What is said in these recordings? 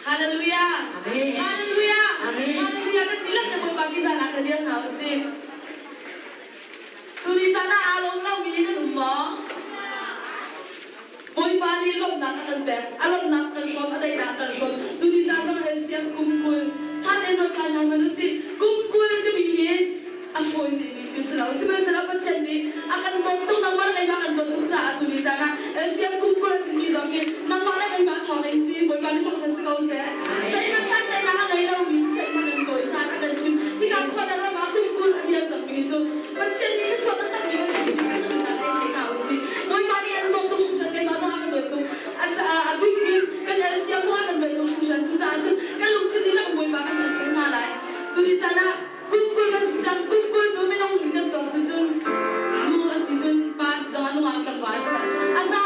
Hallelujah. Amen. Hallelujah. Amen. Hallelujah. Kan tilak te Bawipa ki zan ah kha dir hna usih. Tuni caan ah aa lawm lomi nan um maw? Bawipa nih lawmhnak a kan pek. A lawmhnak kan hrawm, a daihnak kan hrawm. Tuni caan zong LCF kum 20 ṭha tein ruat ṭhan hna hmanh usih. Kum 20 timi hi a fawi timi thil si lo. Sihmanhsehlaw Pathian nih a kan dawt tuk, nangmah le keimah kan dawt tuk caah tuni caan ah LCF kum 20 a tlinmi zong hi nangmah le keimah thawng in si. Bawipa nih thawngṭha si ko seh. Zeihmanh santlaihnak a ngei lomi Pathian nih a kan cawisan, a kan chim. Hika khua le ram ah kum 20 a dir cangmi hi cu Pathian nih thluachuah taktakmi kan si timi kha kan nunnak he thei hna usih. Bawipa nih an dawt tuk hringhran, keimah zong a kan dawt tuk. An a bik in kan LCM zong a kan dawt tuk hringhran. Cucaah cun kan lungthin dihlak in Bawipa kan thangṭhat hna lai. Tuni caan ah kum 20 kan si cang. Kum 20 cu minung min kan tong si cun nu a si cun pa si zong ah nungak tlangval a si cang. A za.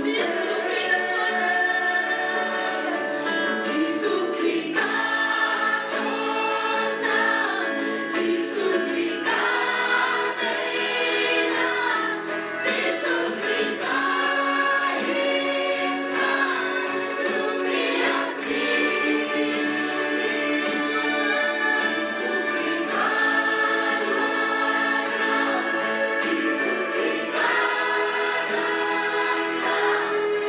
Jesuh Khrih na ṭhawnnak, Jesuh Khrih ka ṭhawnnak, Jesuh Khrih ka teinak, Jesuh Khrih ka himnak, lungpi a si Jesuh Khrih, Jesuh Khrih ka luatnak, Jesuh Khrih ka damnak.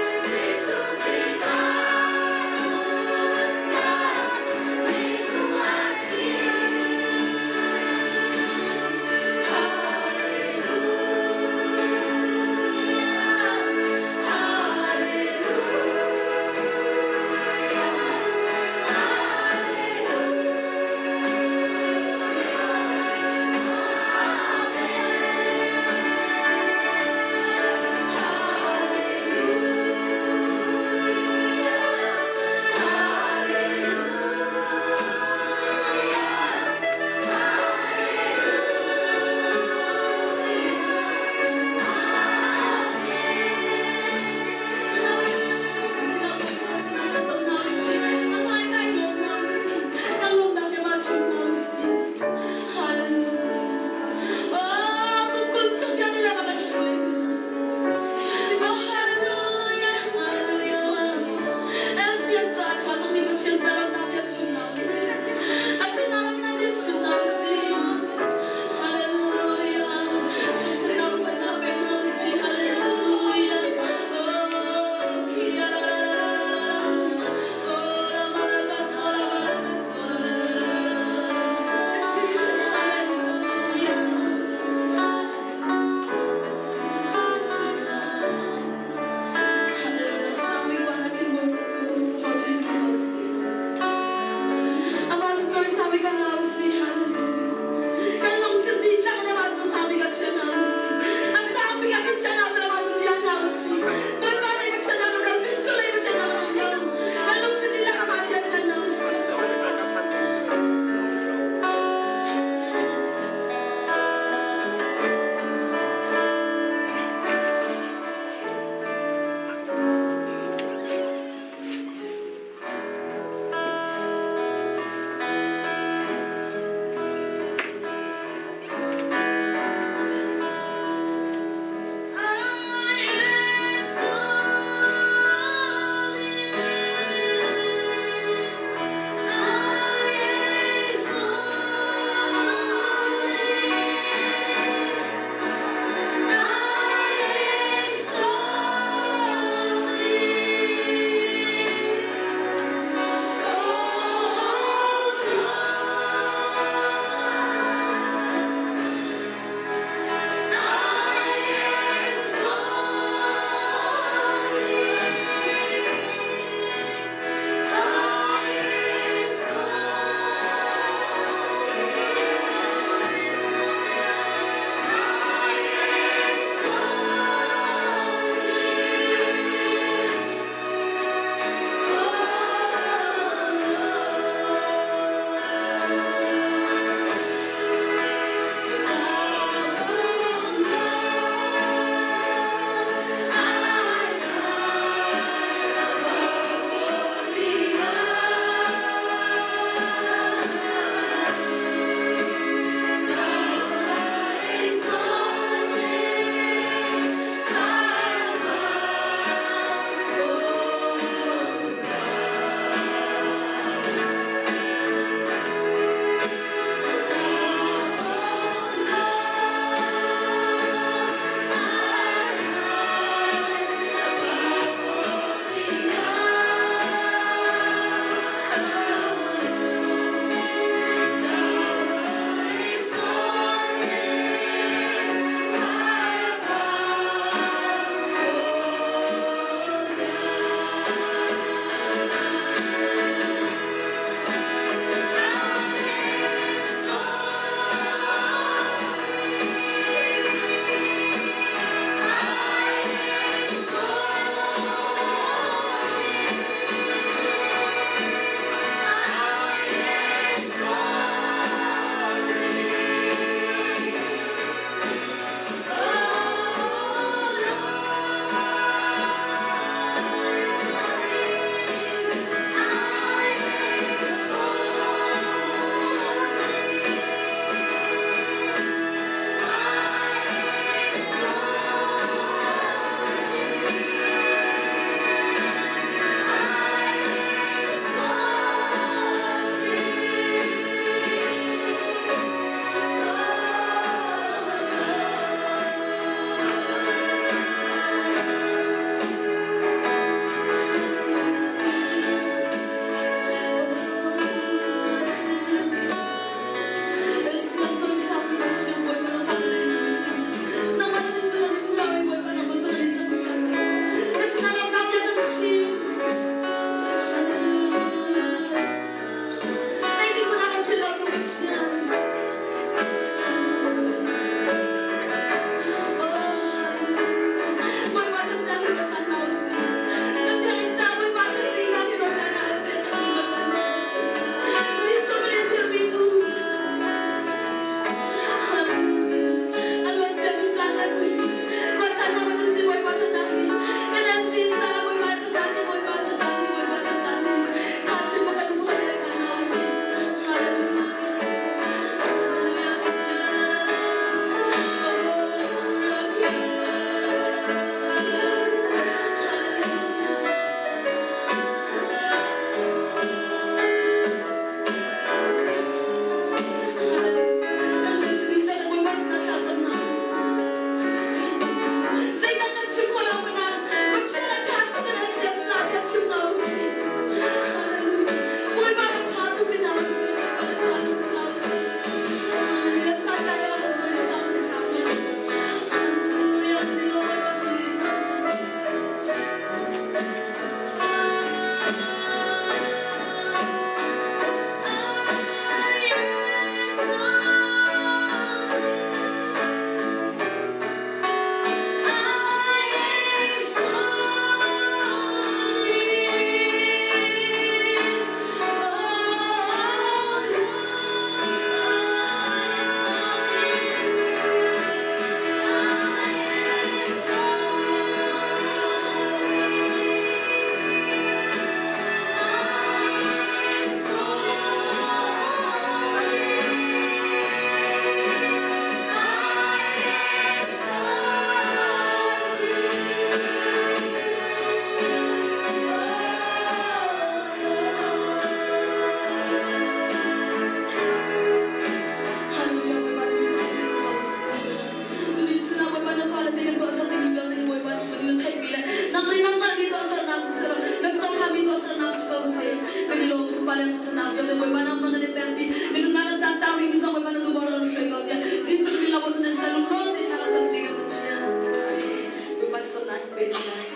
Nang le nangmah nih tuahsernak si selaw nan cohlanmi tuahsernak si ko seh. Kan i lawm sungpar le ṭhatnak vialte Bawipa nangmah kan i pek dih. Na nunnak kan caan tang rihmi zong Bawipa na duhbawr kan hruai ko tiah Jesuh na min lo bochan in siter lunglawm tein thla kan cam ṭi kan Pathian. Amen. Bawipa thlacamnak in pe hna lai.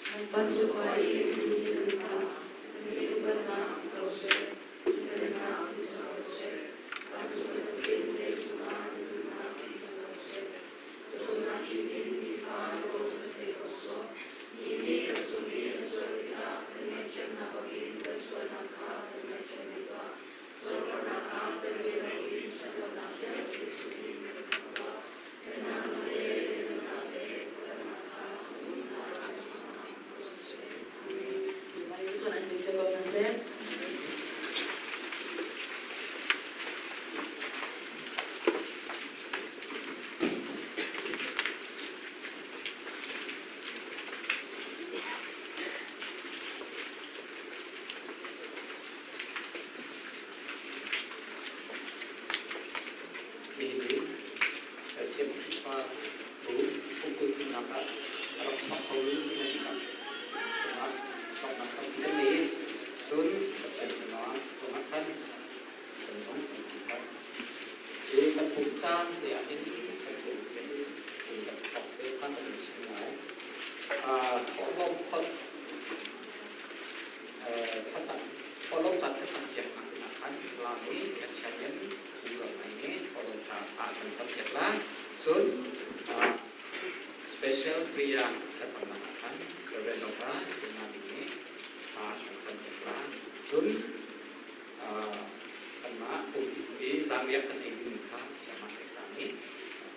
Nan caan cu khua i na min upatnak um ko seh. Na pennak um ko seh. Vancung bantukin leicung ah na duhnak um cang ko seh. Cawmnak kim in nifa rawl kan pe ko sawh. Mi nih kan cung i an sual tikah kan ngaihthiamnak bangin kan sualnak kha kan ngaihthiam ve tuah. Sualforhnak ah tel ve loin ṭhatlonak vialte chungin kan khamh tuah. Pennak le lianhngannak le upatnak kha zungzal an chungah um ko seh. Amen. Bawipa cun an pe cio ko hna seh. Nihin Siam Khrihfa bu pumkul thimnak ah a rak chuak khomi na dihlak cungah lawmhnak tampi kan ngei. Cun Pathian sinah ruangah khan kan lung kan ti kha. Hi kan pumh caan te ah hin kan thil te hi kan thawk te kha kan in chim lai. Thawhlawm kholh thlacam thawhlawm ca thlacam piaknak dingah khan Falam i thlachia in ram ngai nih thawhlawm ca thla kan cam piak la. Cun special prayer thlacamnak ah khan Reverend Dr. Thilna Ding nih thla kan cam piak la. Cun kanmah pumpi i zaanriah kan ei dingmi kha Sayama Krista nih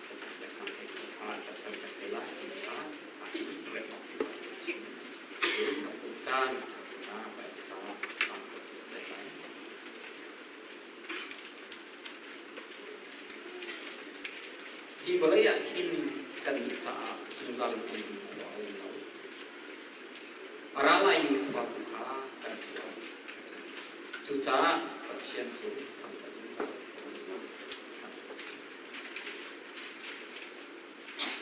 thlacam piaknak he kha thlacam piak te lai ti kha rem awk cun kan pum caan ah ca te lai. Hi vawlei ah hin kannih caah zungzal in um ding khua a um lo. A ra laimi khua tu kha kan tuah. Cucaah Pathian cu thangṭhat zungzal ko a si.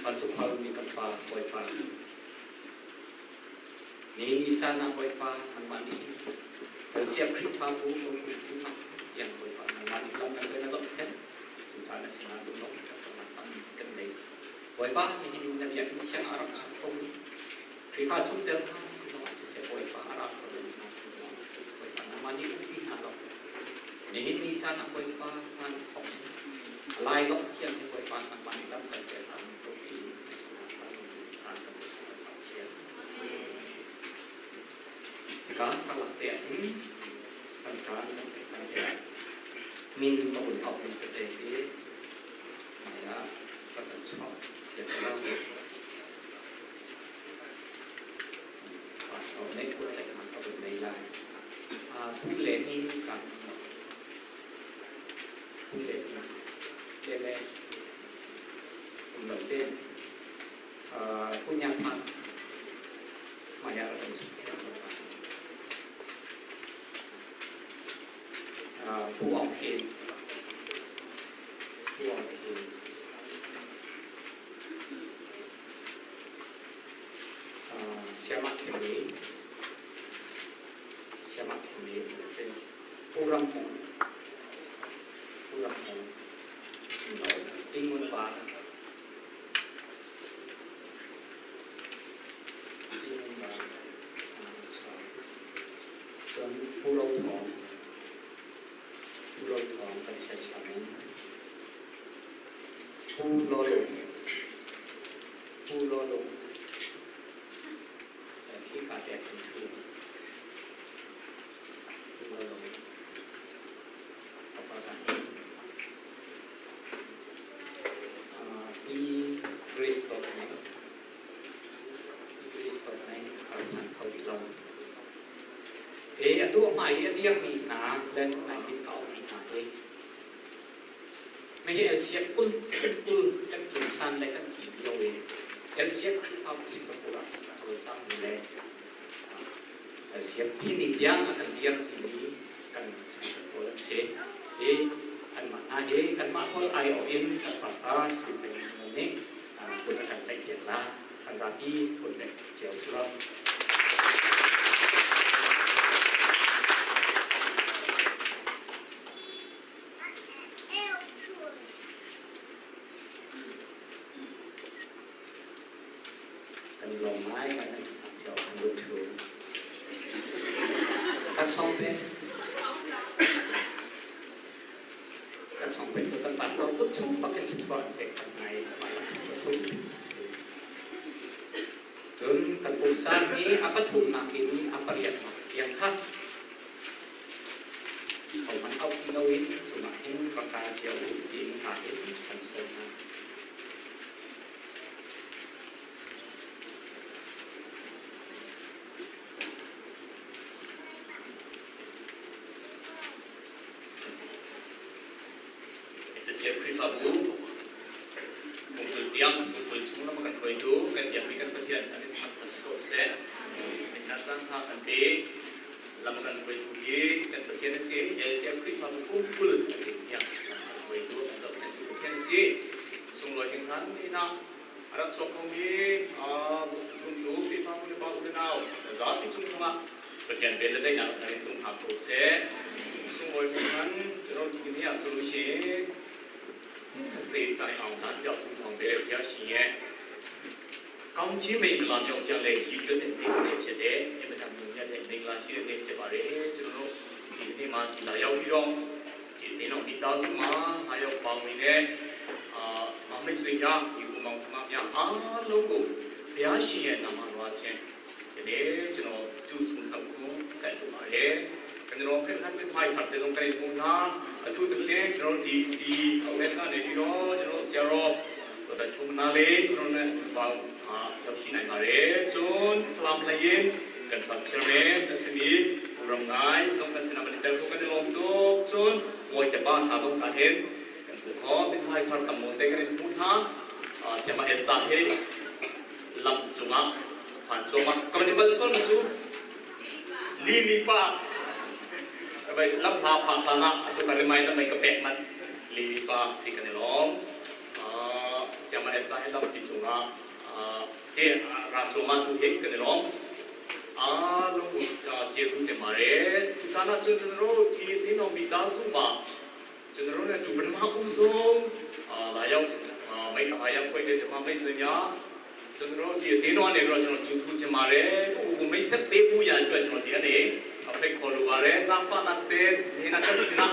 Vancung khualmi kan Pa Bawipa, ni ni caan ah Bawipa nangmah nih kan siap Khrihfabu lungthin tiang Bawipa nangmah nih lam kan na zohkhenh. Cucaah na sinah lunglawmhnak tampi kan ngei. Bawipa nihin na biakinn thiang ah rak chuak khomi Khrihfa chungtel hna sin zongah siseh Bawipa a ra kho lomi hna sin zongah siseh Bawipa nangmah nih umpi hna law nihin ni caan ah Bawipa caan thawk in a lai dongh thiang hi Bawipa nangmah nih lam kan hruai hna tupi na sinah caan kan Bawipa Pathian. Hika karlak te ah hin kan caan kan pek hna te ah min ka vun auhmi tete hi hmai ah ka kan chuah tiah ka lo. Pastor nih kuttlaihnak ka vun nei lai. Pu le ni kan pu le ni le le um lo te pu nya than hmai ah rak Pu Aung Khin Pu Aung Khin Siamah Khimli Siamah Khimli Pu Ram Hmung Pu Ram Hmung Ingun Pa Cun Pu Ro Thawng Pu Ro Thawng kan chiachia men Pu Law Lung Pu Law Lung Khika te khan thu Pu Law Lung Papa ta Pi Grace Dot Nai Pi Grace Dot Nai har hman kho rih lo. E atu a hmai i a dirmi hna le nai mit ka aumi hna hi Hihi LCF kul kul kan tlun hlan le kan thi lio i LCF Khrihfabu Singapore ah a cawlcangmi le LCF hi ni tiang a kan dirpimi kan chungkhar pawl an si. Hi anmah hna hi kanmah pawl aiawh in kan pastor Sui Peng nih kut a kan tlaihpiak lai. Kan zapi kut nek cio sulaw. Kan i lawm ngai kan nan ṭhutnak cio kan lut ṭhu. Kan song pe. Kan song pe cu kan pastor kut chung bak in thluachuah an pek cang ngai mah laksawng cu sung Cun kan pum caan hi a pathumnak in a pariatnak tiang kha hohmanh auh ti loin cungah hin rak kai cio u tiin hna hin kan sawm hna. Siam Khrihfabu kumkul tiang kumkul chung lam kan hruaitu kan biakmi kan Pathian a min thangṭhat si ko seh. Nihin caan ṭha kan pe lam kan hruaitu hi kan Pathian a si. LCM Khrihfabu kumkul tiang lam kan hruaitu kan zohkhenhtu Pathian a si. Sunglawi hringhran nihin ah a rak chuak khomi zumtu Khrihfabu le pa u le nau zapi cung zongah Pathian vel le daihnak thar in tlung hna ko seh. Sunglawi hringhran ro ti ni ah solution se tai aung nan tiah pu sang ve tiah shi ye ကောင်းချီးမင်္ဂလာမြောက်ပြန်လဲရည်တွက်တဲ့နေ့လေးဖြစ်တယ်။အင်မတန်မြင့်မြတ်တဲ့မင်္ဂလာရှိတဲ့နေ့ဖြစ်ပါတယ်။ကျွန်တော်တို့ဒီနေ့မှာဒီလာရောက်ပြီးတော့ဒီတင်းတော်မိသားစုမှာအားရောက်ပေါင်းနေတဲ့အာမမိတ်ဆွေများဒီဦးမောင်ခမများအားလုံးကိုဘုရားရှင်ရဲ့နာမတော်အဖြစ်ဒီနေ့ကျွန်တော်ကျူဆုံနှုတ်ခွန်းဆက်လိုပါတယ်။ကျွန်တော်ဖိတ်ဖက်ထိုင်ထပ်တဲ့ဆုံးကနေဟိုနာအထူးသဖြင့်ကျွန်တော် DC အဝက်ကနေပြီးတော့ကျွန်တော်ဆရာတော်တော်တချုံနာလေးကျွန်တော်နဲ့အတူပေါင်းရောက်ရှိနိုင်ပါတယ်။ကျွန်ဖလမ်လရင်ကန်ဆာချာမဲအစမီရမ်နိုင်ဇုံကန်စနာမလီတယ်ကိုကန်လုံးတော့ကျွန်ငွေတပါနာတော့ကဟင်ကန်ကိုခေါ်bin hai thar tam mon te kan pu tha siama esta he lam chunga phan choma kamani bal son chu li li pa bai lam ha pha pha na atu ka remind na mai ka pek man li li pa si kan lom siama esta he lam ti chunga se ra chunga tu he kan lom a lo Jesu te mare tu chana chun chun ro ti ti no mi ta su ma ကျွန်တော်တို့နဲ့တူပထမဦးဆုံးလာရောက်မိတ်အားရောက်ဖွဲ့တဲ့ဓမ္မမိတ်ဆွေများကျွန်တော်တို့ဒီအသေးတော်နေပြီးတော့ကျွန်တော်ကျူဆူချင်ပါတယ်ကိုကိုမိတ်ဆက်ပေးဖို့ရန်အတွက်ကျွန်တော်ဒီကနေအဖိတ်ခေါ်လိုပါတယ်ဇာဖာနာတေနေနာကစနာ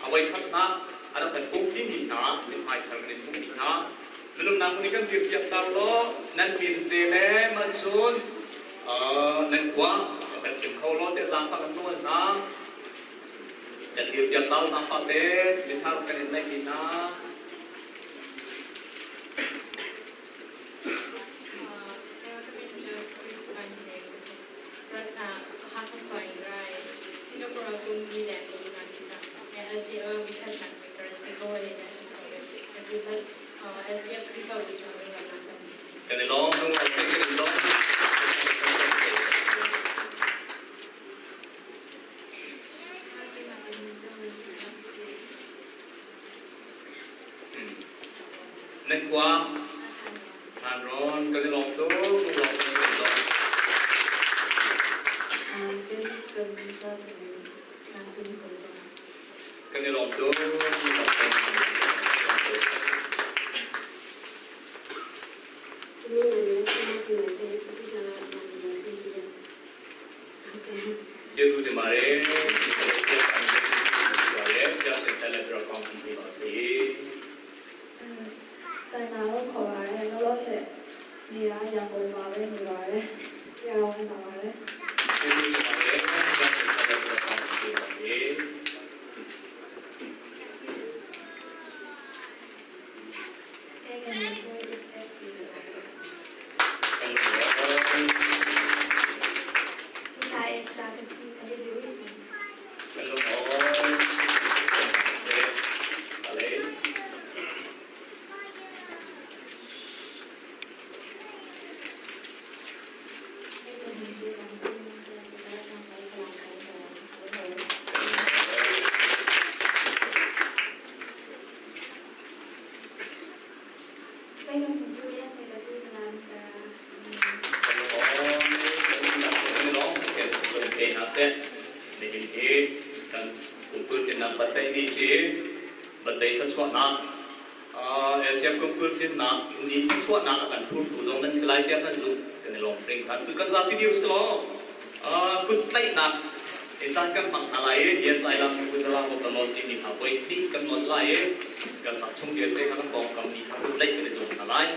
အဝိခတ်နာအရတကုတ်တိမိနာမိဟိုင်ထရနေကုမိနာမလုံနာမုနိကန်ဒီပြတ်တာလောနန်မင်တေလေမချွန်အာနန်ကွာကချင်ခေါ်လောတေဇာဖာကန်လောနာ Dan tiap tahun sampai ditaruhkan di kita. Kan ilong nung kan ilong. นั่นกว่าทานร้อนก็เลยลองตัวลองลองก็เลยลองตัวลองကျေးဇူးတင်ပါတယ်ဒီလိုဆက်ပါပါတယ်ကြောက်ရှင်ဆက်လက်ပြီးတော့ကောင်းချီးပေးပါစေ တန်တာတော့ခေါ်ပါတယ်လောလောဆယ်နေတာရန်ကုန်မှာပဲနေပါတယ်ပြရောင်းတာပါတယ် ကျေးဇူးတင်ပါတယ်ကြောက်ရှင်ဆက်လက်ပြီးတော့ကောင်းချီးပေးပါစေ ကလုံးအောင်စေပါလေ seh. Nihin hi kan kum 20 tlinnak birthday ni si. Birthday thluachuahnak LCM kum 20 tlinnak ni thluachuahnak a kan phurtu zong nan si lai tiah kan zumh. Kan i lawm hringhran. Tu kan zapi dir si law kut tlaihnak in caan kan hmang hna lai i Yes I love you with the love of the Lord timi hna voi hnih kan nawl lai i kan sak chung vialte kha kan pawngkam mi kha kut tlaih kan i zuam hna lai.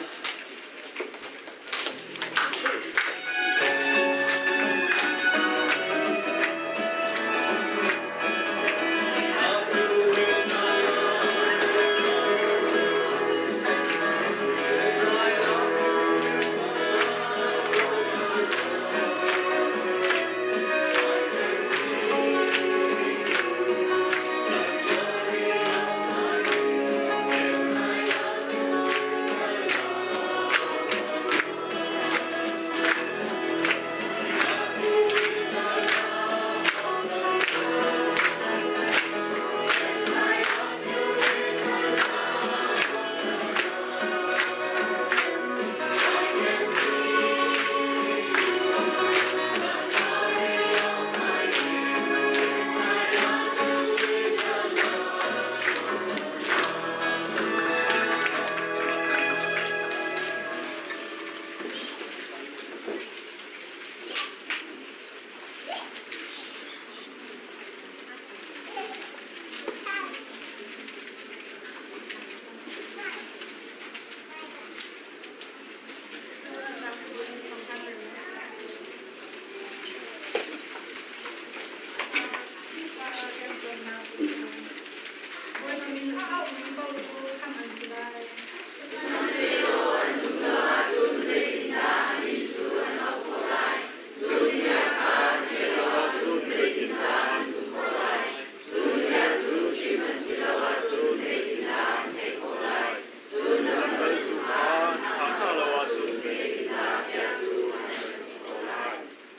Bawipa min a auhmi paoh cu khamh an si lai.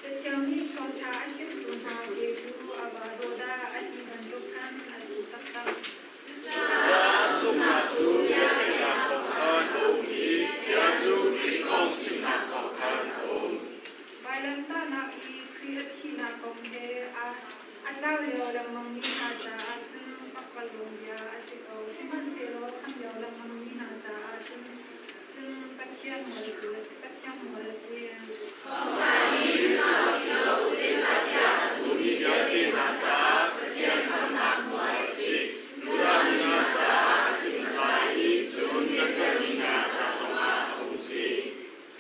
Cathiang nih thawngṭha a chimtu hna ke cu a va dawh dah a ti bantuk khan a si taktak. Zumhnak cu bia theihnak kong khan a um i bia cu Khrih kong chimnak kong khan a um. Vailamtahnak i Khrih a thihnak kong he a tlau lio lengmangmi hna caah cun pakpalawng bia a si ko. Sihmanhsehlaw khamh lio lengmangmi hna caah cun cun Pathian nawl Pathian nawl a si. Zummi vialte hna caah Pathian khamhnak hmual a si. Judah mi hna caah a si hmasa i cun Jentail mi hna ca zongah a hung si.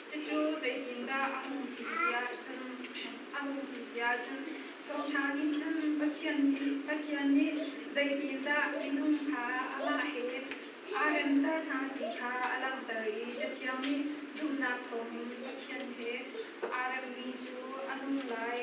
Cucu zeitindah a hung si tiah cun a hung si tiah cun thawngṭha nih cun Pathian nih Pathian nih zeitindah minung kha amah he aa remter hna ti kha a langhter i Cathiang nih zumhnak thawngin Pathian he aa remmi cu a nung lai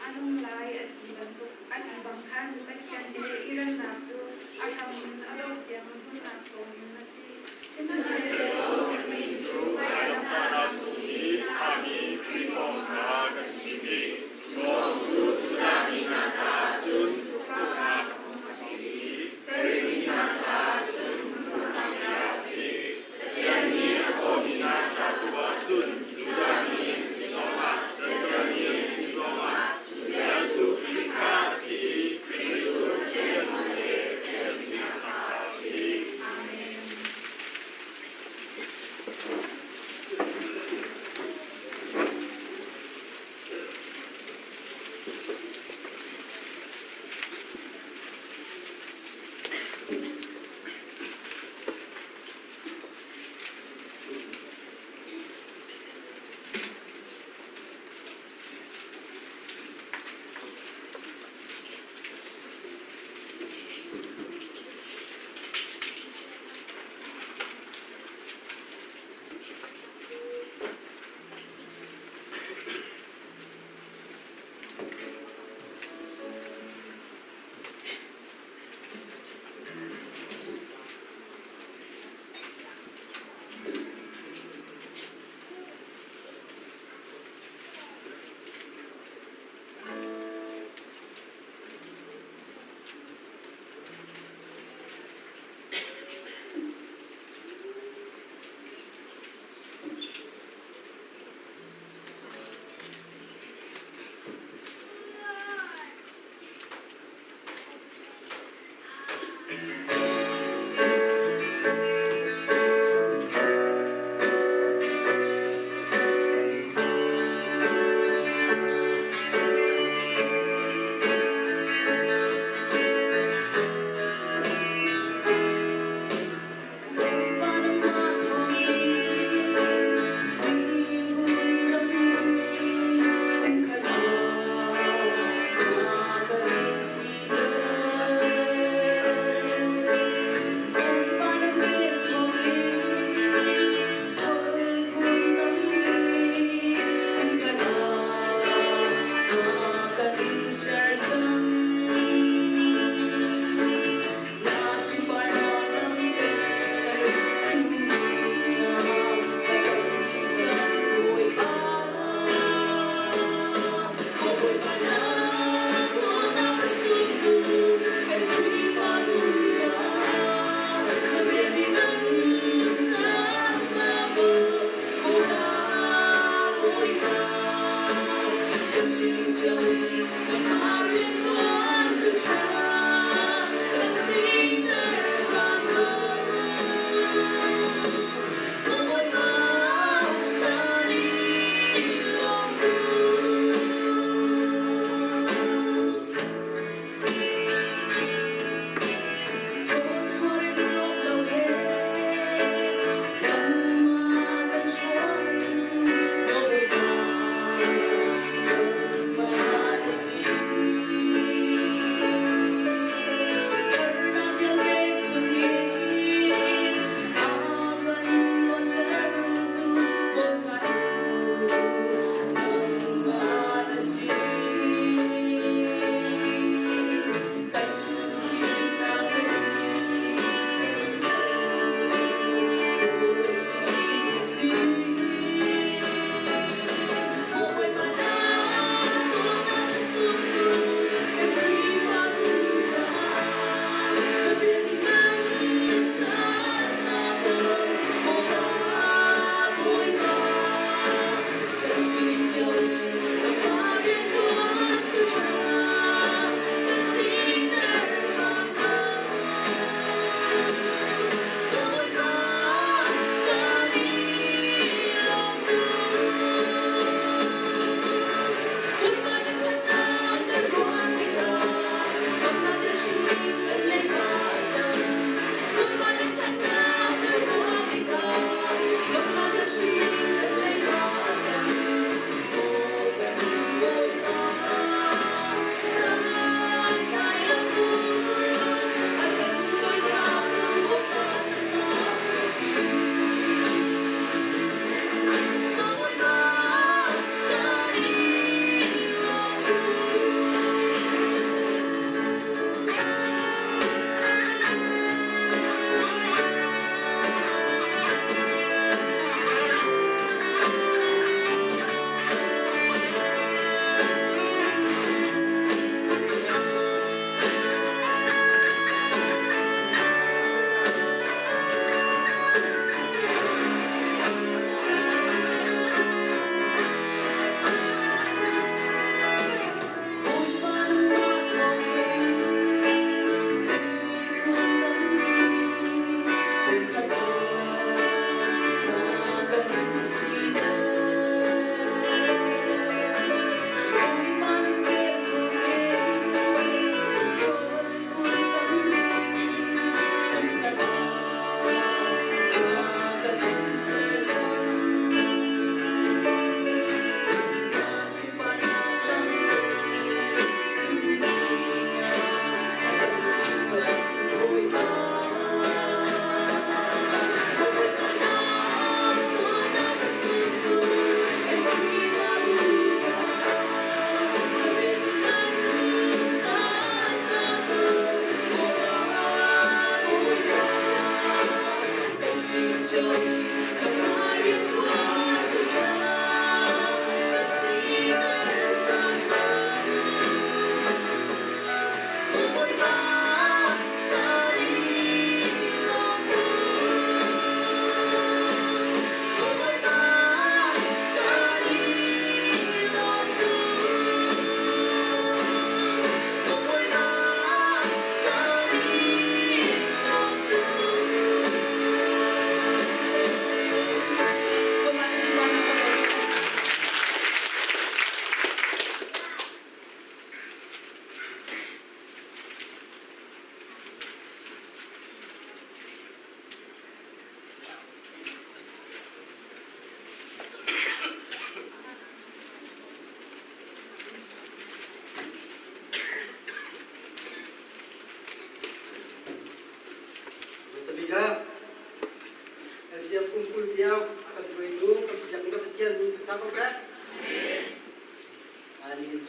a nung lai a ti bantuk a ti bang khan Pathian he i remnak cu a hram in a dongh tiang zumhnak thawngin a si. Sihmanhsehlaw kannih cu Vailamtahnak cung i thahmi Khrih kong kha kan chim i cu kong cu Judah mi hna caah cun tluknak a si i Terimi hna caah cun hrutnak bia a si. Pathian nih a kawhmi hna ca tu ah cun Judah mi an si zongah Jentail mi an si zongah cu bia cu Khrih kha a si i Khrih cu Pathian hmuh le Pathian fimnak kha a si. Amen.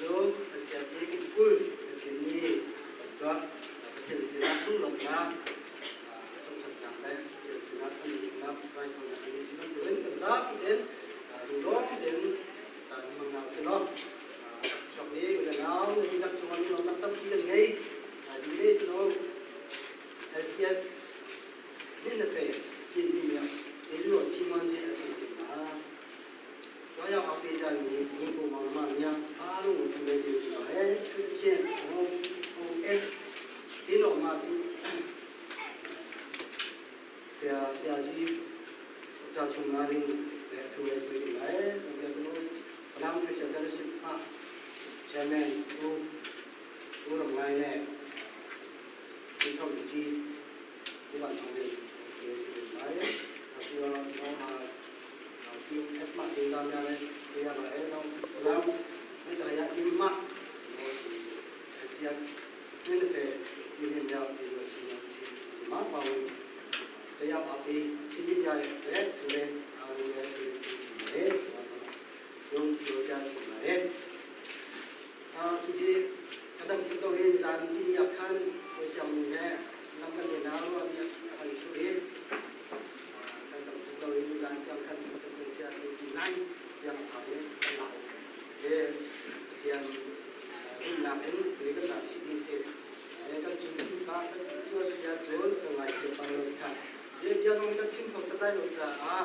Cu kan sian i kum 20 kan tlin ni camtuak Pathian sinah lunglawmhnak, thangṭhatnak le Pathian sinah thanglawmhnak raithawinak ni si bantukin kan zapi tein lunglawm tein caan hmang hna usih law chuakmi u le nau na dihlak chungah lunglawmhnak tampi kan ngei. Ding le cu LCF nin na se tin ni mi Jeju chi mon je a si se ma ကြွားရောက်အားပေးကြပြီးညီကိုမောင်နှမများအားလုံးကိုသူလည်းကျေးဇူးပါတယ်။သူဖြင့် OS ဒီတော်မှာဆရာဆရာကြီးတာချုံလာလေးလည်းအထူးပဲကျေးဇူးပါတယ်။နောက်ပြီးတော့ကျွန်တော်ဖလမ်ခရစ်ယာန် Fellowship မှ Chairman ဦးဦးရမိုင်းနဲ့ဒီထောက်ကြီးဒီမှာထောင်းလေးကျေးဇူးတင်ပါတယ်။နောက်ပြီးတော့ကျွန်တော် COS မှာတင်သားများလည်းပေးရပါတယ်။နောက်ဖလမ်မိတ္တရာဒီမ LCF 20ဒီနေ့မြောက်ဒီလိုချင်းချင်းစီစီမှာပါဝင်တရားအပေးချင်းပြကြတဲ့အတွက်ဆိုရင်အားလုံးလည်းကျေးဇူးတင်ပါတယ်ဆိုတော့ဆုံးပြောကြချင်ပါတယ်။အာဒီကဒမ်စတော့ရင်ဇန်ဒီနီအခန်ကိုရှမ်နေနံပါတ်နေနာရောအန်ဆူရီကဒမ်စတော့ရင်ဇန်ကခန်ကိုချာ29ยังผ่านตลาดเดียนรุ่นนาเป็นหรือก็นาชิมิเซkan chung pi pa kan sual sia chon ka ngai che pa lo kha ye bia dong kan chim khok satai lo cha a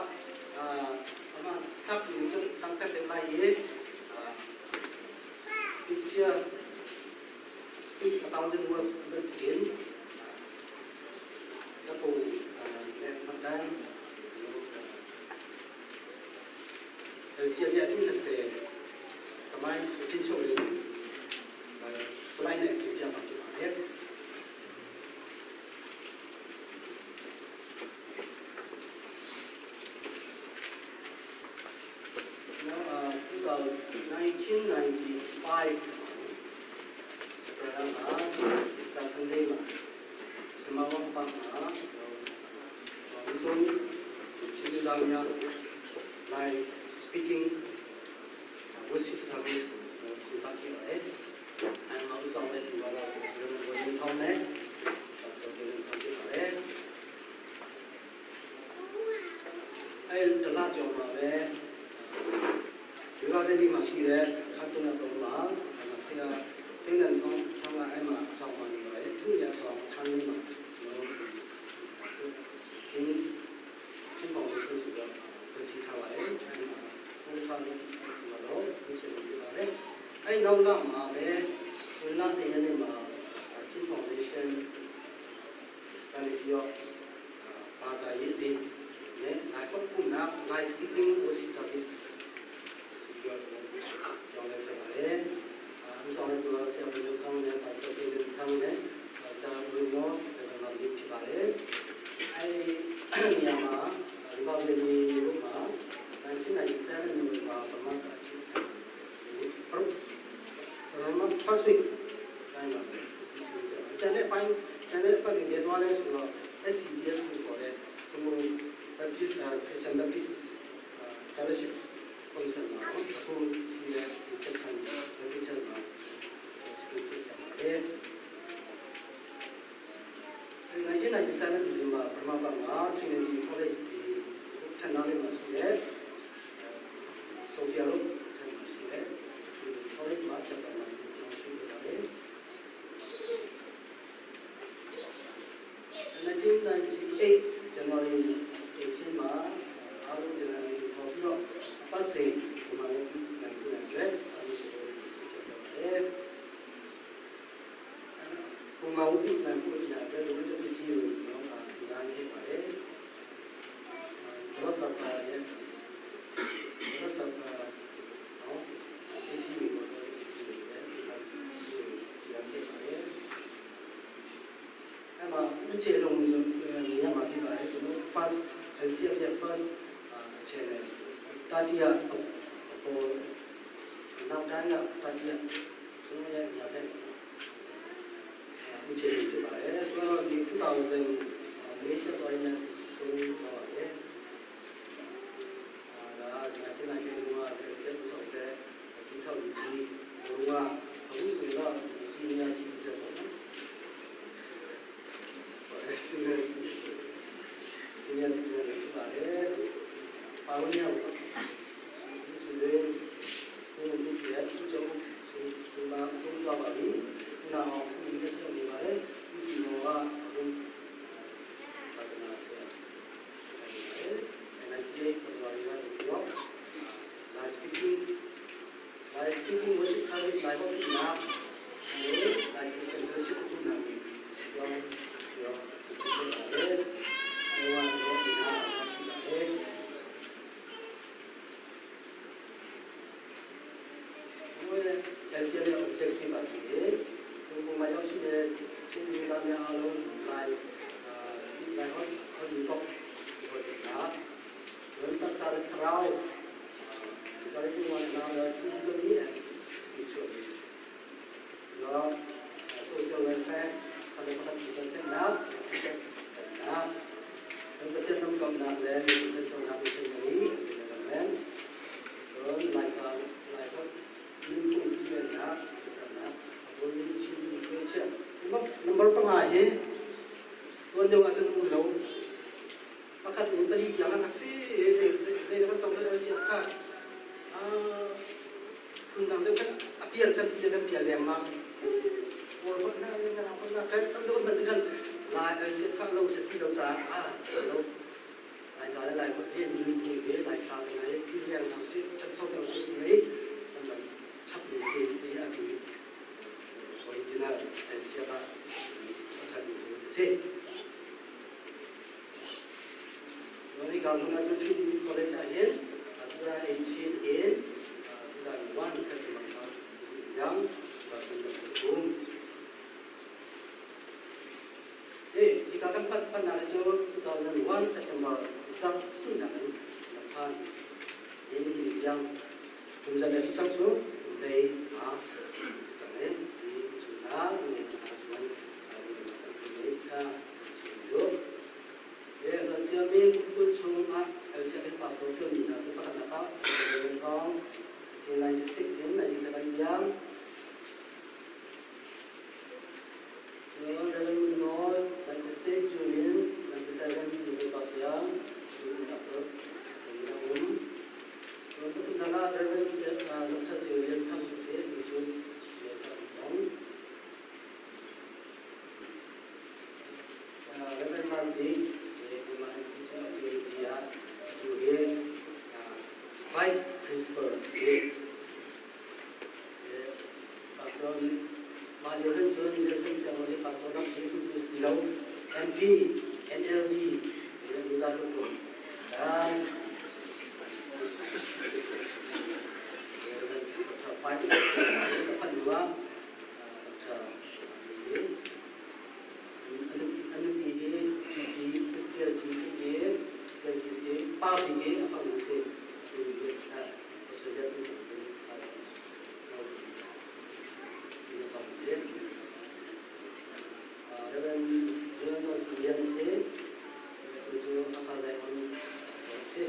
ama thap yin kan tang ta te lai ye picture speak a thousand words but in ta pu le matan ဆရာပြအင်းစေတမိုင်းချင်းချုပ်လေး slide နဲ့ပြပြမှာဖြစ်ပါတယ် Now, 1995 April မှာ Easter Sunday မှာစမဝမ်ပတ်မှာဦးဆုံးချင်းလာများ live speaking worship service ကိုကျွန်တော်ကျင်းပခဲ့ပါတယ်။အဲမှာဦးဆောင်တဲ့သူကတော့ကျွန်တော်ဝန်ထောင်းနဲ့ Pastor ကျင်းထောင်းဖြစ်ပါတယ်။အဲတလားကြော်မှာပဲဒီကနေ့ဒီမှာရှိတဲ့ခတ်တုံးတော့မှာအဲဆရာကျင်းတဲ့ထောင်းထောင်းကအဲ့မှာအဆောင်မှာနေပါတယ်။သူ့ရဆောင်ခန်းလေးမှာကျွန်တော်ဒီချင်းဖောင်လေးဆိုပြီးတော့ပြင်ဆင်ထားပါတယ်။အဲ့မှာဘုရားလို့ဒီမှာတော့ပြင်ဆင်လုပ်ပြပါတယ်။အဲ့နောက်လမှာပဲဇွန်လတရက်နေ့မှာချင်း foundation ကနေပြီးတော့ဘာသာရေးအတင်းနဲ့ live ပုံနာ live speaking worship service ဆိုပြီးတော့ကြောင်းလည်းဖြစ်ပါတယ်။အခုဆောင်တဲ့သူကတော့ဆရာဘုရားကောင်းတဲ့ pastor ကျေးဇူးကောင်းတဲ့ pastor ဘုရားလည်းမှာဖြစ်ပါတယ်။အဲ့နေရာမှာ Republic ဘုမှာ1997 November ပမာကချစ်ပရမ first week တိုင်းမှာကျန်တဲ့ပိုင်းကျန်တဲ့ပတ်တွေပြသွားလဲဆိုတော့ SCBS လို့ခေါ်တဲ့စမုံ Baptist Christian Baptist Fellowship ပုံစံမှာအခုရှိတဲ့ Jackson Baptist မှာစပီကချပါတယ်1997 December ပထမပတ်မှာ Trinity College ဒီထန်နာလေးမှာရှိတဲ့ Sophia လို့ထန်မှာရှိတဲ့ Trinity College မှာချက်တော်မှာပြောင်းရွှေ့ခဲ့ပါတယ်1998 January 18မှာအားလုံး January ခေါ်ပြီးတော့ပတ်စင်ဒီမှာလည်းနိုင်ပြတယ်အားလုံးကိုဆိုပြပါတယ်ပုံမှန်ဥပဒေပို့ပြတဲ့လူတွေပစ္စည်းတွေတော့ဒီတိုင်းဖြစ်ပါတယ်တော့စပါရဲ့တော့စပါနော်ပစ္စည်းတွေတော့ပစ္စည်းတွေလည်းဒီမှာပစ္စည်းတွေပြန်ဖြစ်ပါတယ်အဲ့မှာဥချေလုံးနေရာမှာပြပါတယ်ကျွန်တော် first LCF ရဲ့ first channel တတိယဟိုနောက်တန်းကတတိယကျွန်တော်ရဲ့ညာဘက်ဥချေဖြစ်ပါတယ်သူကတော့ဒီ2000မေးချက်တော့နေဆုံးတော့ပါတယ်အာဒါဒီအချိန်တိုင်းကဆက်ဆောက်တဲ့ဒီထောက်ကြီးဘုံက ah aku sui la senior citizen ko senior citizen senior citizen cu pare pioneer sui le ku ku pia ku cho su ba su ba ba ni na ho ku ni se ni ba le ku chi no wa ku patana se 98 February la ni yo live speaking live speaking worship service live of na le live Christian fellowship ku na mi yo yo si ku le ai wa no ni na si la le LCL ရဲ့ objective ပါဆိုရင်စင်ပေါ်မှာရောက်ရှိတဲ့ချင်းလူသားများအားလုံး live speak live ဟောဟောဒီတော့ဟောဒီကဝန်တက်စားတဲ့ခရောင်း encouraging one another physically and spiritually. แล้ว social welfare ปฏิบัติพิเศษเป็นนับเป็นนับส่วนประเทศน้ำกำนับและมีเป็นชนนับ missionary and development ส่วนหลายจานหลายคนนึงคงที่เป็นนับพิเศษนับ Golden Chin Literature number panga hi tuan deuh ahcun um lo pakhat um pali tiang an rak si zei na kan cong tel si kha phundang deuh kan a pial kan pial kan pial lengmang kawl holh na na holh na kan tam deuh ban kan lai al si kha lo set ti lo ca ah si lo lai ca le lai holh he nunphung he lai thla te lai kilveng hna si ṭhancho deuh si ti hei kan lam chap ni si ti atu original LCF ah chuah mi a si. Hika hmun ah cun Trinity College ah hin 2018 in 2001 September thla tiang cuka cun kan um. Hika kan pannak cu 2001 September zarh hnihnak in kan phan. Hi ni tiang kum zan le si cang cu dei a si cang i hi chungah ngai hna cun kan kha chim duh. He ciami kumkul chung ah LCF pastor ṭuanmi hna cu pakhatnak ah Reverend Thawng a si 96 in 97 tiang. Cun Reverend Ngun Nawl 96 June in 97 November tiang umnak cu a um. Cun pathumnak ah Reverend Dr. Ceu Lian Thang a si tu cu US ah an cang. Reverend Van Bik, Myanmar Institute of Theology ah atu hi Vice Principal a si. Pastor mah lio hin cun Nelson Siangbawi hi pastor rak si tu cu ti lo MP NLD Luda Hluttaw Dr. Party Saphan Dua Dr. si A nupi hi GG Tial Ci Ke Tial Ci si pa bik i a fanu si. Australia kan cang te a fang si. Reverend John Julian si. Tu cu a fa zai on si.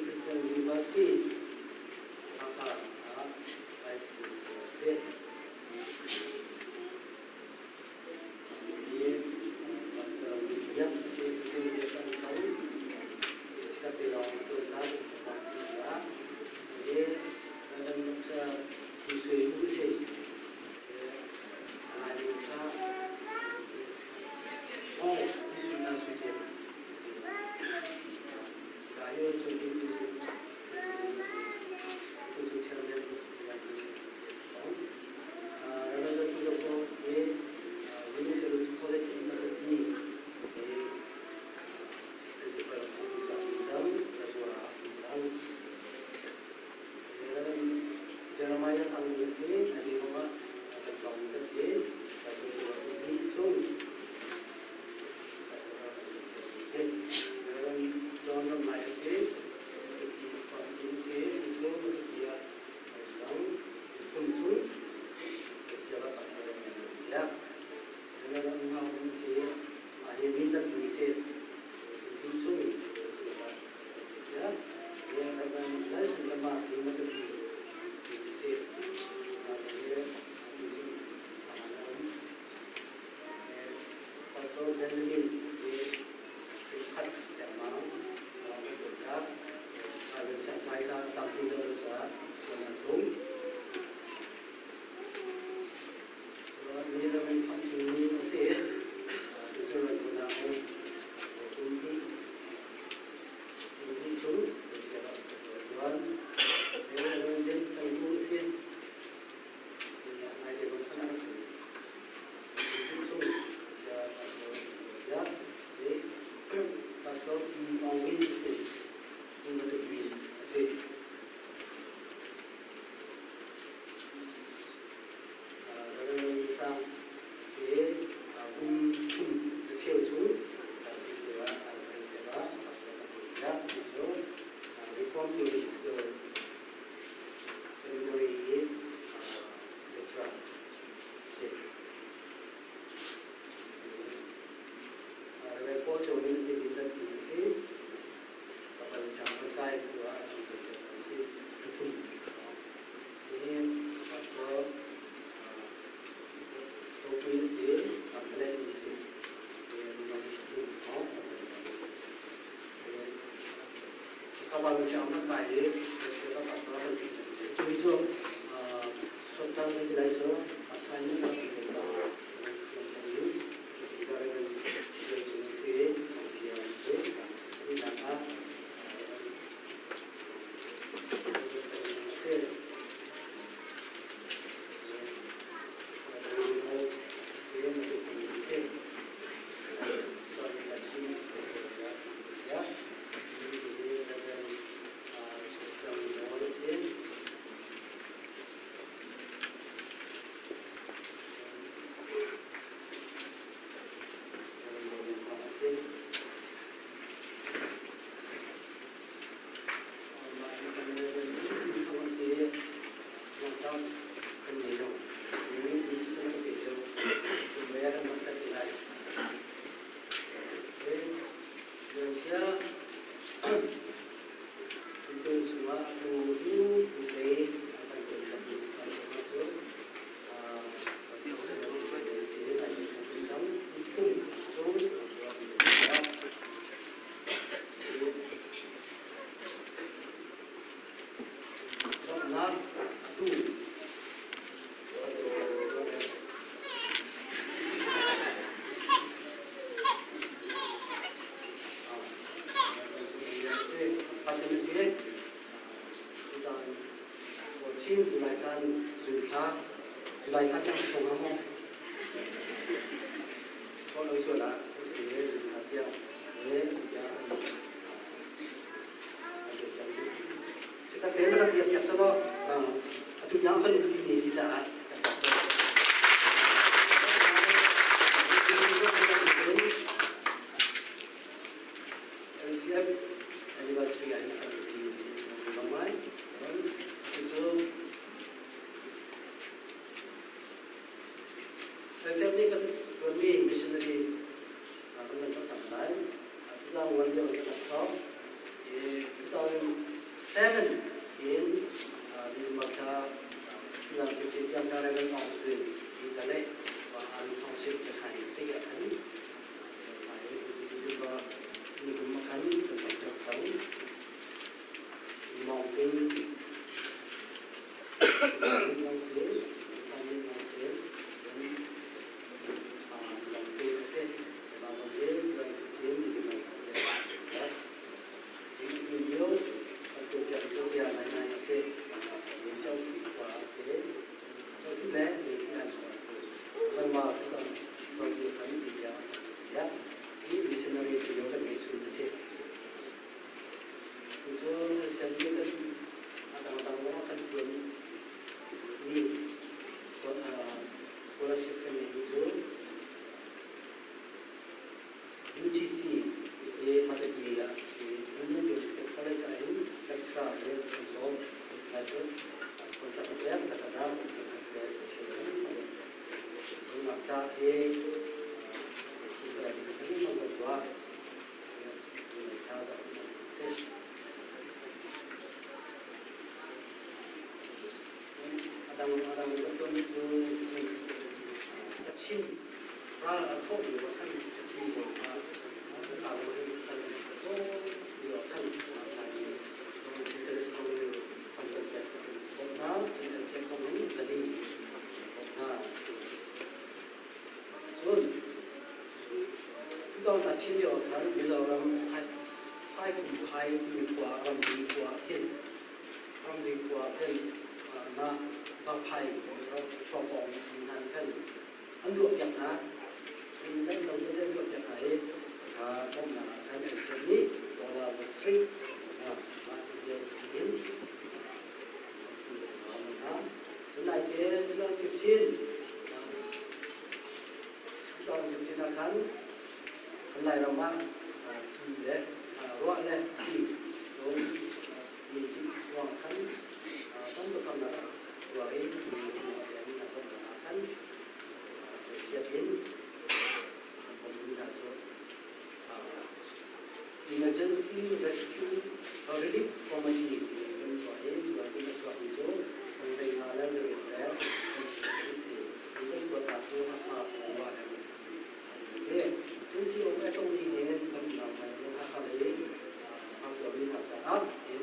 Christian University Hakha ah Vice Principal a si. Pastor William si Christian Cang chikat te lawng tuannak Jeremiah sang mi a si, a ti zongah kan tlawng mi ka si. Chung si. John ram lai a si, Tuki khua in si, cu Tuki ah kan cang, thum chung. Tlangval kan sianginn rak kai i LCF ah pastor kan ṭuan a si. Tuni cu short term kan ti lai cu part time in kan ṭuan ta. July thla tiang si ko hnga maw? Ko lo sual ah okay zun thla tiang e tiang Sika te na kan tiap piak selaw atu tiang kan in ti mi si caah LCF anniversary ah hin kan ti mi si bang mai. Cucu LCF nih kan tuanmi missionary kan van sak tam lai. 2001 lio kan rak thawk. 2007 in December thla 2015 tiang kha Reverend Aung Sui si Daleh Army Township Khakhani State ah khan December ni kum ah khan kan rak ṭak cang. Mawng ping Mawng si Samin Mawng si Mawng ping a si. Mawng ping 2015 December thla Video kan tuahpiak cu saya ngaingai a si. Chauthi khua a si. Chauthi le Bethlehem khua a si. Ramah kan hruaitu kan bia ya hi missionary video kan ngeih chun a si. Tucun sian mi kan a dangdang zong kan tuan mi scholarship kan ngeih mi cu UTC i Matapi ah si Union Theological College ah hin lecturer he kan cawm. Lai cu sponsor ka pek Jakarta kan si Ngakta he tuah Adang adang kan cu Kachin ral a thawh lio ah khan Kachin bawi kha ka lo in kan zaw lio ah khan Laimi zong Chintel in fan kan pek bawmh hna cun LCM zong in zali bawmh hna. Cun 2013 lio ah khan Mizoram Saikhumphai timi khua ramri khua ah khin ramri khua ah khin na Vaphai khua pawng mi hna nih khan an duahpiak hna. In kan lo te an duahpiak hna i kha bawmhnak ah khan an siam i dollar za sarih mah India in hna. Cun naite 2015 2015 ah khan kan Lairam ah ti le ruah le thi cun mincik ruang khan tam tuk harnak tuar i cu tiangin a bawmhnak ah khan sianginn an bawmmi hna cu Emergency Rescue Relief Committee kan tuah i cu ahcun a chuakmi cu thonghlei nga le zariat le an si. Hi kan kuatnak cu Hakha Pawngwa le an si. NCOS zong nih hin kan unau hna in Hakha lei hngaktuarmi hna caah hin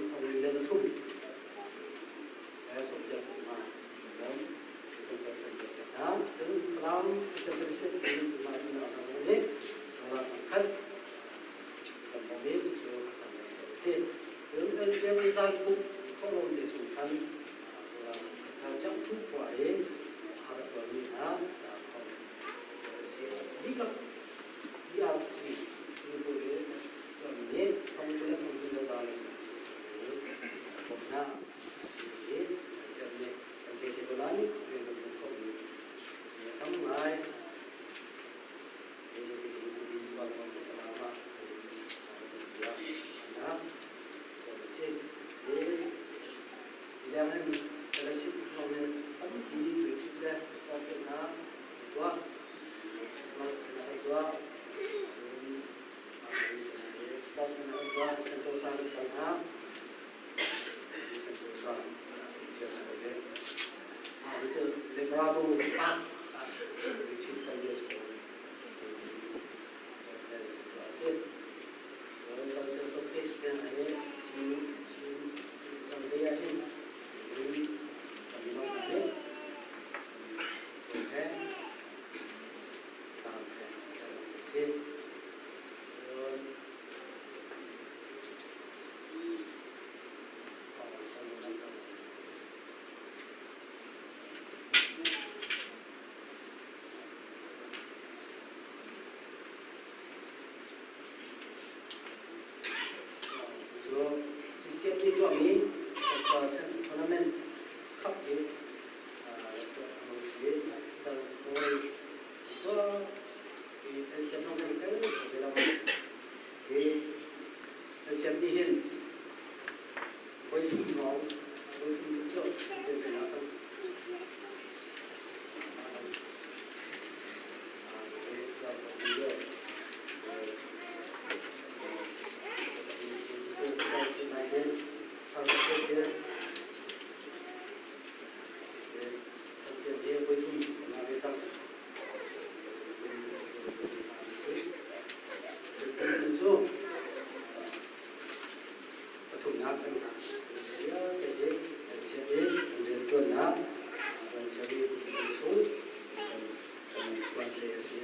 Christian Fellowship in ma in a zong nih dollar thongkhat kan bawmh i cucu a si. Cun LCM zan uk thawhlawm te chung khan dollar thongkhat kha Chiangthu khua i a rak tuahmi hna caah khawmh a si. Dihlak ERC Singapore i tuahmi nih thongkul le thongkul le za le sawm bawmh hna hi LCM nih kan pe te ko lai rian kan tuan khawhmi a tam ngai. Lebrado Park ah retreat kan dir ko. Cu CCFT tuahmi tournament cup hi tuah a si. Dal fawi tuah i LCM hmang kan kal ve lo. Hi LCM nih hin voi thum hrawng voi thum cu champion kan ngah cang. Pathumnak kan ngah. Vialte hi kan siap i kan rianṭuannak kan siap i kan chung kan chuan te a si.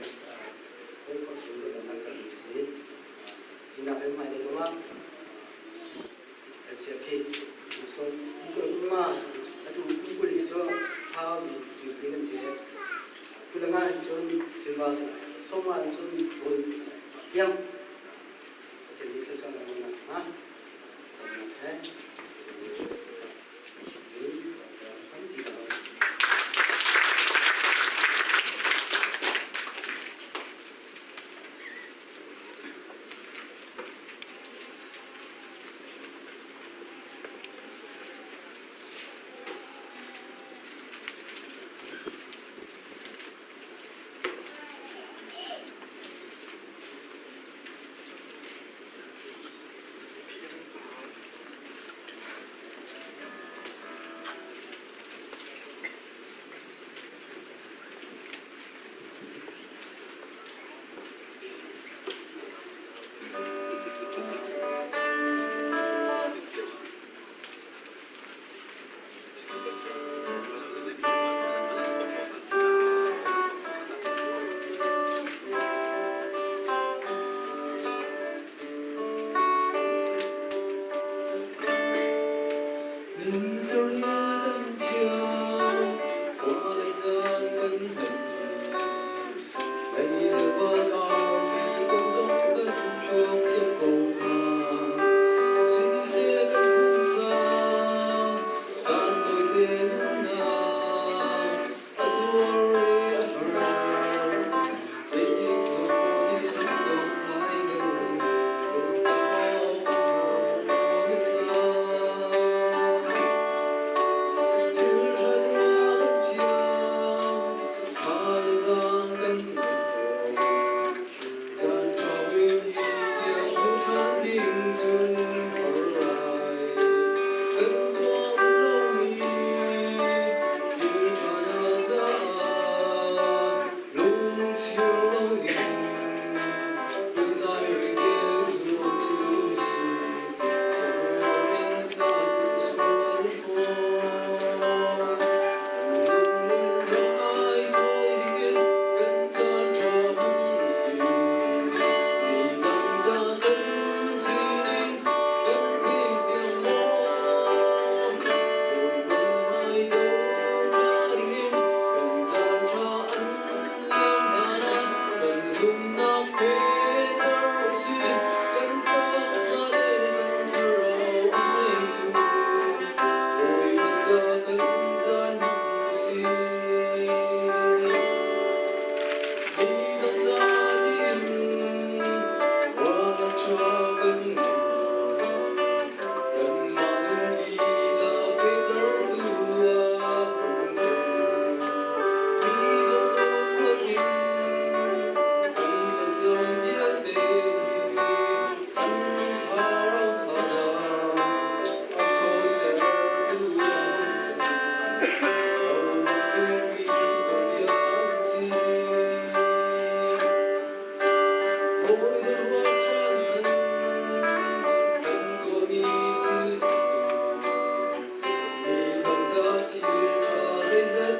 Hawi khawh chung kan langhtermi a si. Hinak in hmailei zongah kan siap hi kum 20 kum nga atu kum 20 hi cu thau ti jubilee kan ti. 25 in cun silver a si lai. 50 in cun gold a si lai. Tiang Pathian nih thluachuah lengmang nakhnga thlacamnak he a chimmi thawngpang tampi ka lo.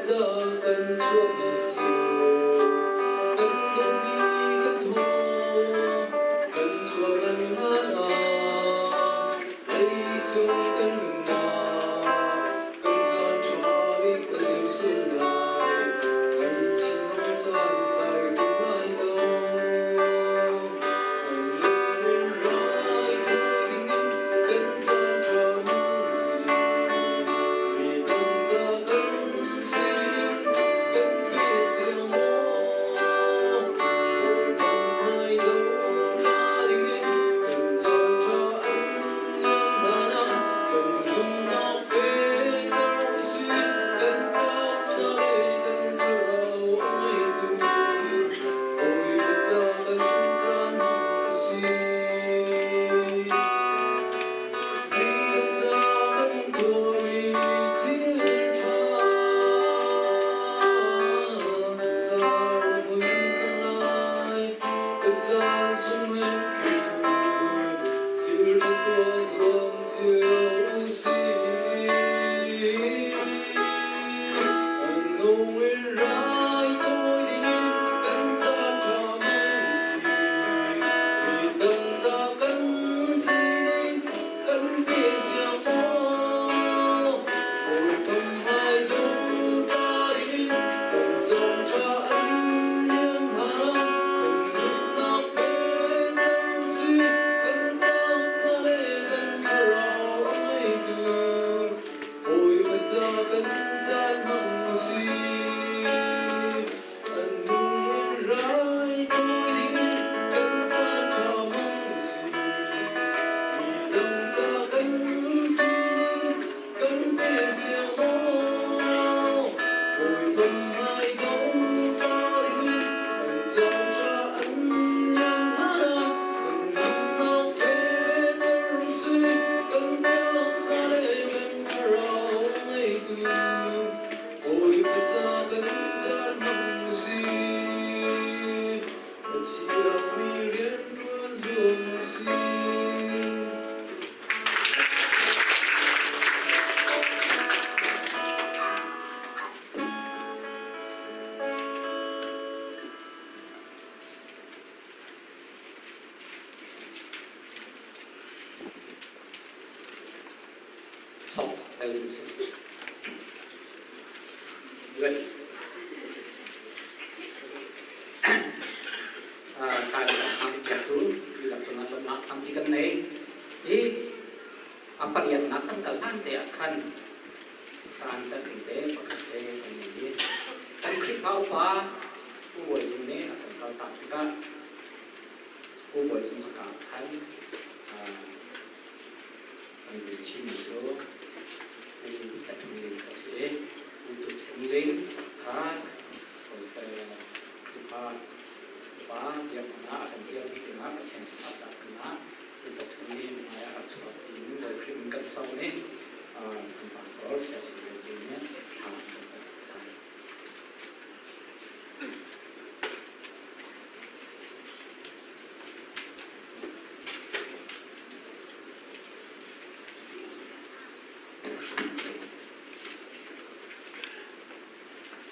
dah kan chuahpi cio? Kan dawtmi kan thaw, kan chuah manh hlan ah, leicung kan nunnak, kan caan ṭha bik a liam sual lai, ngaihchih zong santlai ṭung lai lo. Kan lungin rai thawi dingin kan caan ṭha hmang si. Midang ca kan sining kan pe siang maw? Bawipa hmai do hna dingin kan caan ṭha an liam hlanah kan zumhnak fehter usih. Kan taksa le kan thlarau a ngeitu Bawipa ca kan caan hmang usih. Kan Kan pe siang maw? Bawipa hmai duhpa in kan caan ṭha an liam hlan ah kan zumhnak fehter usih. Kan taksa le kan thlarau a ngeitu Bawipa ca kan caan hmang usih. An nung in raithawi dingin kan caan ṭha hmang usih. Midang ca kan sining kan pe siang maw? Bawipa hmai do ta dingin kan caan ṭha an liam hlan ah kan zumhnak fehter usih. Kan taksa le kan thlarau ngeitu Bawipa ca kan caan hmang usih. A thiangmi rianṭuan zuam usih. Sok in siseh. Good. Caan kan hmang piaktu dihlak cungah lawmhnak tampi kan nei. I a pariatnak kan kal hlan te ah khan caan kan ring te pakhat te kan nei i kan Khrihfa upa Pu Bawi Zung nih a kan kaltak tikah Pu Bawi Zung zaka khan Kan vun chimmi cu Pu Ta Ṭhung Ling kha si i Pu Tu Ṭhung Ling kha Khrihfa upa dirhmun ah a kan dirpi dingah Pathian sifah dah dingah Pu Ta Ṭhung Ling hmai ah rak chuak tiin Bawi Khrih min kan sawm i kan pastor Saya Sui Lian Ding nih thla an kan campiak lai.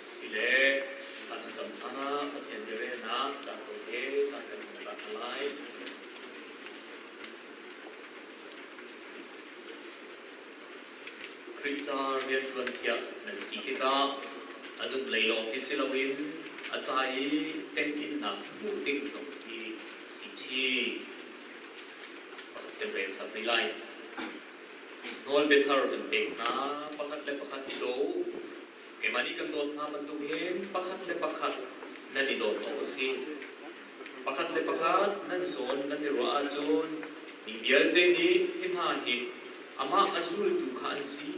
Sile, thla kan cam hlan ah Pathian biarelnak caan tawite caan kan hmang ta hna lai. Khrih ca rianṭuan thiah nan si tikah a zumh lei lawng hi si loin a ca i temhinnak hmuh ding zong hi a si chih. Pakhat kan rel chap rih lai. Nawlbia thar kan pek hna, pakhat le pakhat i daw u. Keimah nih kan dawt hna bantuk hin pakhat le pakhat nan i dawt awk a si. Pakhat le pakhat nan zawn nan i ruah ahcun mi vialte nih hi hna hi amah a zultu kha an si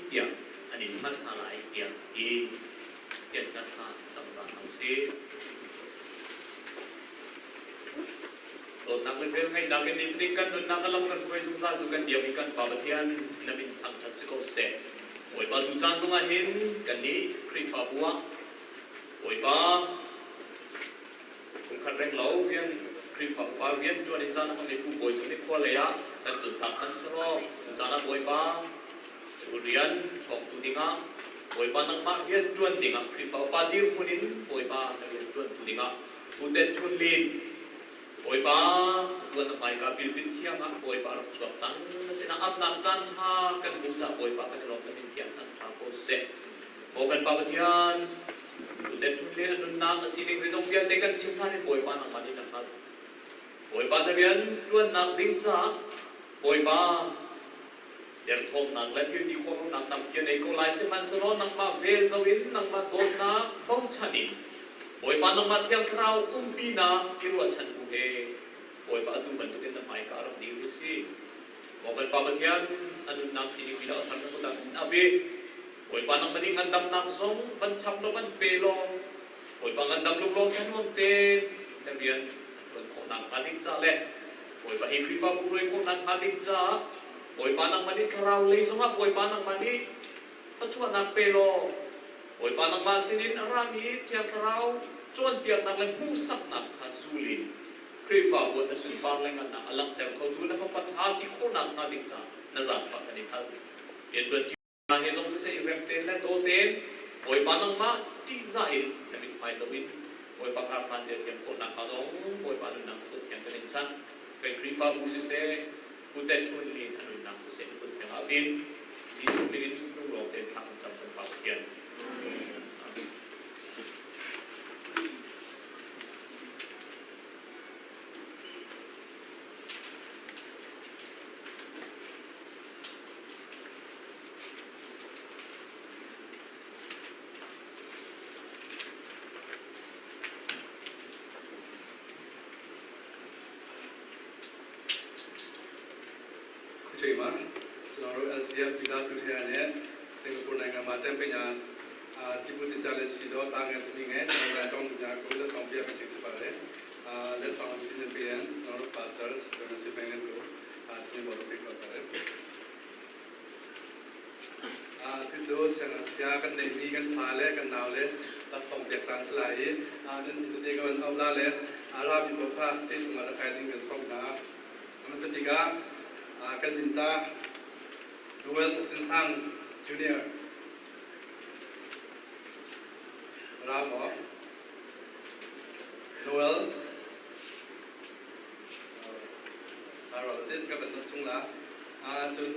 tiah an in hngalh hna lai tiah a ti. Tiah sinah thla cam ta hna u sih. Dawtnak le velngeihnak in nifatin kan nunnak a lam kan hruai zungzal tu kan biak i kan Pa Pathian na min thangṭhat si ko seh. Bawipa tu caan zongah hin kannih Khrihfabu ah Bawipa kumkhat reng lo rian Khrihfa upa rian ṭuan in caan a hmangmi Pu Bawi zong nih khua lei ah kan tluntak hmanh selaw tu caan ah Bawipa cu rian ṭhawngtu dingah. Bawipa nangmah rian ṭuan dingah Khrihfa upa dirhmun in Bawipa na rian ṭuantu dingah Pu Tet Chun Lin Bawipa atuan na hmaika bilpit thiang ah Bawipa rak chuak cang na sinah apnak caan ṭha kan hmuh caah Bawipa kan i lawm na min thiang thang ṭha ko seh. Maw kan Pa Pathian, Pu Tet Chun Lin a nunnak a sining zeizong vialte kan chim hlan in Bawipa nangmah nih na hngalh. Bawipa na rian ṭuannak ding caah Bawipa derthawmnak le thil ti khawhlonak tampi a nei ko lai sihmanhsehlaw nangmah vel zo in nangmah dawtnak bochan in Bawipa nangmah Thiang Thlarau umpinak i ruahchan bu he Bawipa atu bantukin na hmaika a rak dir hi si. Maw kan Pa Pathian, a nunnak sining lila a thar na kut ah kan ap i Bawipa nangmah nih ngandamnak zong van chap law van pe law Bawipa ngandam lunglawm thanuam tein na rian a ṭuan khawhnak hnga ding ca le Bawipa hi Khrihfabu hruai khawhnak hnga ding caah Bawipa nangmah nih thlarau lei zongah Bawipa nangmah nih thluachuahnak pe law Bawipa nangmah sinin a rami Thiang Thlarau cawnpiaknak le hmuhsaknak kha zul in Khrihfabu na sunpar le ngannak a langhter khotu na fapa ṭha si khawhnak hnga ding caah na zaangfah kan in hal. Rianṭuan Hna he zong siseh i rem tein le daw tein Bawipa nangmah ṭihzah in na mithmai zoh in Bawipa kar hmaan zia thiam khawhnak hnga zong Bawipa nunnak na kut thiang kan in chanh. Kan Khrihfabu siseh, Pu Tet Ṭhun Lin a nunnak siseh na kut thiang ah bin Jesuh min in lunglawm tein thla kan cam kan Pa Pathian. Amen. ခုချိန်မှာကျွန်တော်တို့ LCF မိသားစုထဲကနေစင်ကာပူနိုင်ငံမှာတက်ပညာအာစီပူတင်ကြလက်ရှိတော့တာငယ်တမီငယ်ကျွန်တော်တို့အကြောင်းများကိုလက်ဆောင်ပြပေးခြင်းဖြစ်ပါတယ်။အာလက်ဆောင်ရှင်းပြရင်ကျွန်တော်တို့ pastor ကျွန်တော်စီပန်ကိုအာစနေပေါ်လို့ဖိတ်ခေါ်ပါတယ်။အာဒီလိုဆရာဆရာkan nei mi kan fa le kan nau le laksawng pek caan si lai i nan tete ka van auh la le ra mi paoh kha stage cungah rak kai ding kan sawm hna. Hmasa bik ah kan minta Noel Uktin Sang Junior ra maw? Noel Aro te ka ban chung la cun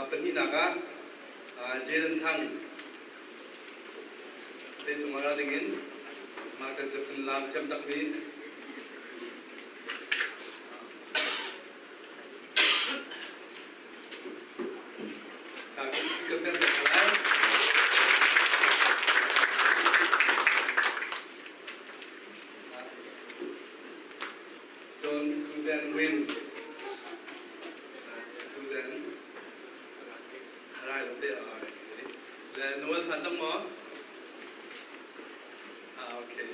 pahnihnak ah Jaden Thang stage cungah ra dingin Michael Jackson laam thiam takmi ka ber lai. Cun Susan Win Susan Rai lo te le Noel phan cang maw? Ah okay.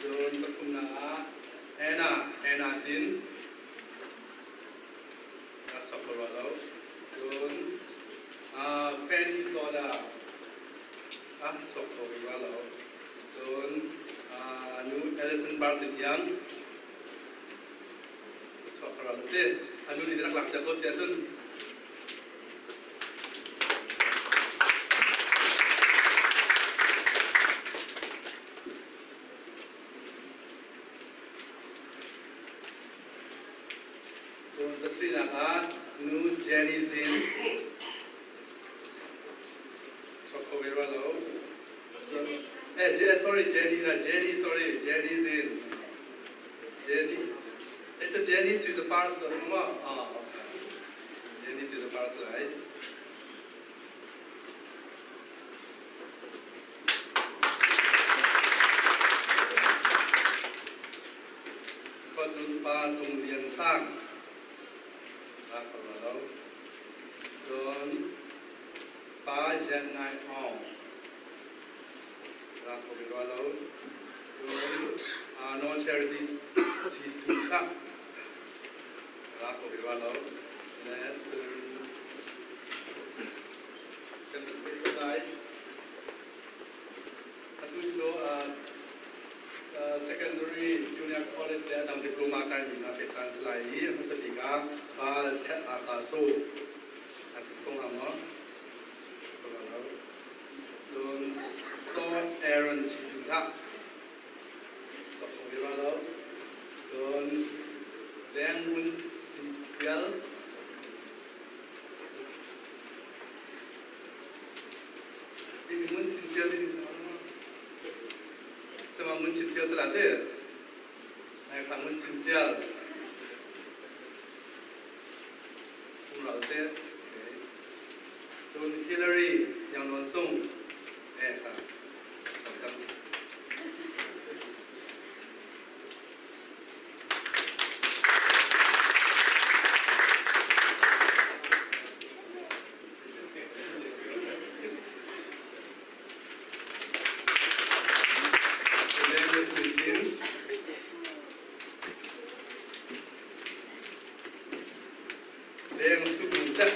Cun pathumnak ah Anna Anna Cin rak chok ko rua lo. Cun Fanny Toda ah chok ko rua lo. Cun nu Alison Barton Young chuak ko rua lo te. Anu nih rak lak piak ko si ahcun Cun pasarihnak ah nu Jenny Zin chuak kho ve rua lo. Cun eh sorry Jenny la Jenny sorry Jenny Zin Jenny It's a Jenny Sui the Pars lo ma ah Jenny Sui the Pars lai. Cun Pa Cung Lian Sang aa kho lo. Cun Pa Zen Nai Aung aa kho rua lo. Cun No Charity Chi Tu Kha aa kho rua lo. Le cun kan pe lai. Atu cu secondary junior college le adang diploma kaimi hna pek caan si lai i hmasa bik ah Val Thet Aa Ka So a ti ko hnga maw? Aaron Chi Tu Hlah. Sok kho ve lo. Cun Leng Ngun Cin Tial. Ngun Cin Tial ti sama sama Ngun Cin Tial salah te. Nai kha Ngun Cin Tial. Thumral te. Cun Hillary Yang Nawn Sung. Eh kha. Sang cang. Leng sung tet.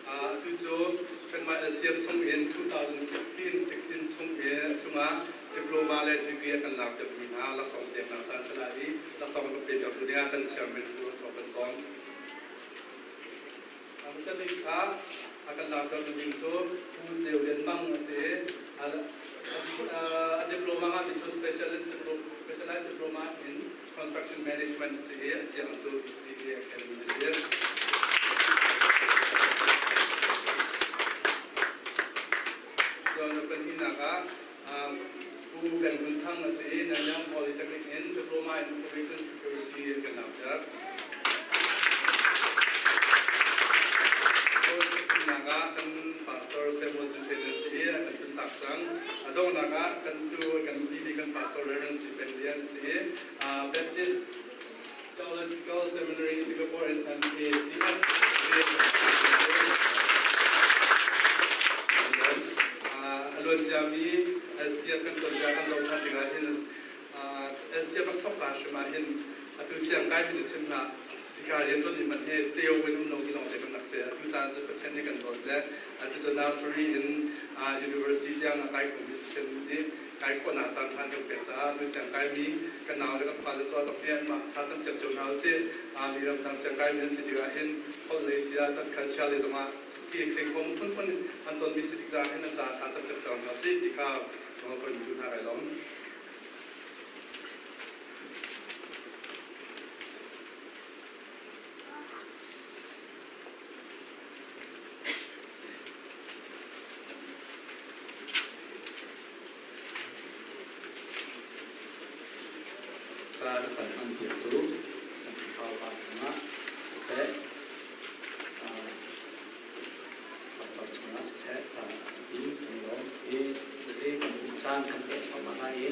Atu cu kanmah LCF chung in 2015-16 chung in chungah diploma le degree a kan lak piakmi hna laksawng peknak caan si lai i laksawng kan pe piaktu dingah kan chairman Pu Ro Thawng kan sawm. Hmasa bik kha a kan lakter ding cu Pu Ceu Lian Mang a si i a diploma ngahmi cu specialist specialized diploma in construction management a si i a siang cu BCA Academy a si. Cun a pahnihnak ah Pu Peng Hlun Thang a si i Nanyang Polytechnic in Diploma in Information Security an kan lakpiak. Cun pathumnak ah kan Pastor Samuel Tun a si i a kan tuntak cang. A donghnak ah kan tu kan timi kan Pastor Reverend Sui Peng Lian a si i Baptist Theological Seminary Singapore in MACS a luan ciami LCF kan ton kan zoh ṭhan tikah hin LCF rak thawk ka hrim ah hin atu siang kai mi sim hna speaker rian ṭuan mi hmanh hi teo in um lo mi lawng te kan rak si. Atu caan cu Pathian nih kan dawt le atu cu nursery in university tiang a kai khomi Pathian nih kai khawhnak caan ṭha kan pek caah tu siangkaimi kan nau le kan fale cu a nih anmah thla campiak cio hna usih. Mi ramdang siangkaimi an si tikah hin holh lei si ah tan culture lei zongah ti seikhom phunphun an tonmi si tik caah hin an caah thla campiak cio hna usih ti kha kan tu hna kai lawm. Ca na kan hmanpiaktu kan Khrihfa cungah siseh, pastor chungah siseh caan tampi kan lawm i hi kan caan kan pek thluahmah lai i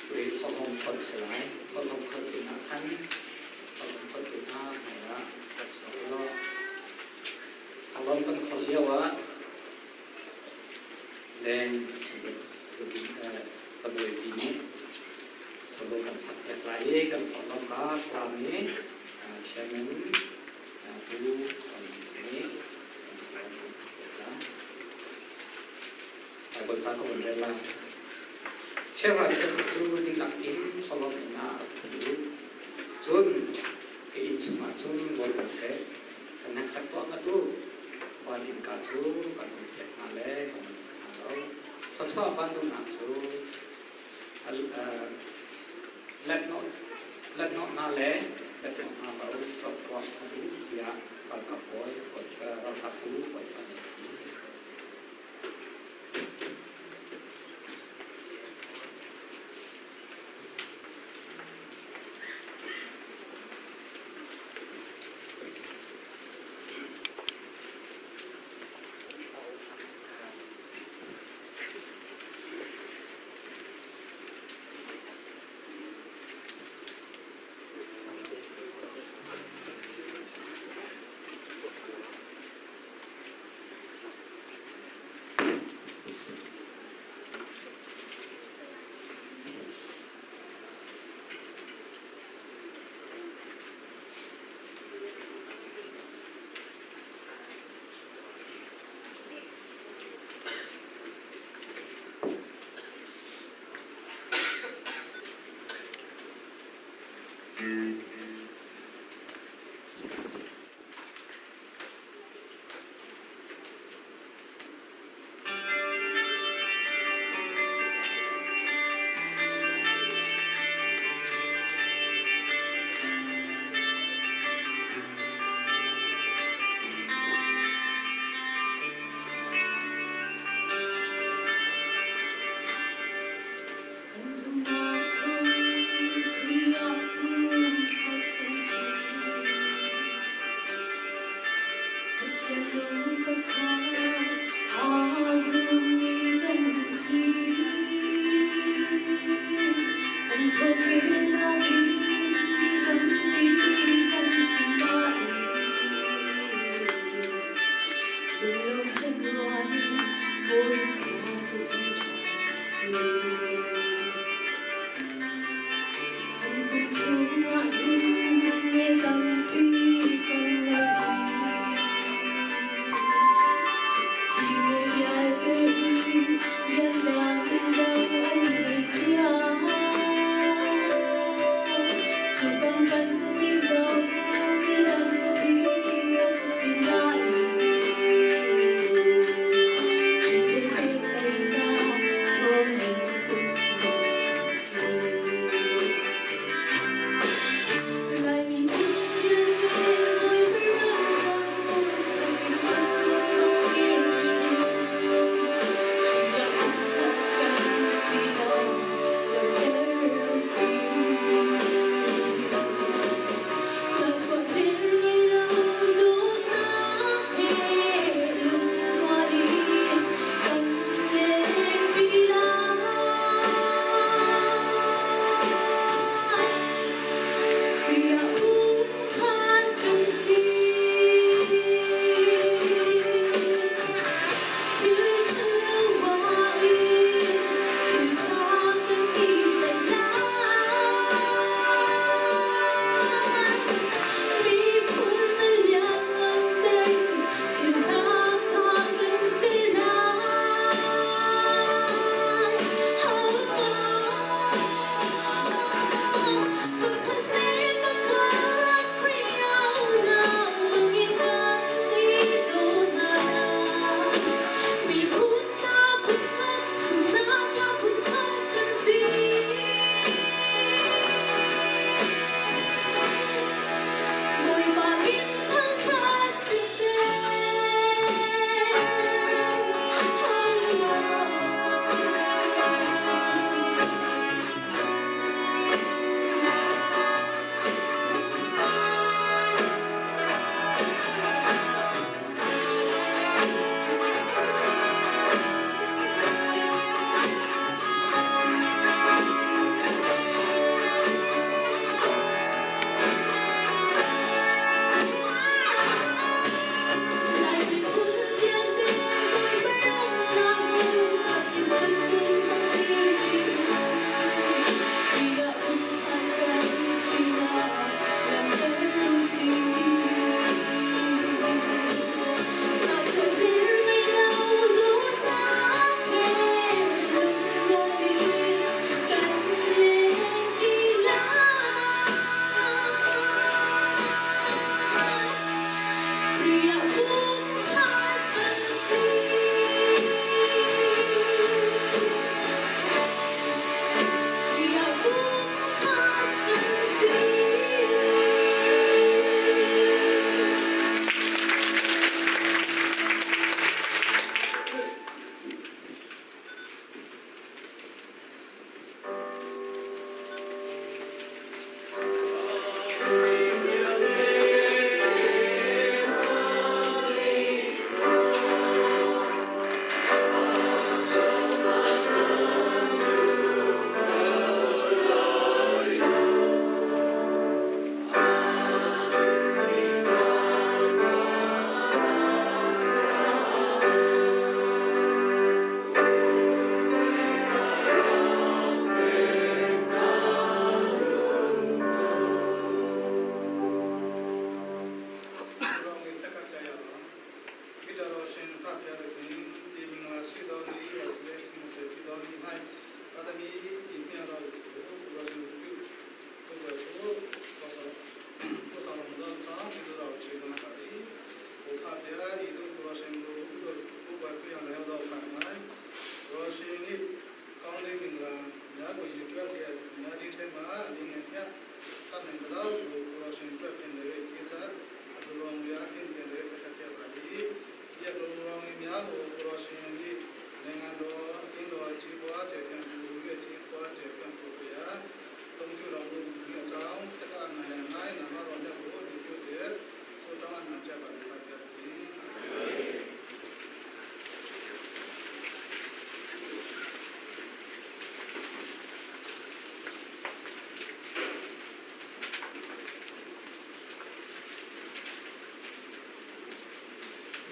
tui thawhlawm kholh si lai. Thawhlawm kholh pinah khan thawhlawm kholh tu hna hmaiah rak chuak law thawhlawm kan kholh lio ah Leng cabuai zi nih solo kan sak piak lai i kan thawhlawm ka Falam i chairman Pu Son nih kan thawhlawm kan piak lai. Bible ca ka vun rel lai. Chiara cheukhat cu dihlak in thawhlawm inn ah rak phun u. Cun ka inn chungah cun rawl ko seh. Kan hneksak tuah ngat u. Van innka cu kan hun piak hna le kan hun hna lo. Thluachuah vanlungnak cu lethnawh hna le lethnawh hna lo cawktuah a duh tiah ralkap bawi ralkapbu bawipa nih a ti. Kan zumhnak thawngin Khrih ah pumkhat kan si. Pathian nung pakhat aa zummi kan si. Kan thawhkehnak in mi tampi kan si nain lunglawm thanuam in Bawipa cu thangṭhat a si. Kan pum chungah hin nge tampi kan ngei Hi nge vialte hi rian dangdang an ngei cio. Cu bang kannih zong mi tampi kan si nain Khrih he pehtlaihnak thawngin pumkhat kan si. Laimi phun vialte Bawipa ram cang kan in bantuk bak dirmi in Khrih ah pumkhat kan si lo lamter a si.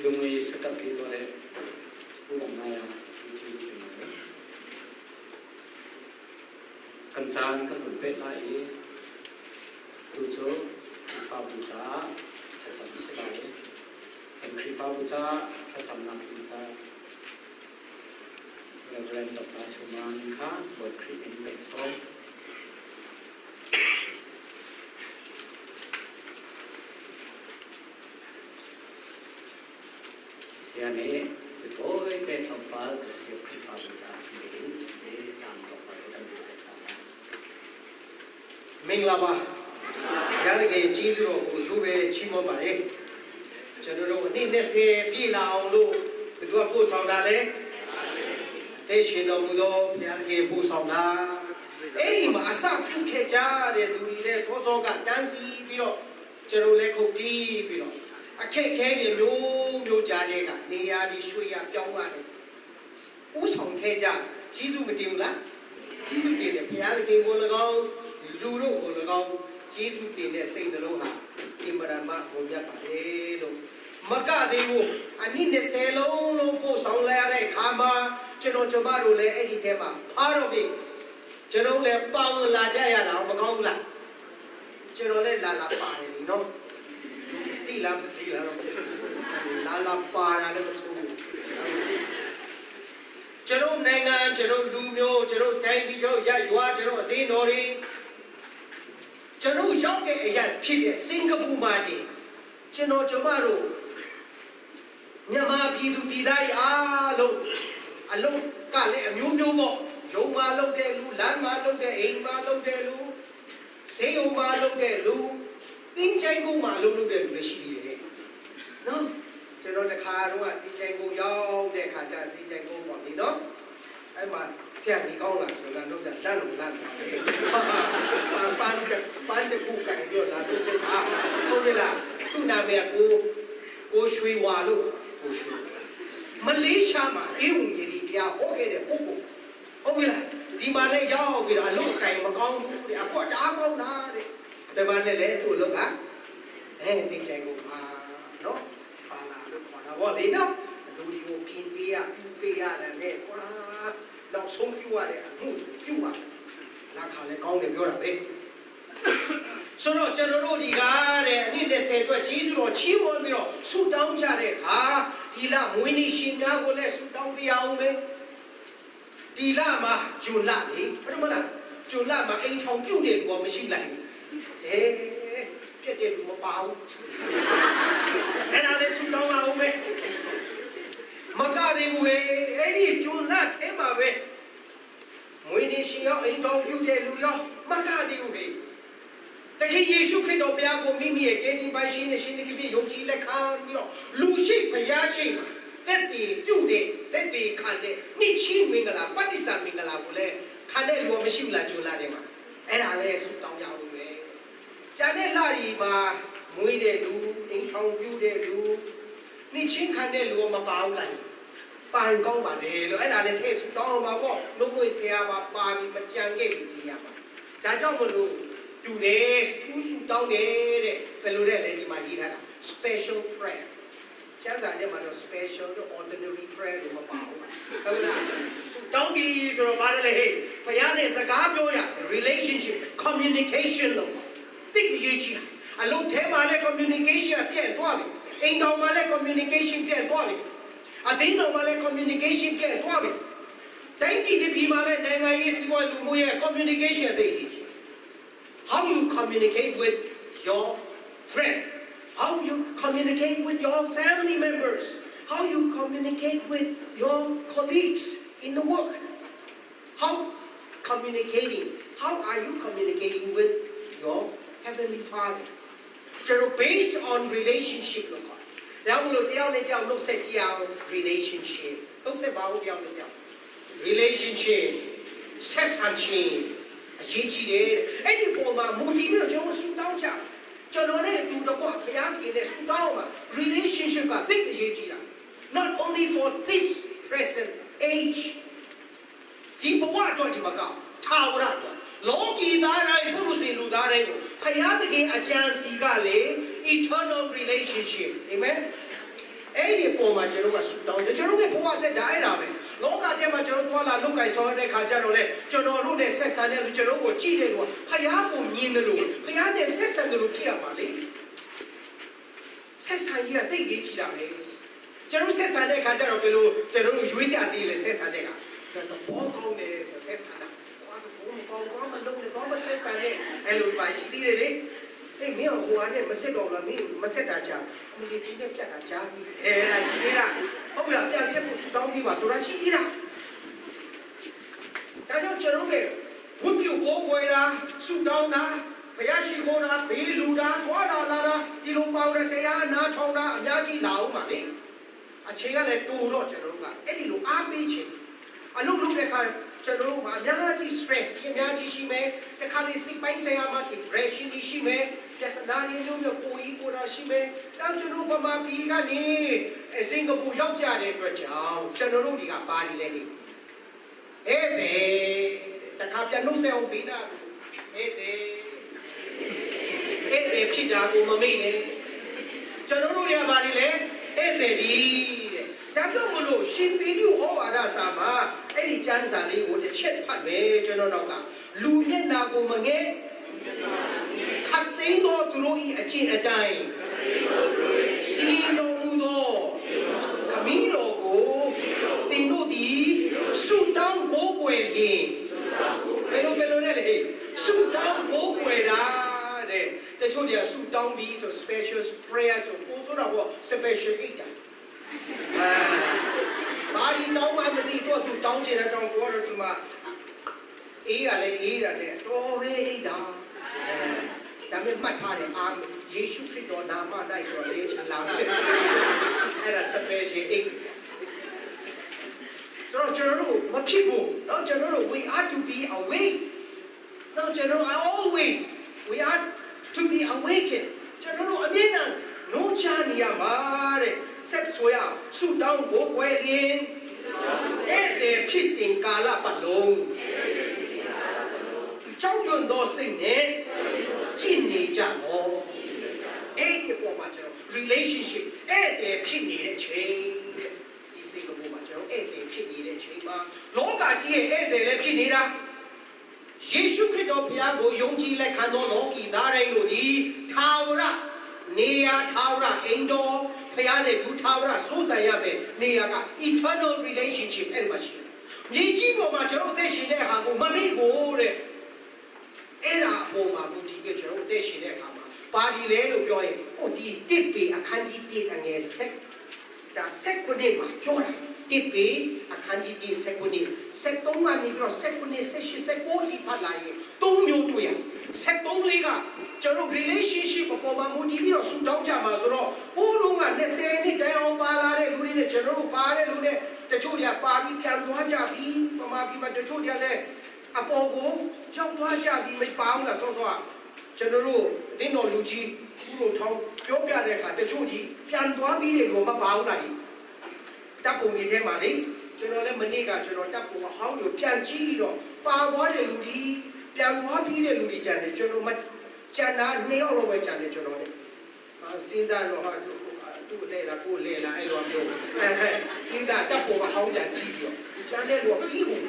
လူငွေစကပ်ပြီးတော့လေဥပမာယာကျူကျူတင်တယ်ကန်ချန်kan vun pet lai i tu cu Khrihfabu caah thlacam si lai. Kan Khrihfabu caah thlacamnak ding caah Reverend Dr. Chuman kha Bawi Khrih in kan sawm. Saya nih bitawi te tlawmpal ka siap Khrihfabu caah chim ding i caan tlawmpal te kan pek hna lai. မင်္ဂလာပါဘုရားသခင်ကြီးစုတော်ကိုအထူးပဲချီးမွမ်းပါတယ်ကျွန်တော်တို့အနည်း20ပြည့်လာအောင်လို့ဘယ်သူကပို့ဆောင်တာလဲအသက်ရှင်တော်မူသောဘုရားသခင်ပို့ဆောင်တာအဲ့ဒီမှာအစပြုခဲ့ကြတဲ့သူတွေလည်းစောစောကတန်းစီပြီးတော့ကျွန်တော်လည်းခုတ်တီးပြီးတော့အခက်ခဲတွေမျိုးမျိုးကြားတဲ့ကနေရာဒီရွှေရပြောင်းရတယ်ဥဆောင်ခဲ့ကြကြီးစုမတင်ဘူးလားကြီးစုတင်တယ်ဘုရားသခင်ကို၎င်းလူတို့ကို၎င်းကြီးစုတင်တဲ့စိတ်နှလုံးဟာအင်မရမဘုံမြတ်ပါတယ်လို့မကသေးဘူးအနည်း20လုံးလုံးပို့ဆောင်လာရတဲ့အခါမှာကျွန်တော်ကျမတို့လည်းအဲ့ဒီထဲမှာ part of it ကျွန်တော်လည်းပေါဝင်လာကြရတာမကောင်းဘူးလားကျွန်တော်လည်းလာလာပါတယ်လीနော်တိလားမတိလားတော့လာလာပါတာလည်းမဆိုးဘူးကျွန်တော်နိုင်ငံကျွန်တော်လူမျိုးကျွန်တော်တိုင်းပြည်ကျွန်တော်ရရွာကျွန်တော်အသင်းတော်တွေကျွန်တော်ရောက်တဲ့အရာဖြစ်တဲ့စင်ကာပူမှာတည်ကျွန်တော်ကျမတို့မြန်မာပြည်သူပြည်သားတွေအားလုံးအလုံးကလည်းအမျိုးမျိုးပေါ့ရုံမှာလုပ်တဲ့လူလမ်းမှာလုပ်တဲ့အိမ်မှာလုပ်တဲ့လူဆေးရုံမှာလုပ်တဲ့လူတင်းချိုင်းကုန်းမှာအလုပ်လုပ်တဲ့လူလည်းရှိသေးတယ်နော်ကျွန်တော်တခါတော့တင်းချိုင်းကုန်းရောက်တဲ့ခါကျတင်းချိုင်းကုန်းပေါ့ဒီနော်အဲ့မှာဆရာကြီးကောင်းလာဆိုတော့နှုတ်ဆက်လန့်လို့လန့်သွားတယ်ပန်ပန်ပန်တခုကင်ပြီးတော့လာနှုတ်ဆက်တာဟုတ်ပြီလားသူ့နာမည်ကကိုကိုရွှေဝါလို့ကိုရွှေမလေးရှားမှာအေးဝင်ကြီးတရားဟောခဲ့တဲ့ပုဂ္ဂိုလ်ဟုတ်ပြီလားဒီမှာလည်းရောက်ပြီးတော့အလုပ်ကင်မကောင်းဘူးတဲ့အခုတအားကောင်းတာတဲ့ဒီမှာလည်းလေသူ့အလုပ်ကအဲတင်ချိုင်ကိုပါနော်ပါလာလို့ခေါ်တာဗောလေနော်လူတွေကိုပြင်ပေးရပြပေးရတယ်နဲ့ကွာနောက်ဆုံးပြုရတဲ့အမှုပြုရလက်ခါလည်းကောင်းတယ်ပြောတာပဲဆိုတော့ကျွန်တော်တို့ဒီကားတဲ့အနည်း20အတွက်ကြီးစုတော်ချီးမွမ်းပြီးတော့ဆုတောင်းကြတဲ့အခါဒီလမွေးနေ့ရှင်များကိုလည်းဆုတောင်းပြအောင်မယ်ဒီလမှာဂျွန်လလေဟုတ်မလားဂျွန်လမှာအိမ်ထောင်ပြုတ်တဲ့လူကမရှိလိုက်အေးပြက်တဲ့လူမပါဘူးအဲ့ဒါလည်းဆုတောင်းအောင်မယ်မကသေးဘူးဟဲ့အဲ့ဒီဂျွန်လထဲမှာပဲမွေးနေ့ရှင်ရောအိမ်ထောင်ပြုတ်တဲ့လူရောမကသေးဘူးလေတခင်ယေရှုခရစ်တော်ဘုရားကိုမိမိရဲ့ကယ်တင်ပိုင်ရှင်နဲ့ရှင်သခင်ဖြစ်ယုံကြည်လက်ခံပြီးတော့လူရှိဘုရားရှိမှာတက်တည်ပြုတ်တဲ့တက်တည်ခံတဲ့နှစ်ချင်းမင်္ဂလာပတ္တိစာမင်္ဂလာကိုလည်းခံတဲ့လူကမရှိဘူးလားဂျွန်လာတယ်မှာအဲ့ဒါလည်းဆုတောင်းကြအောင်ပဲဂျန်တဲ့လရီမှာမွေးတဲ့လူအိမ်ထောင်ပြုတ်တဲ့လူနှစ်ချင်းခံတဲ့လူကမပါဘူးလားပိုင်ကောင်းပါလေလို့အဲ့ဒါလည်းထဲဆုတောင်းအောင်ပါပေါ့နှုတ်မွေဆရာပါပါပြီးမကြံခဲ့ပြီဒီရပါဒါကြောင့်မလို့တူတယ်ထူးဆူတောင်းတယ်တဲ့ဘယ်လိုတဲ့လဲဒီမှာရေးထားတာ special prayer ကျမ်းစာထဲမှာတော့ special တို့ ordinary prayer တို့မပါဘူးဟုတ်လားဆူတောင်းပြီဆိုတော့ဘာလဲဟေးဘုရားနဲ့စကားပြောရ relationship communication လို့တိတ်ရေးချီအလုံးထဲမှာလည်း communication ပြည့်သွားပြီအိမ်တော်မှာလည်း communication ပြည့်သွားပြီအသင်းတော်မှာလည်း communication ပြည့်သွားပြီတိုင်းပြည်တစ်ပြည်မှာလည်းနိုင်ငံရေးစီးပွားလူမှုရေး communication အသိရေးချီ How you communicate with your friend, how you communicate with your family members, how you communicate with your colleagues in the work. How communicating, how are you communicating with your Heavenly Father ကျွန်တော် based on relationship လို့ခေါ်တယ်။ဒါမှမဟုတ်တယောက်နဲ့တယောက်နှုတ်ဆက်ကြည့်အောင် relationship နှုတ်ဆက်ပါဦးတယောက်နဲ့တယောက် relationship ဆက်ဆံခြင်းအရေးကြီးတယ်တဲ့အဲ့ဒီပုံမှာမူတည်ပြီးတော့ကျွန်တော်ဆူတောင်းကြကျွန်တော်နဲ့အတူတကွဘုရားသခင်နဲ့ဆူတောင်းမှာ relationship ကသိအရေးကြီးတာ not only for this present age ဒီဘဝအတွက်ဒီမကထာဝရအတွက်လောကီသားတိုင်းပုရုษလူသားတိုင်းကိုဖယားသခင်အကြံစီကလေ eternal relationship amen အဲ့ဒီပုံမှာကျွန်တော်ကဆူတောင်းကျွန်တော်ရဲ့ဘဝသက်တာအဲ့ဒါပဲလောကထဲမှာကျွန်တော်သွားလာလုတ်ကိုင်ဆောင်ရတဲ့ခါကျတော့လေကျွန်တော်တို့နဲ့ဆက်ဆံတဲ့လူကျွန်တော်ကိုကြည့်တဲ့လူကဖယားကိုမြင်တယ်လို့ဖယားနဲ့ဆက်ဆံတယ်လို့ဖြစ်ရပါလေဆက်ဆံရေးကတိတ်ရေးကြည့်တာပဲကျွန်တော်ဆက်ဆံတဲ့ခါကျတော့ဘယ်လိုကျွန်တော်တို့ရွေးကြသေးလဲဆက်ဆံတဲ့ခါတော့ဘောကောင်းတယ်ဆိုဆက်ဆံတာကွာဘောမကောင်းတော့မလုံးနဲ့တော့မဆက်ဆံနဲ့အဲ့လိုပါရှိသေးတယ်လေအေးမင်းဟိုကနေမဆက်တော့လားမင်းမဆက်တာကြာမလီတင်းနဲ့ပြတ်တာကြာပြီအဲဒါရှိသေးလားဟုတ်လားပြန်ဆက်ဖို့ဆူတောင်းပြီးပါဆိုတာရှိသေးလားဒါကြောင့်ကျွန်တော်ကဝတ်ပြုကိုးကွယ်တာဆူတောင်းတာဘုရားရှိခိုးတာဘေးလူတာသွားတာလာတာဒီလိုပေါတဲ့တရားနာထောင်တာအများကြီးလာအောင်ပါလေအခြေကလည်းတူတော့ကျွန်တော်တို့ကအဲ့ဒီလိုအားပေးခြင်းအလုပ်လုပ်တဲ့အခါကျွန်တော်တို့မှာအများကြီး stress ဒီအများကြီးရှိမယ်တခါလေစိတ်ပိုင်းဆိုင်ရာမှာ depression တွေရှိမယ်ပြဿနာတွေမျိုးမျိုးကိုကြီးကိုတာရှိမယ်နောက်ကျွန်တော်ဗမာပြည်ကနေစင်ကာပူရောက်ကြတဲ့အတွက်ကြောင့်ကျွန်တော်တို့တွေကပါနေလဲဒီအဲ့တဲ့တခါပြန်လို့ဆက်အောင်ပေးတာအဲ့တဲ့အဲ့တဲ့ဖြစ်တာကိုမမေ့နဲ့ကျွန်တော်တို့တွေကပါနေလဲအဲ့တဲ့ဒီတဲ့ဒါကြောင့်မလို့ရှင်ပေတုဩဝါဒစာမှာအဲ့ဒီကျမ်းစာလေးကိုတစ်ချက်ဖတ်မယ်ကျွန်တော်တော့ကလူမျက်နာကိုမငဲ့ခတ်သိမ်းသောသူတို့၏အကျင့်အတိုင်းစီတော်မူသောခမည်းတော်ကိုတင်တို့သည်ဆုတောင်းကိုးကွယ်လျင်ဘယ်လိုဘယ်လိုလဲလေဆုတောင်းကိုးကွယ်တာတဲ့တချို့တွေကဆုတောင်းပြီးဆို special prayer ဆိုပို့ဆိုတာပေါ့ special အိတ်တာအာဘာဒီတောင်းမှမသိတော့သူတောင်းချင်တဲ့တောင်းကိုတော့သူမှအေးရလေအေးရနဲ့တော်ပဲအိတ်တာအဲဒါပေမဲ့မှတ်ထားတယ်အာယေရှုခရစ်တော်နာမ၌ဆိုတော့လေချလာတယ်အဲ့ဒါ special အိတ်ဆိုတော့ကျွန်တော်တို့မဖြစ်ဘူးနော်ကျွန်တော်တို့ we are to be awake နော်ကျွန်တော်တို့ always we are to be awakened ကျွန်တော်တို့အမြဲတမ်းနိုးချနေရမှာတဲ့ဆက်ဆိုရဆုတောင်းကိုွယ်လျင်အဲ့တဲ့ဖြစ်စဉ်ကာလပတ်လုံးကြောက်ရွံ့သောစိတ်နဲ့ကြည်နေကြတော့အဲ့ဒီပေါ်မှာကျွန်တော် relationship အဲ့တဲ့ဖြစ်နေတဲ့ချိန်တဲ့ဒီစိတ်ကပေါ်မှာကျွန်တော်အဲ့တဲ့ဖြစ်နေတဲ့ချိန်မှာလောကကြီးရဲ့အဲ့တဲ့လည်းဖြစ်နေတာယေရှုခရစ်တော်ဘုရားကိုယုံကြည်လက်ခံသောလောကီသားတိုင်းတို့သည်ထာဝရနေရာထာဝရအိမ်တော်ဘုရားနဲ့ဒုထာဝရစိုးစံရမယ်နေရာက eternal relationship အဲ့ဒီမှာရှိတယ်။မြေကြီးပေါ်မှာကျွန်တော်အသက်ရှင်တဲ့ဟာကိုမမေ့ကိုတဲ့အဲ့ဒါအပေါ်မှာမူတည်ပြီးကျွန်တော်အသက်ရှင်တဲ့အခါမှာပါဒီလဲလို့ပြောရင်ဟိုဒီတစ်ပေအခန်းကြီး1အငယ်ဆက်ဒါဆက်ခုနှစ်မှာပြောတာတစ်ပေအခန်းကြီး1ဆက်ခုနှစ်ဆက်3ကနေပြီးတော့ဆက်ခုနှစ်ဆက်8ဆက်9ထိဖတ်လာရင်၃မျိုးတွေ့ရဆက်3လေးကကျွန်တော် relationship အပေါ်မှာမူတည်ပြီးတော့ဆူတောင်းကြမှာဆိုတော့ဟိုးတုန်းက20နှစ်တိုင်အောင်ပါလာတဲ့လူတွေနဲ့ကျွန်တော်တို့ပါတဲ့လူတွေတချို့တွေကပါပြီးပြန်သွားကြပြီပမာပြီးမှတချို့တွေကလည်းအပေါ်ကိုရောက်သွားကြပြီမပါဘူးလားစောစောကကျွန်တော်တို့အတင်းတော်လူကြီးဥတို့ထောင်းပြောပြတဲ့အခါတချို့ကြီးပြန်သွားပြီးတယ်လို့မပါဘူးလားတပ်ပုံတွေထဲမှာလေကျွန်တော်လည်းမနေ့ကကျွန်တော်တပ်ပုံအဟောင်းကိုပြန်ကြည့်တော့ပါသွားတဲ့လူကြီးပြန်သွားပြီးတဲ့လူတွေကြံတယ်ကျွန်တော်မကြံတာနှစ်ယောက်လောက်ပဲကြံတယ်ကျွန်တော်လည်းအာစဉ်းစားတော့ဟာသူ့လဲလားကိုလဲလားအဲ့လိုမျိုးစဉ်းစားတပ်ပုံအဟောင်းပြန်ကြည့်ပြီးတော့ကြံတဲ့လူကပြီးကုန်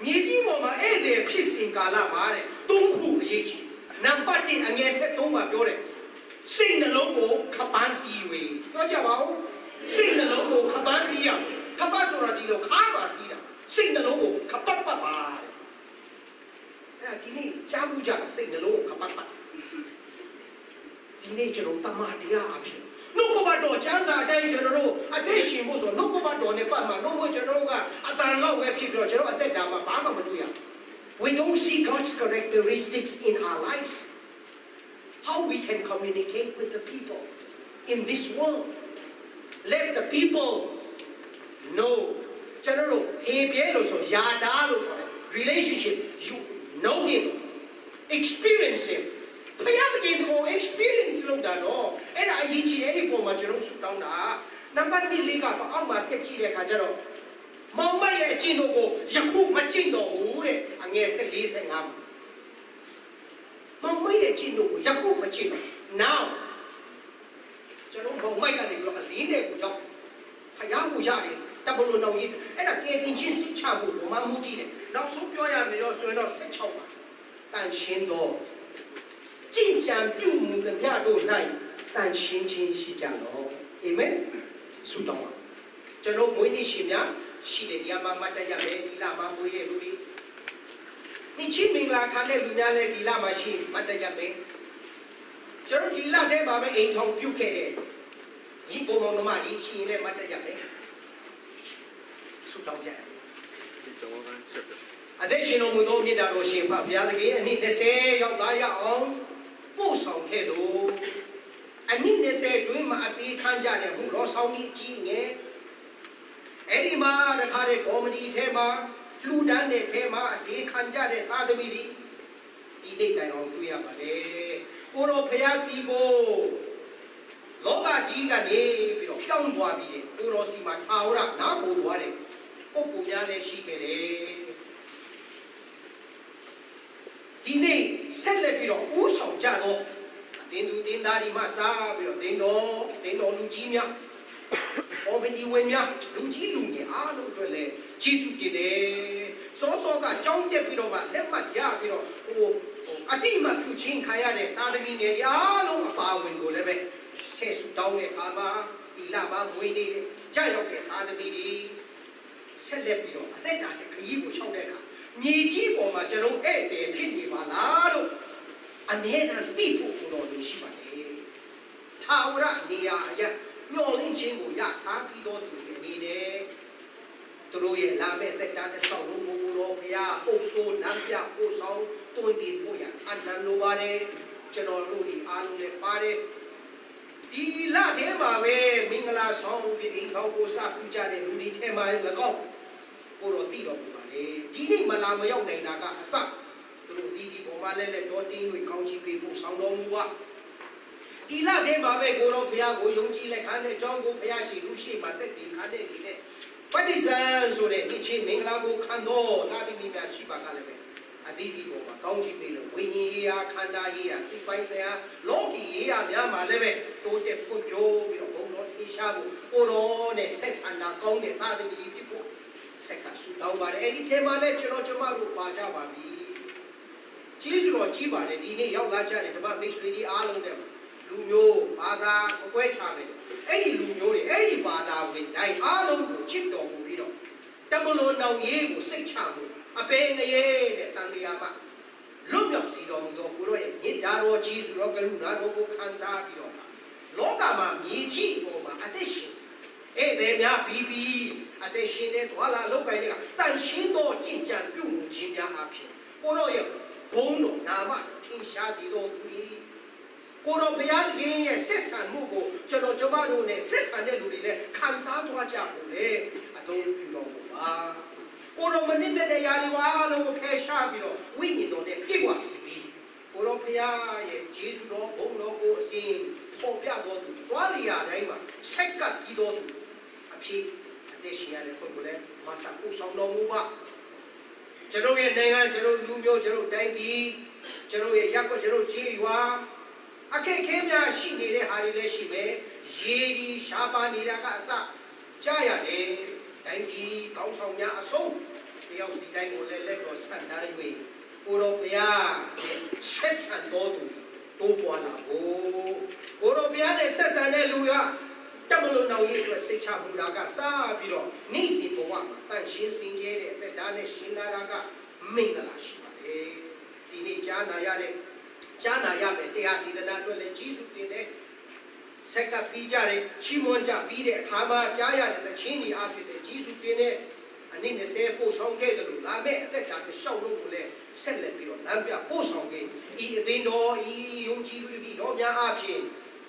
မြေကြီးပေါ်မှာဧည့်သည်ဖြစ်စဉ်ကာလမှာတဲ့သုံးခုအရေးကြီးနံပါတ်1အငယ်ဆက်3မှာပြောတယ်စိတ်နှလုံးကိုခပန်းစီဝေပြောကြပါဦးစိတ်နှလုံးကိုခပန်းစီရခပတ်ဆိုတာဒီလိုခါပါစီတာစိတ်နှလုံးကိုခပတ်ပတ်ပါတဲ့အဲ့ဒါဒီနေ့ကြားဘူးကြစိတ်နှလုံးကိုခပတ်ပတ်ဒီနေ့ကျွန်တော်တမန်တရားအဖြစ်နှုတ်ကပတ်တော်ချမ်းစာအတိုင်းကျွန်တော်တို့အသက်ရှင်ဖို့ဆိုနှုတ်ကပတ်တော်နဲ့ပတ်မှာနှုတ်ဘကျွန်တော်တို့ကအတန်လောက်ပဲဖြစ်ပြီးတော့ကျွန်တော်အသက်တာမှာဘာမှမတွေ့ရ We don't see God's characteristics in our lives. How we can communicate with the people in this world. Let the people know ကျွန်တော်တို့ဟေပြဲလို့ဆိုယာဒါလို့ခေါ်တယ် relationship you know him experience him ဖယားတကယ်ကို experience လုပ်တာနော်အဲ့ဒါအရေးကြီးတယ်အဲ့ဒီပုံမှာကျွန်တော်ဆုတောင်းတာနံပါတ်2လေးကတော့အောက်မှာဆက်ကြည့်တဲ့အခါကျတော့မောင်မရဲ့အကျင့်တို့ကိုယခုမကျင့်တော့ဘူးတဲ့အငယ်14 15မောင်မရဲ့အကျင့်တို့ကိုယခုမကျင့်တော့ now ကျွန်တော်မောင်မိုက်ကနေပြီးတော့အလင်းတဲ့ကိုရောက်ဖယားကိုရတယ်တဘလို့နောက်ကြီးအဲ့ဒါကယ်တင်ချင်းစစ်ချမှုကိုမှမူတည်တယ်နောက်ဆုံးပြောရမယ်တော့ဆိုရင်တော့16ပါတန်ရှင်းတော့ကြင်ကြံပြုမှုသမျှတို့၌တန်ရှင်းခြင်းရှိကြလောအာမင်ဆုတောင်းပါကျွန်တော်မွေးနေ့ရှင်များရှိတယ်ဒီမှာမတ်တရမယ်ဒီလမှာမွေးတဲ့လူတွေနိချင်းမင်္ဂလာခံတဲ့လူများလည်းဒီလမှာရှိမတ်တရမယ်ကျွန်တော်ဒီလထဲမှာပဲအိမ်ထောင်ပြုတ်ခဲ့တဲ့ညီကိုမောင်နှမကြီးရှိရင်လည်းမတ်တရမယ်ဆုတောင်းကြအသက်ရှင်တော်မူသောမြတ်တော်ရှင်ဖဘုရားသခင်အနည်း20ရောက်သားရအောင်ပို့ဆောင်ခဲ့လို့အနည်း20တွင်မှာအစီခံကြတဲ့ဘုရောဆောင်ကြီးကြီးငယ်အဲ့ဒီမှာတခါတဲ့ကော်မတီထဲမှာလှူဒန်းတဲ့ထဲမှာအစီခံကြတဲ့သားသမီးတွေဒီနေ့တိုင်အောင်တွေ့ရပါတယ်ကိုတော်ဖျားစီကိုလောကကြီးကနေပြီးတော့ပြောင်းသွားပြီးတဲ့ကိုတော်စီမှာထာဝရနာကိုသွားတဲ့ပုဂ္ဂိုလ်များလည်းရှိခဲ့တယ်ဒီနေ့ဆက်လက်ပြီးတော့ဥဆောင်ကြတော့တင်းသူတင်းသားဒီမှစားပြီးတော့တင်းတော်တင်းတော်လူကြီးများအော်မဒီဝင်များလူကြီးလူငယ်အားလုံးအတွက်လည်းကျေးဇူးတင်တယ်စောစောကကြောင်းတက်ပြီးတော့မှလက်မှတ်ရပြီးတော့ဟိုအတိမပြုချင်းခံရတဲ့တာသမီငယ်တွေအားလုံးအပါဝင်ကိုလည်းပဲထဲဆူတောင်းတဲ့အခါမှာဒီလမှာမွေးနေတဲ့ကြာရောက်တဲ့အာသမီတွေဆက်လက်ပြီးတော့အသက်တာတခရီးကိုရှောက်တဲ့အခါမြေကြီးပေါ်မှာကျွန်တော်ဧည့်သည်ဖြစ်နေပါလားလို့အမြဲတမ်းသိဖို့ကိုတော်လို့ရှိပါတယ်။ထာဝရနေရာအရမျောလင့်ခြင်းကိုရထားပြီးတော့သူတွေအနေနဲ့သူတို့ရဲ့လာမယ့်အသက်တာတစ်လျှောက်လုံးကိုကိုတော်ဘုရားအုပ်စိုးလမ်းပြပို့ဆောင်တွင်တင်ဖို့ရအနန္တလိုပါတယ်ကျွန်တော်တို့ဒီအားလုံးလည်းပါတယ်ဒီလထဲမှာပဲမင်္ဂလာဆောင်ပြီးအိမ်ကောင်းကိုစပြုကြတဲ့လူတွေထဲမှာ၎င်းကိုတော်သိတော်မူပါတယ်ဒီနေ့မလာမရောက်နိုင်တာကအစသူတို့ဒီဒီပေါ်မှာလဲလဲတော်တင်းတွေကောင်းချီးပေးဖို့ဆောင်တော်မူပါဒီလထဲမှာပဲကိုတော်ဘုရားကိုယုံကြည်လက်ခံတဲ့အကြောင်းကိုဘုရားရှိလူရှိမှတက်တည်ခံတဲ့ဒီနဲ့ပဋိစ္စံဆိုတဲ့ဒီချင်းမင်္ဂလာကိုခံတော်သာသမီများရှိပါကလည်းပဲအသီးသီးပေါ်မှာကောင်းချီးပေးလို့ဝိညာဉ်ရေးရာခန္ဓာရေးရာစိတ်ပိုင်းဆိုင်ရာလောကီရေးရာများမှာလည်းပဲတိုးတက်ဖွံ့ဖြိုးပြီးတော့ဘုံတော်ထင်ရှားဖို့ကိုတော်နဲ့ဆက်ဆံတာကောင်းတဲ့သာသမီတွေဖြစ်ဖို့ဆက်ကဆူတောင်းပါတယ်အဲ့ဒီထဲမှာလည်းကျွန်တော်ကျမတို့ပါကြပါပြီကျေးဇူးတော်ကြီးပါတယ်ဒီနေ့ရောက်လာကြတဲ့ဓမ္မမိတ်ဆွေတွေအားလုံးတဲ့လူမျိုးဘာသာမကွဲခြားပဲအဲ့ဒီလူမျိုးတွေအဲ့ဒီဘာသာဝင်တိုင်းအားလုံးကိုချစ်တော်မူပြီးတော့တမလွန်နောင်ရေးကိုစိတ်ချမှုအပေငရဲတဲ့တန်တရားမှာလွတ်မြောက်စီတော်မူသောကိုရောရဲ့မေတ္တာတော်ကြီးစုတော်ကရုဏာတော်ကိုခံစားပြီးတော့လောကမှာမြေကြီးပေါ်မှာအသက်ရှင်ဧည့်သည်များပြီးပြီးအသက်ရှင်တဲ့သွာလာလောက်ကင်တွေကတန်ရှင်းသောကြင်ကြံပြုမှုခြင်းများအဖြစ်ကိုရောရဲ့ဘုန်းတော်နာမထင်ရှားစေတော်သူ၏ကိုတော်ဘုရားသခင်ရဲ့ဆက်ဆံမှုကိုကျွန်တော်ကျမတို့နဲ့ဆက်ဆံတဲ့လူတွေလည်းခံစားသွားကြဖို့လေအသုံးပြုတော်မူပါကိုတော်မနစ်တဲ့ຢာတွေအားလုံးကိုဖယ်ရှားပြီးတော့ဝိညာဉ်တော်နဲ့ပြည့်ဝစေပြီးကိုတော်ဘုရားရဲ့ဂျေဇုတော်ဘုန်းတော်ကိုအစဉ်ဖော်ပြတော်သူတွားလျာတိုင်းမှာဆက်ကပ်ပြီးတော်သူအဖြစ်အသက်ရှင်ရတဲ့ပုဂ္ဂိုလ်လည်းမဆာဥဆောင်တော်မူပါကျွန်တော်ရဲ့နိုင်ငံကျွန်တော်လူမျိုးကျွန်တော်တိုင်းပြည်ကျွန်တော်ရဲ့ရပ်ကွက်ကျွန်တော်ခြေရွာအခက်ခဲများရှိနေတဲ့ဟာတွေလည်းရှိမယ်ရေဒီရှားပါနေတာကအစကြားရတယ်တိုင်းပြည်ကောင်းဆောင်များအဆုံးတယောက်စီတိုင်းကိုလည်းလက်တော်ဆန့်တန်း၍ကိုတော်ဘုရားဆက်ဆံတော်သူတိုးပွားလာဖို့ကိုတော်ဘုရားနဲ့ဆက်ဆံတဲ့လူကတမလို့နောင်ရေးအတွက်စိတ်ချမှုတာကစားပြီးတော့နေ့စဉ်ဘဝမှာတန့်ရှင်းစင်ကြဲတဲ့အသက်တာနဲ့ရှင်လာတာကမင်္ဂလာရှိပါတယ်ဒီနေ့ကြားနာရတဲ့ကြားနာရမယ်တရားဒီသနာအတွက်လည်းကြီးစုတင်တဲ့ဆက်ကပြီးကြတဲ့ချီးမွမ်းကြပြီးတဲ့အခါမှာကြားရတဲ့သချင်းကြီးအဖြစ်တဲ့ကြီးစုတင်တဲ့ အနည်း20ပို့ဆောင်ခဲ့တယ်လို့လာမဲ့အသက်တာတစ်လျှောက်လုံးကိုလည်းဆက်လက်ပြီးတော့လမ်းပြပို့ဆောင်ခဲ့ဤအသင်းတော်ဤယုံကြည်သူတွေပြီးတော့များအဖြစ်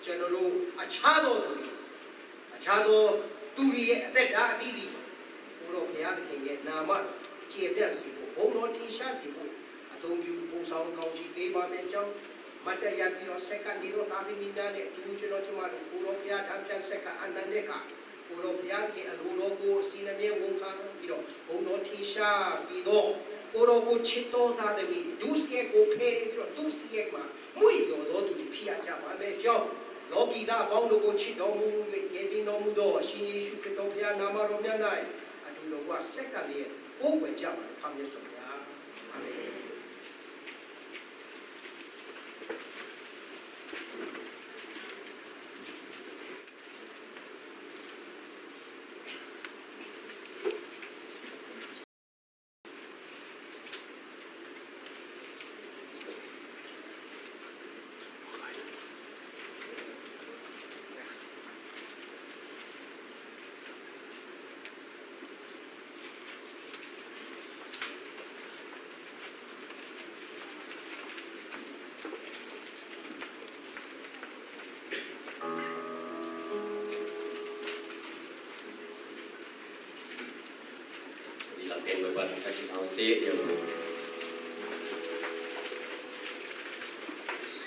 ကျွန်တော်တို့အခြားသောသူတွေအခြားသောသူတွေရဲ့အသက်တာအသီးသီးကိုတော်ဘုရားသခင်ရဲ့နာမကျေပြတ်စေဖို့ဘုန်းတော်ထင်ရှားစေဖို့အသုံးပြုပို့ဆောင်ကောင်းချီးပေးပါမယ်အကြောင်းမတ်တရပြီးတော့ဆက်ကနေတော့သာသမီများနဲ့အတူကျွန်တော်ကျမတို့ကိုတော်ဘုရားထံပြန်ဆက်ကအနန္တကကိုတော်ဘုရားသခင်အလိုတော်ကိုအစီအမြဲဝန်ခံပြီးတော့ဘုန်းတော်ထင်ရှားစေတော့ကိုတော်ကိုချစ်တော်သားသမီးဒုစရိုက်ကိုဖယ်ပြီးတော့ဒုစရိုက်မှာမွေ့တော်တော်သူတွေဖြစ်ရကြပါမယ်အကြောင်းလောကီသားပေါင်းတို့ကိုချစ်တော်မူ၍ကယ်တင်တော်မူသောရှင်ယေရှုခရစ်တော်ဘုရားနာမတော်မြတ်၌အတူတော်ကဆက်ကလေးကိုးကွယ်ကြပါဖာမြတ်စွာဘုရားအာမင် ဒီလောက်တင်ဝပါတချင်အောင်စေတယ်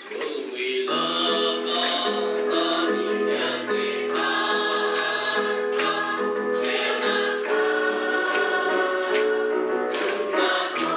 Sulwi laba tani yati ka chena ka ka ka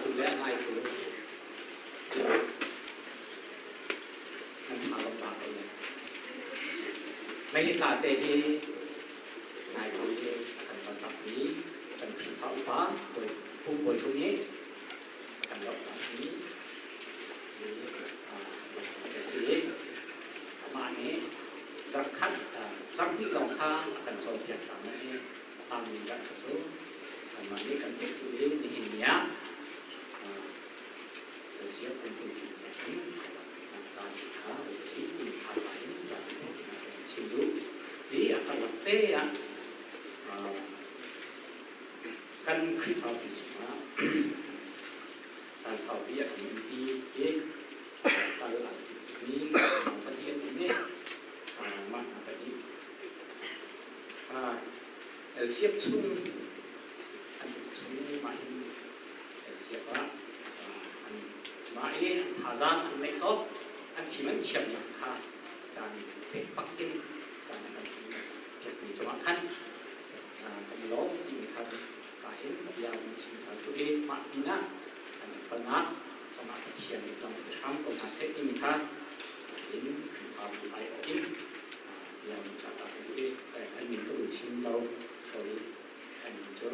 chimtu le a ngaitu nan tha bak la ko le. Mei hla te hi ngaitu hi a kan kaltak mi kan Khrihfa upa Pu Bawi Zung nih a kan lohtak mi a si i amah nih zarhkhat zarhhnih lawng kha a kan cawnpiak ta i a tangmi zarh kha cu kanmah nih kan pek cu i nihin ni ah Asia kum thim he hin caan kha si ti kha in chim duh i a karlak te ah kan Khrihfabu chungah caan saupi a kan umpi i kal a mi pahnih an um i mah hna pahnih kha siap chung an um chung mah hin siap ah an mah i an thazaang an neih tawk an thim an thiamnak kha caan pek bak in caan a kan pekmi cungah khan kan i lawm timi kha ka in bia kan chim ṭhan tuk i mah pinah kan tonah amah Pathian nih lam pe hram ko hna seh timi kha in Khrihfabu aiawh in bia kan cah ta ka duh i an min ka vun chim lo, sorry. An min cu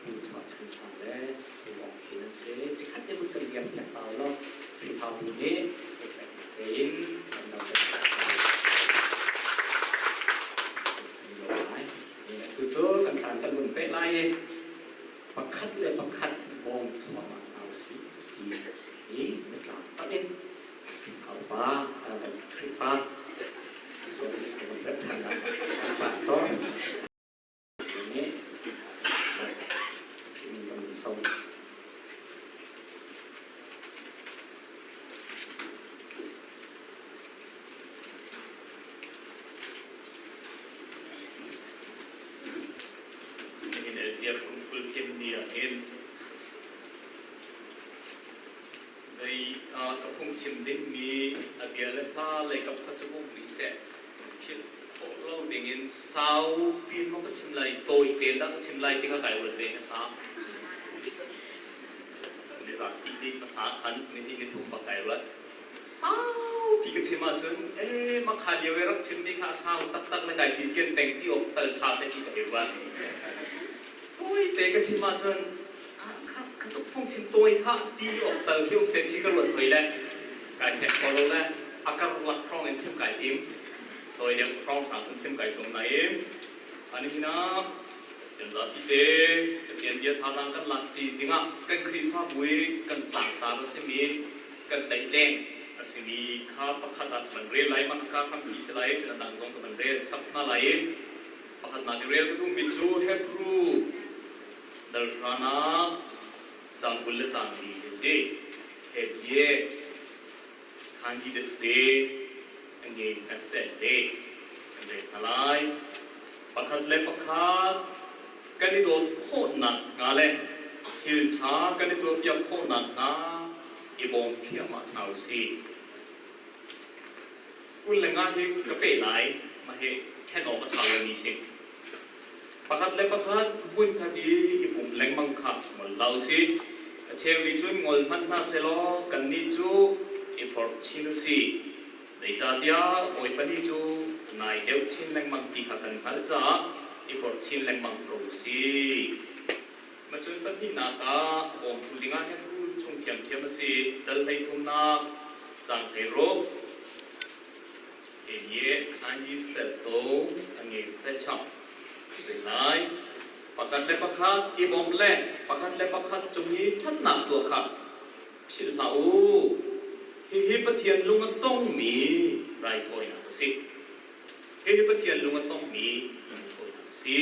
Pu Chuah Chan Sang le Pu Wong Thlin an si. Cikhat te vun kan liam piak ta law Khrihfabu nih pehtlaihnak tein kan dam lai. Atu cu kan caan kan vun peh lai i pakhat le pakhat bawm thluahmah hna usih ti hi biatlang tak in Khrihfa kan Khrihfa sorry ka vun remh than lai pastor nih min kan vun sawm. Nihin Asia kum 20 tlin ni ah hin zei ka phungchim dingmi a bia le hla lei kap kha cu um rih seh philh khawh lo dingin sau pin maw ka chim lai tawi tein dah ka chim lai ti kha kai ruat ve hmasa. Nizan ti ding hmasa khan nihnih nithum bak kai ruat. Saupi ka chim ahcun ee makha lio i rak chimmi kha a sau taktak le kai cinken peng ti awk tal ṭha seh ti ka hei ruat. Tawite ka chim ahcun ah kha kha tluk phungchim tawi kha ti awk tal khi um seh ti ka ruat hoi le kai thleng kho lo le a karlak hrawng in chim kai tim. Tawi deuh hrawng hna kun chim kai zuam nain ani hin ah kan zapi te Pathian bia thazaang kan lak ṭi dingah kan Khrihfabu i kan tlangtar a simi kan tlaihtleng a simi kha pakhat ah ka van rel lai. Mah ka hrampi si lai, cun a dang zong ka van rel chap hna lai i pakhatnak i rel ka duhmi cu Hebru dal hranak caang 20 le caang li hi a si. Hebye khanji de se a nge na se le kan rel hna lai. Pakhat le pakhat kan i dawt khawhnak hnga le thil ṭha kan i tuahpiak khawhnak hnga i bawm thliahmah hna u sih. 25 hi ka peh lai, mah hi ṭhen awk a ṭha lomi si. Pakhat le pakhat hmunkhat i i pum lengmang kha ngol hlah u sih. A cheu nih cun ngol hmanh hna sehlaw kannih cu i forh chin u sih. Zeicahtiah Bawipa ni cu a nai deuh chin lengmang ti kha kan hngalh caah i forh chin lengmang ko u sih. Macun pahnihnak ah a bawmtu dingah Hebru chung ṭhiamṭhiam a si. Dal 33, caang 16. Elie khanyi setto a nge sechap ve lai. Pakhat le pakhat i bawmh le pakhat le pakhat cung i ṭhatnak tuah kha philh hlah u. Hihi Pathian lung a tongmi raithawinak a si. Hihi Pathian lung a tongmi raithawinak a si.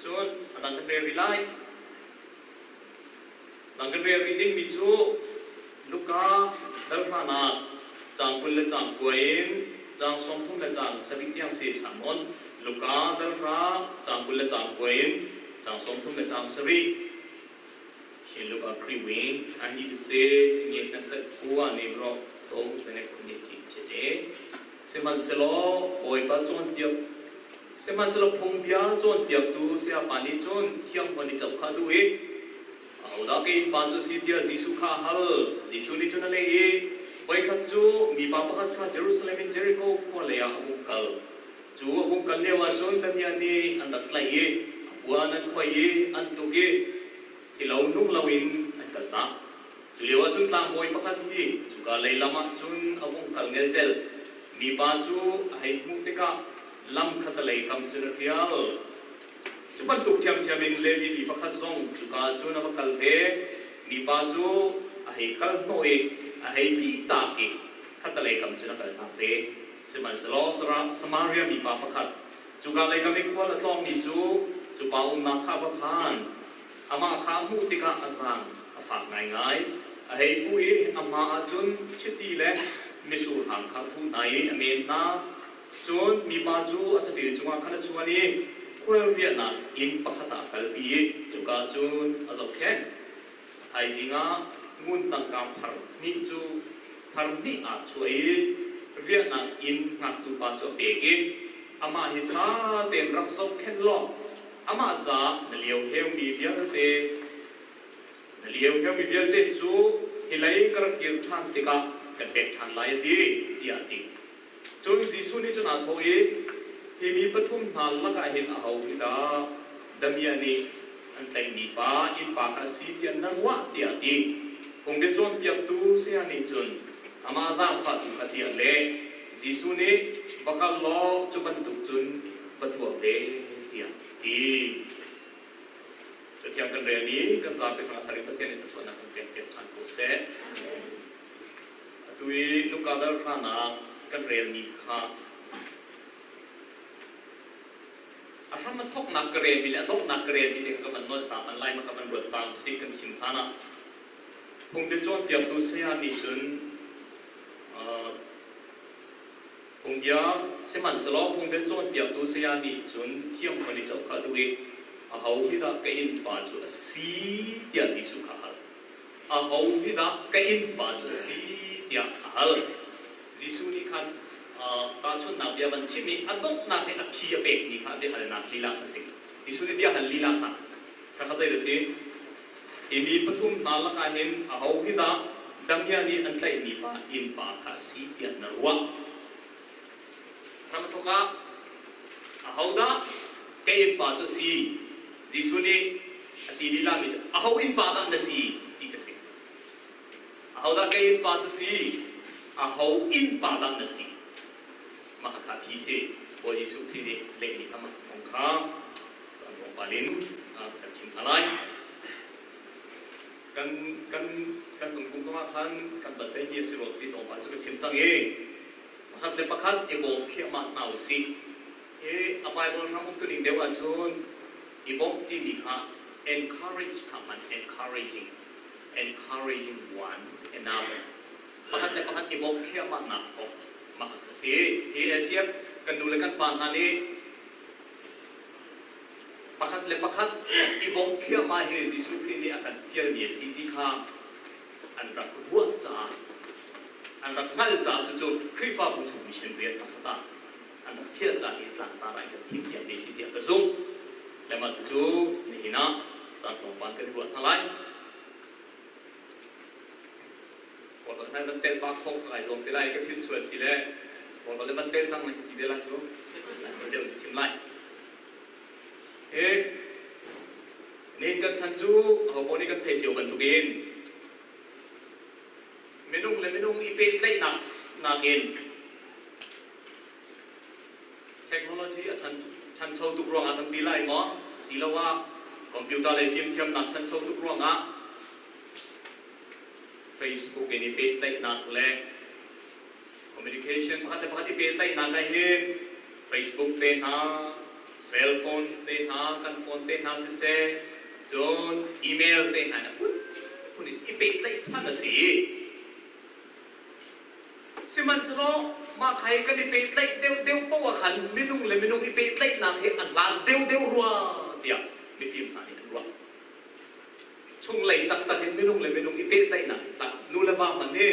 Cun a dang kan rel rih lai. Dang kan rel rih dingmi cu Luka dal hranak caang 20 le caang 9 in caang 30 le caang 7 tiang si Simon Luka dal hra caang 20 le caang 9 in caang 30 le caang 7 Shin Luka Khrih wing ani se nge na sat kua ne bro to zene khuni ti chete Sihmanhsehlaw Bawipa cawnpiak Sihmanhsehlaw phungbia cawnpiaktu sayapa nih cun thianghmun i coh kha a duh i Ahodah ka innpa cu a si tiah Jesuh kha a hal. Jesuh nih cun a leh i, Voikhat cu mipa pakhat kha Jerusalem in Jeriko khua leiah a vung kal. Cu a vung kal lioah cun damiah nih an rak tlaih i a puan an phoih i an tuk i thilo nung loin an kaltak. Cu lioah cun tlangbawi pakhat hi cuka lei lam ah cun a vung kal ngelcel. Mipa cu a hei hmuh tikah lam khattelei kam cun a hrial. Cu bantuk ṭhiamṭhiam in Levi mi pakhat zong cuka ah cun a va kal ve. Mipa cu a hei kal hnawh i a hei bihtak i khattelei kam cun a kaltak ve. Sihmanhsehlaw Samaria mipa pakhat cuka lei kam i khual a tlawngmi cu cu pa umnak kha a va phan. Amah kha a hmuh tikah a zaang a fak ngaingai. A hei fuh i a hma ah cun chiti le mitsur hang kha a thuh hna i a men hna. Cun mipa cu a saṭil cungah khan a chuan i khual riahnak inn pakhat ah a kalpi i cuka ah cun a zohkhenh. A thaizing ah ngun tangka phar hnih cu phar hnih aa chuah i riahnak inn ngaktupa cu a pek i, Amah hi ṭha tein rak zohkhenh law amah caah na lio heumi vialte na lio heumi vialte cu hi lei ka rak kir ṭhan tikah kan pek ṭhan lai a ti, tiah a ti. Cun Jesuh nih cun aa thawh i, Hi mi pathum hna lakah hin aho hi dah damiah nih an tlaihmi pa innpa kha a si tiah na ruah? tiah a ti. Phungbia cawnpiaktu saya nih cun amah zaangfahtu kha tiah a leh. Jesuh nih, Va kal law cu bantuk cun va tuah ve, tiah a ti. Cathiang kan rel i kan zapi hrangah thar in Pathian nih thluachuahnak kan pekpiak ṭhan ko seh. Atu i Luka dal hranak kan relmi kha a hram a thawknak ka relmi le a donghnak ka relmi te kha ka van nolh ta hmanh lai ma ka van ruat ta usih kan chim hlan ah phungbia cawnpiaktu saya nih cun phungbia sihmanhsehlaw phungbia cawnpiaktu saya nih cun thiam hon i coh kha a duh i aho hi dah ka innpa cu a si tiah Jesuh kha a hal. Aho hi dah ka innpa cu a si tiah a hal. Jesuh nih khan tahchunhnak bia van chim i a donghnak i a phi a pekmi kha biahalnak lila kha a si. Jesuh nih biahal lila kha kha zei a si? Hi mi pathum hna lakah hin aho hi dah damiah nih an tlaihmi pa innpa kha a si tiah na ruah? Hramthawk ah ahodah ka innpa cu a si? Jesuh nih a ti lilami cu aho innpa dah na si ti ka si. Ahodah ka innpa cu si? Aho innpa dah na si? Mah kha phi si. Bawi Jesuh Khrih nih lehmi kha mah kong kha caan tlawmpal in kan chim hna lai. Kan kan kan kum zongah khan kan birthday ni a si rua ti tlawmpal cu ka chim cang i pakhat le pakhat i bawm thliahmah hna u sih. Hi a Bible hram umtuning deuh ahcun i bawmh timi kha encourage kha hman encouraging encouraging one another pakhat le pakhat i bawmh thliahmahnak kong mah kha si. Hi LCF kan nu le kan pa hna nih pakhat le pakhat i bawmh thliahmah hi Jesuh Khrih nih a kan fialmi a si ti kha an rak ruah caah an rak hngalh caah cucu Khrihfabu chung mission rian pakhat ah an rak chiah caah hi tlangtar ah kan thim tiah si tiah ka zumh. Le mah cucu nihin ah caan tlawmpal kan ruah hna lai. Kawlholh hna van tel pa kho kha ai zuam te lai ka philh sual si le Kawlholh le van tel cang lai ka ti te lai cu deuh ka chim lai. Hi nihin kan chan cu aho paoh nih kan thei cio bantukin minung le minung i pehtlaihnak nakin technology a ṭhancho tuk ruangah kan ti lai maw siloah computer lei fimthiamnak ṭhancho tuk ruangah Facebook in i pehtlaihnak le communication pakhat le pakhat i pehtlaihnak ah hin Facebook te hna, cell phone te hna, kan phone te hna siseh, cun email te hna in a phunphun in i pehtlaih chan a si. Sihmanhsehlaw mah kha hi kan i pehtlaih deuhdeuh paoh ah khan minung le minung i pehtlaihnak hi a hlan deuhdeuh rua tiah mifim hna nih an ruah. Chunglei taktak in minung le minung i pehtlaihnak hlah nu le va hmanh hi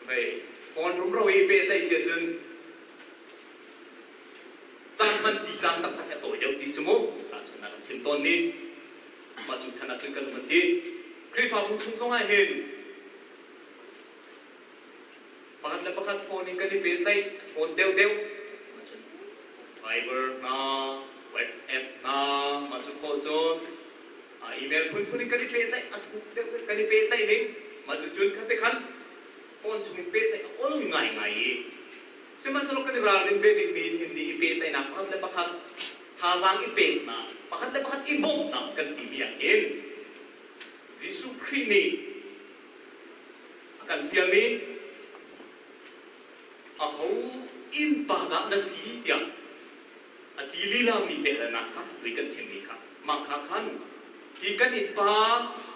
vei phone rumro i pehtlaih si ahcun caan hman ti caan taktak hi a tawi deuh ti si mu tahchunhnak an chim tawn ni. Mah cu chan ah cun kan um an ti. Khrihfabu chung zong ah hin pakhat le pakhat phone in kan i pehtlaih ṭhawn deuhdeuh. Mah cun Viber hna, WhatsApp hna, mah cu khawh cun email phunphun in kan i pehtlaih a thuk deuh kan i pehtlaih ning mah cu cun kha te khan phone chung in pehtlaih a ol ngaingai i sihmanhsehlaw kan i ralrin ve dingmi hin ni i pehtlaihnak pakhat le pakhat thazaang i peknak pakhat le pakhat i bawmhnak kan timi ah hin Jesuh Khrih nih a kan fialmi aho innpa dah na si tiah a ti lilami biahalnak kha tui kan chimmi kha mah kha khan hi kan innpa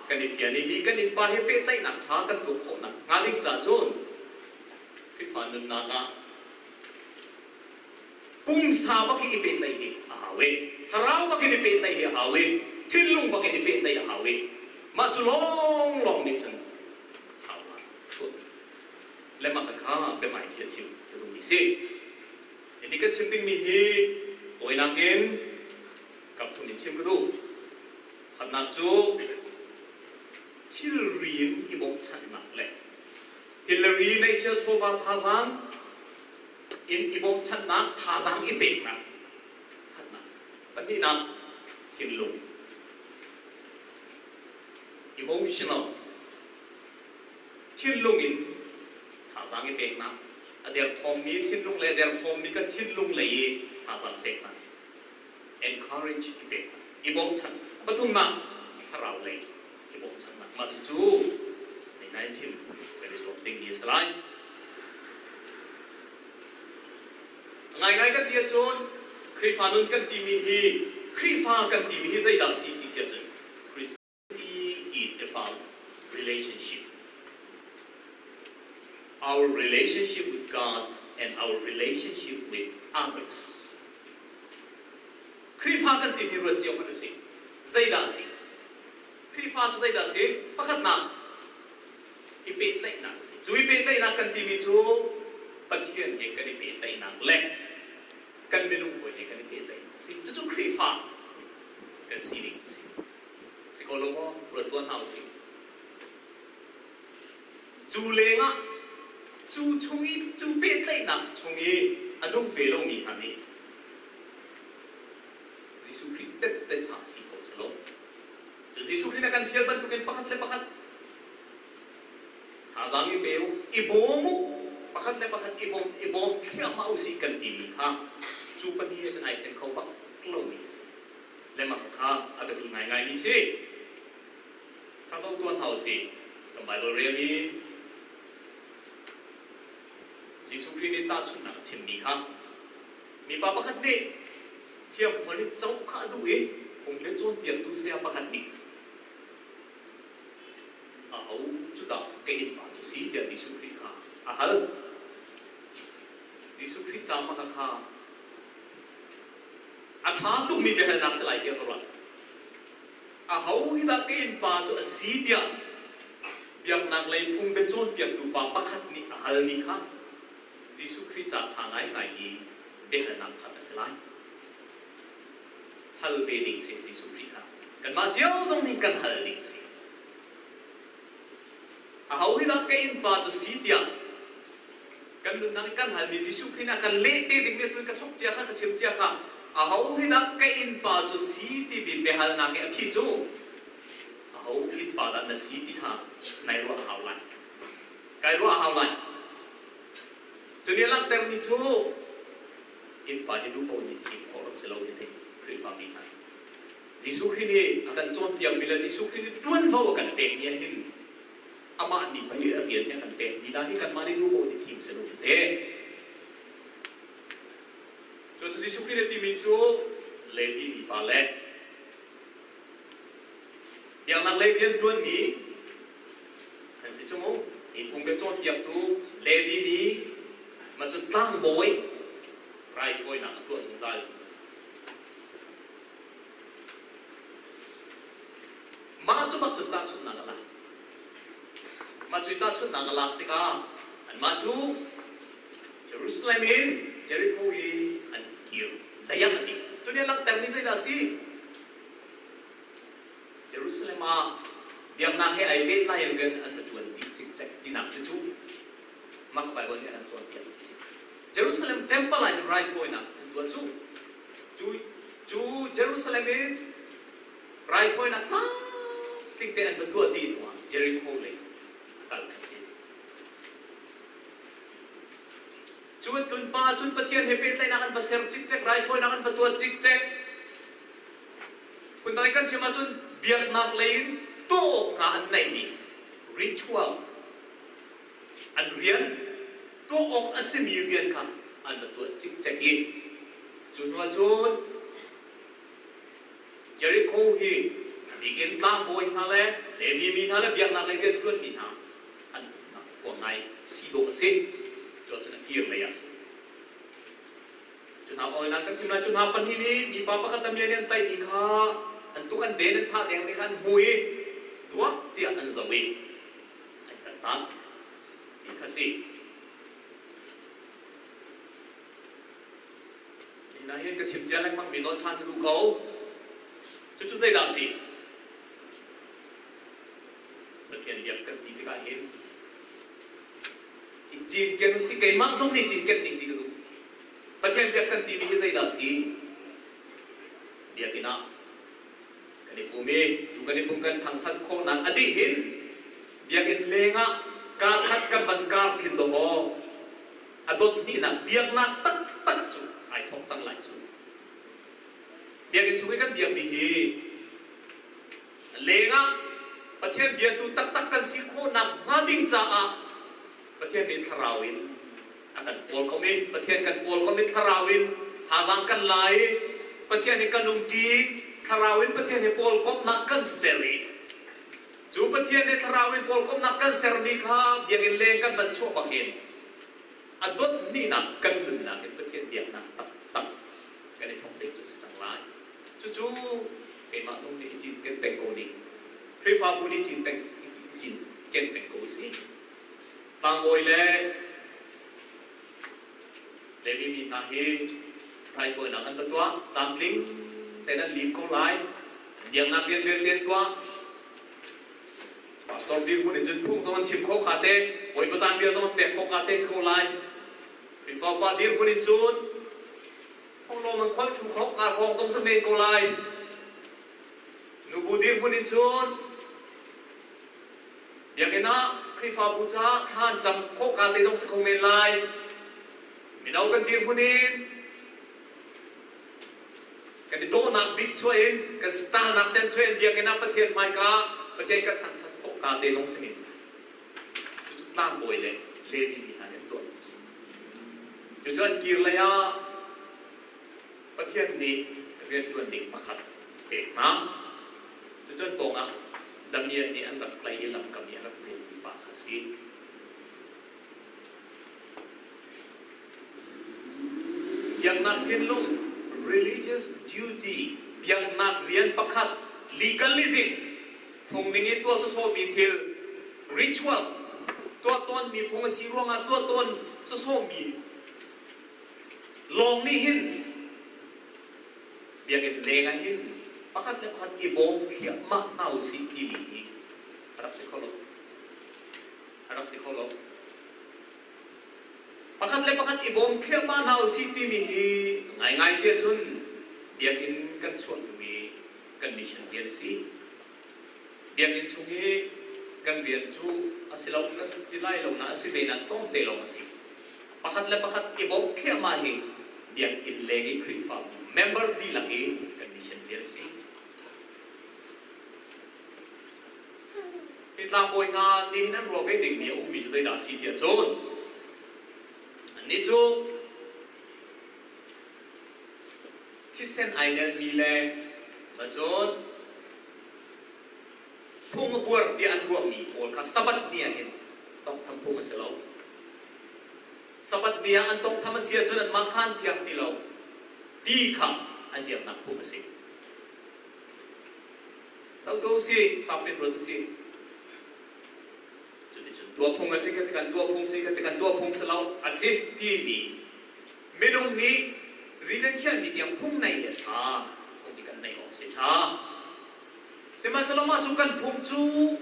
kan i fian i hi kan innpa he pehtlaihnak ṭha kan tuah khawhnak hnga ding ca cun Khrihfa nunnak ah pumsa bak i pehtlaih hi a hau i thlarau bak in i pehtlaih hi a hau i thinlung bak in i pehtlaih a hau i mah cu lawnglawng nih cun thazaang chuahpi le mah kha biahmaiṭhi a chim ka duhmi si. Hi kan chim dingmi hi tawinak in kapthum in chim ka duh. Khatnak cu thilri in i bawmhchanhnak le thilri neihchiah chawva thazaang in i bawmhchanhnak thazaang i peknak khatnak. Pahnihnak thinlung emotional thinlung in thazaang i peknak a derthawmmi thinlung le derthawmmi kan thinlung lei i thazaang peknak encourage i peknak i bawmchan pathumnak thlarau lei i bawmchannak mah cucu nai chim kan i zuam dingmi a si lai. Ngaingai kan ti ahcun Khrihfa nun kan timi hi Khrihfa kan timi hi zeidah si ti si ahcun Christianity is about relationship. Our relationship with God and our relationship with others. Khrihfa kan timi ruat cio hmanh usih. Zeidah a si? Khrihfa cu zeidah a si? Pakhatnak, i pehtlaihnak a si. Cu i pehtlaihnak kan timi cu Pathian he kan i pehtlaihnak le kan minung hawi he kan i pehtlaihnak a si. Cucu Khrihfa kan sining cu si. Si ko lo maw? Ruat tuah hna usih. Cu lengah cu chung i cu pehtlaihnak chung i a nung ve lomi hna nih Jesuh Khrih tette ṭha si khawh si lo. Jesuh Khrih na kan fial bantukin pakhat le pakhat thazaang i pe u, i bawm u, pakhat le pakhat i bawm, i bawm thliahmah usih kan timi kha cu pahnih cun ai ṭhen kho bak lomi a si. Le mah kha a biapi ngaingaimi si. Kha zoh tuah hna usih. Kan Baibal rel i Jesuh Khrih nih tahchunhnak a chimmi kha mipa pakhat nih thiamhawl i co kha a duh i phung le cawnpiaktu saya pakhat nih aho cu dah ka innpa cu si tiah Jesuh Khrih kha a hal. Jesuh Khrih ca hmasa kha a ṭha tukmi biahalnak si lai tiah ka ruah. Aho hi dah ka innpa cu a si tiah biaknak lei phung bia cawnpiaktu pa pakhat nih a halmi kha Jesuh Khrih ca ṭha ngaingai i biahalnak kha a si lai. Hal ve ding si Jesuh Khrih kha. Kanmah cio zong nih kan hal ding si. Aho hi dah ka innpa cu si tiah kan nunnak i kan halmi Jesuh Khrih nih a kan leh te ding mi tu ka chok cia kha ka chim cia kha aho hi dah ka innpa cu si timi biahalnak i a phi cu aho innpa dah na si ti kha nai ruah a hau lai kai ruah a hau lai cu nih a langhtermi cu innpa hi duh paoh nih thim khawh rak si lo hi ti Khrihfami hna Jesuh Khrih nih a kan cawnpiakmi le Jesuh Khrih nih ṭuanvo a kan pekmi ah hin amah nih pei a rian hi a kan pek ni la hi kanmah nih duh paoh nih thim si lo te. Cu Jesuh Khrih nih timi cu Levi mipa le biaknak lei rian ṭuanmi an si cu mu. Hi phung bia cawnpiaktu Levi mi ma cu tlangbawi raithawinak a tuah zungzal tu a si. Mah cu bak cun tahchunhnak a lak. Mah cu tahchunhnak a lak tikah anmah cu Jerusalem in Jericho i an kir leiah a ti. Cu nih a langhtermi zeidah a si? Jerusalem ah biaknak he ai pehtlai in rian an va ṭuan dih cikcek tinak si cu. Mah kha Baibal nih a kan cawnpiak ti si. Jerusalem temple ah hin raithawinak an tuah cu. Cu cu Jerusalem in raithawinak tlamtling te an va tuah dih hnuah Jericho lei a kal kha si. Cu an tlun pa ahcun Pathian he pehtlaihnak an va ser cikcek, raithawinak an va tuah cikcek. Phundang in kan chim ahcun biaknak lei in tuah awk hna an neihmi ritual an rian tuah awk a simi rian kha an va tuah cikcek i cu hnu ahcun Jericho hi a bik in tlangbawi hna le Levi mi hna le biaknak lei rian ṭuanmi hna an umnak khua ngai si dawh a si. Cu ahcun a kir lei ah a si. Cu hna oinak kan chim lai. Cu hna pahnih nih mipa pakhat a mian i an tlaihmi kha an tuk an den an thah dengmi kha an hmu i duak tiah an zoh i an kaltak ti kha si. Nihin ah hin ka chim cia lengmang mi nawl ṭhan ka duh ko. Cucu zeidah a si? Pathian biak kan ti tikah hin i cinken si keimah zong nih cinken ding ti ka duh. Pathian biak kan timi hi zeidah a si? Biakinn ah kan i pum i tu kan i pum kan thangṭhat khawhnak a dih hin biakinn lengah kar khat kan van kar khin dawh a dot hnihnak biaknak taktak cu ai thawk cang lai cu. Biakinn chung i kan biakmi hi lengah Pathian biatu taktak kan si khawhnak hnga ding caah Pathian nih thlarau in a kan pawl ko i Pathian kan pawl ko i thlarau in thazaang kan la i Pathian hi kan umṭi thlarau in Pathian hi pawl komhnak kan ser i cu Pathian nih thlarau in pawl komhnak kan sermi kha biakinn leng kan van chuah bangin a dot hnihnak kan nunnak in Pathian biaknak taktak kan i thawk ding cu a si cang lai. Cucu keimah zong nih i cinken peng ko ning. Khrihfabu nih cin peng i cinken peng ko usih. Tlangbawi le Levi mi hna hi raithawinak an va tuah, tlamtling tein an lim ko lai. Biaknak rian vialte an tuah. Pastor dirhmun in cun phung zong an chim khawh kha te, Bawipa zan bia zong an pek khawh kha te si ko lai. Khrihfa upa dirhmun in cun Thonglawm an kholh thu kho kaa hrawng zong si men ko lai. Nubu dirhmun in cun biakinn ah Khrihfabu caah thla an cam khawh ka te zong si kho men lai. Mino kan dirhmun in kan i dawhnak bik chuah in kan star-nak cen chuah in biakinn ah Pathian hmaika Pathian kan thangthat khawh ka te zong si men lai. Cucu tlangbawi le Levi mi hna nih an tuahmi cu a si. Cucu an kir lei ah Pathian nih rianṭuan ding pakhat a pek hna. Cucu an pawngah damiah nih an rak tlaih i lamkam i a rak relmi pa kha a si. Biaknak thinlung religious duty biaknak rian pakhat legalism phungning i tuah sawsawhmi thil ritual tuah tawnmi phung a si ruangah tuah tawn sawsawhmi lawng nih hin biakinn leng ah hin pakhat le pakhat i bawm thliahmah hna usih timi hi a rak ti kho lo. A rak ti kho lo. Pakhat le pakhat i bawm thliahmah hna usih timi hi ngaingai tiah cun biakinn kan chuah hnu i kan mission rian a si. Biakinn chung i kan rian cu a si lo kan ti lai lo na a si ve nak tlawmte lawng a si. Pakhat le pakhat i bawmh thliahmah hi biakinn leng i Khrihfabu member dihlak i kan mission rian a si. Hi tlangbawi hna nihin an ruah ve dingmi a ummi cu zeidah a si tiah cun annih cu thisen ai nelmi le cun phung a buar tiah an ruahmi pawl kha Sabbath ni ah hin tawnghtham phung a si lo. Sabbath ni ah an tawnghtham a si ahcun anmah kha an thiang ti lo ti kha an biaknak phung a si. Zohtu si, fakpi ruat a si. Cuticun tuah phung a si, kan kan tuah phung si, kan kan tuah phung si lo a si timi minung nih ri kan khiahmi tiang phung nei hi a ṭha. Phung hi kan neih awk a si ṭha. Sihmanhsehlaw mah cu kan phung cu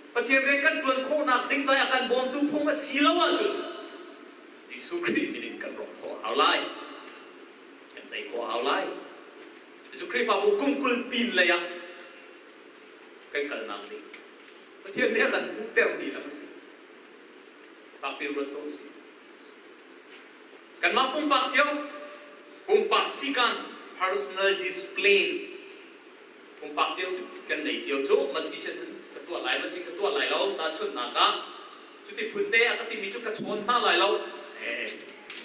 Pathian rian kan ṭuan khawhnak ding ca i a kan bawmtu phung a si lo ahcun Jesuh Khrih min in kan rawk khawh a hau lai. Kan tei khawh a hau lai. Cucu Khrihfabu kum 20 pin lei ah kan kalnak ding Pathian nih a kan hmuhtermi lam a si. Fakpi ruat tuah usih. Kanmah pumpak cio, pumpak sikan, personal discipline, pumpak cio kan nei cio cu mas ti cun ka tuah lai ma si ka tuah lai lo tahchunhnak ah cuti phun te a ka timi cu ka chawn hna lai lo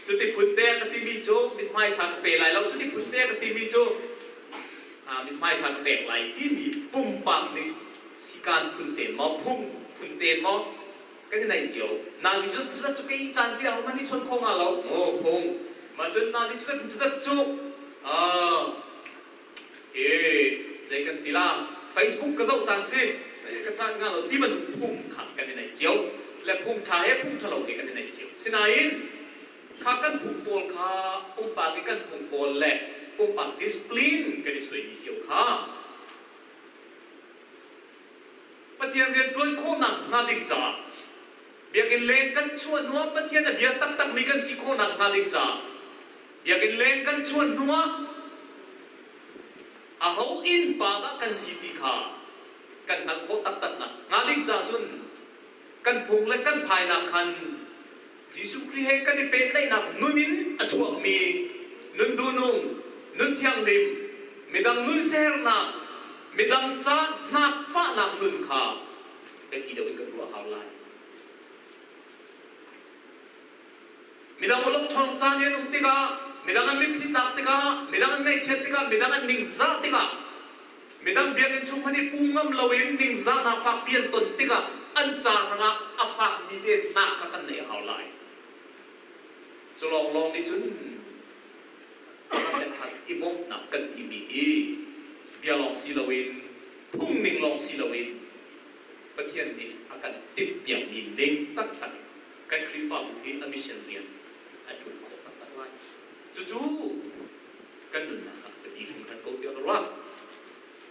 cuti phun te a ka timi cu mithmai ṭha ka pe lai lo cuti phun te a ka timi cu mithmai ṭha ka pek lai timi pumpak nih sikan phun te maw phung phun te maw kan i naih cio. Nazi cu cutat cu kei caan si ah man nih chawnh kho nga lo. Maw phung. Ma cun Nazi cutat cutat cu he zei kan ti la Facebook ka zoh caan si ka caan nga lo ti bantuk phung kha kan i naih cio. Le phung ṭha he phung ṭha lo he kan i naih cio. Sinain kha kan phung pawl kha pumpak i kan phung pawl le pumpak discipline kan i suaimi cio kha Pathian rian ṭuan khawhnak hnga ding caah biakinn leng kan chuah hnuah Pathian a bia taktakmi kan si khawhnak hnga ding caah biakinn leng kan chuah hnuah aho innpa dah kan si ti kha kan hngalh khawh taktaknak hnga ding caah cun kan phung le kan phainak khan Jesuh Khrih he kan i pehtlaihnak nun in a chuakmi nun duhnung, nun thianghlim, midang nun sernak, midang ca hnak fahnak nun kha biapi deuh in kan ruah hau lai. Midang awlokchong caan i an um tikah, midang an mitthli tlak tikah, midang an ngaihchiat tikah, midang an ningzah tikah, Midang biakinn chung hmanh i pum ngam loin ningzahnak fakpi an ton tikah an ca hrangah a fakmi te hna kha kan neih a hau lai. Cu lawnglawng nih cun pakhat le pakhat i bawmhnak kan timi hi bia lawng si loin phungning lawng si loin Pathian nih a kan timhpiakmi ning taktak kan Khrihfabu hi a mission rian a ṭuan khawh taktak lai. Cucu kan nunnak ah biapi hringhran ko tiah ka ruah.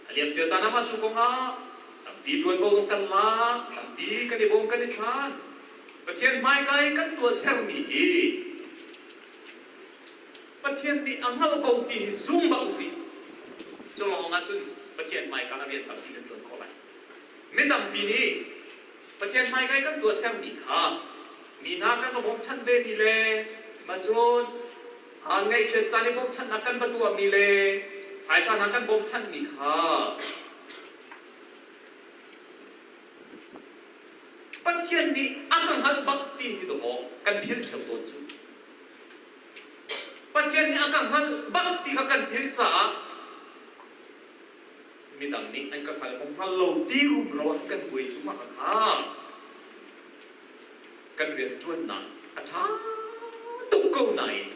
A liamcia caan ah mah cu kong ah tampi ṭuanvo zong kan lak, tampi kan i bawm kan i thlan. Pathian hmaika i kan tuahsermi hi Pathian nih a hngalh ko ti hi zum bak usih. Cu lawng ah cun Pathian hmaika ah rian tampi kan ṭuan khawh lai. Mi tampi nih Pathian hmaika i kan tuahsermi kha mi hna kan va bawmchan vemi le mah cun aan ngaihchiat caan i bawmchannak kan va tuahmi le phaisa hna kan bawmchanmi kha Pathian nih a ka hngalh bak ti hi dawh kan philh ṭheo tawn cu. Pathian nih a ka hngalh bak ti kha kan philh caah midang nih an ka hngal maw hngal lo ti rumro ah kan buai cu mah kha kan rianṭuannak a ṭha tuk ko nain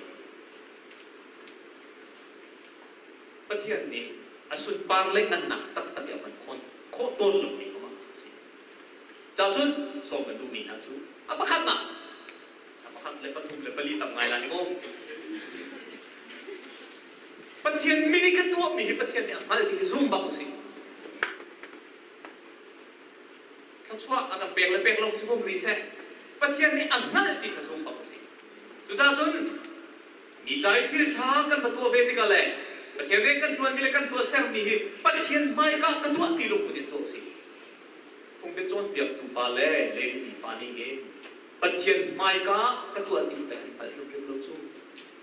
Pathian nih a sunpar le ngannak taktak i a hman khawh khawh tawn lomi kha mah kha a si. Cacun sawm kan duhmi hna cu a pakhatnak a pakhat le pathum le pali tam ngai la ni mu. Pathian min i kan tuahmi hi Pathian nih a hngal ti hi zum bak usih. Thluachuah a kan pek le pek lo cu hum rih seh. Pathian nih a hngalh ti kha zum bak usih. Cucaah cun mi ca i thil ṭha kan va tuah ve tikah le Pathian rian kan ṭuanmi le kan tuahsermi hi Pathian hmaika ka tuah ti lungput in tuah usih. Phungbia cawnpiaktu pa le Levi mi pa nih hin Pathian hmaika ka tuah ti peng an hngalh hrimhrim lo cu.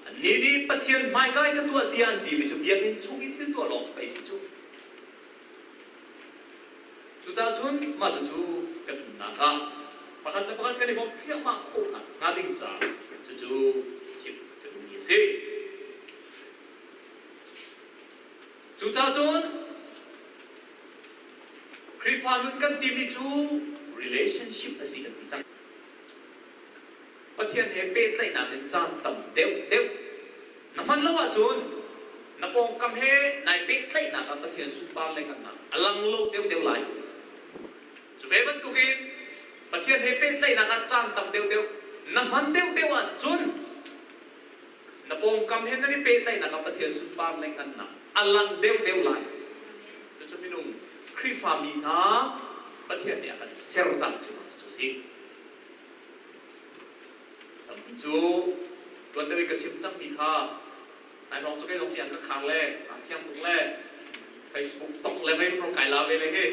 Annih nih Pathian hmaika i ka tuah tiah an timi cu biakinn chung i thil tuah lawng pei si cu. Cucaah cun mah cucu kan umnak ah pakhat le pakhat kan i bawmh thliahmah khawhnak hnga ding caah cucu chim ka duhmi a si. Cucaah cun Khrihfa nun kan timi cu relationship a si kan ti cang. Pathian he pehtlaihnak in caan tam deuhdeuh na hman lo ahcun na pawngkam he nai pehtlaihnak ah Pathian sunpar le ngannak a lang lo deuhdeuh lai. Cu ve bantukin Pathian he pehtlaihnak ah caan tam deuhdeuh na hman deuhdeuh ahcun na pawngkam he nan i pehtlaihnak ah Pathian sunpar le ngannak a lang deuhdeuh lai. Cucu minung Khrihfami hna Pathian nih a kan ser dan cu cu si. Tampi cu tuan deuh i ka chim cangmi kha nai hrawng cu kei zong siang ka khar le aa thiang tuk le Facebook tong le mei ro kai la ve le hi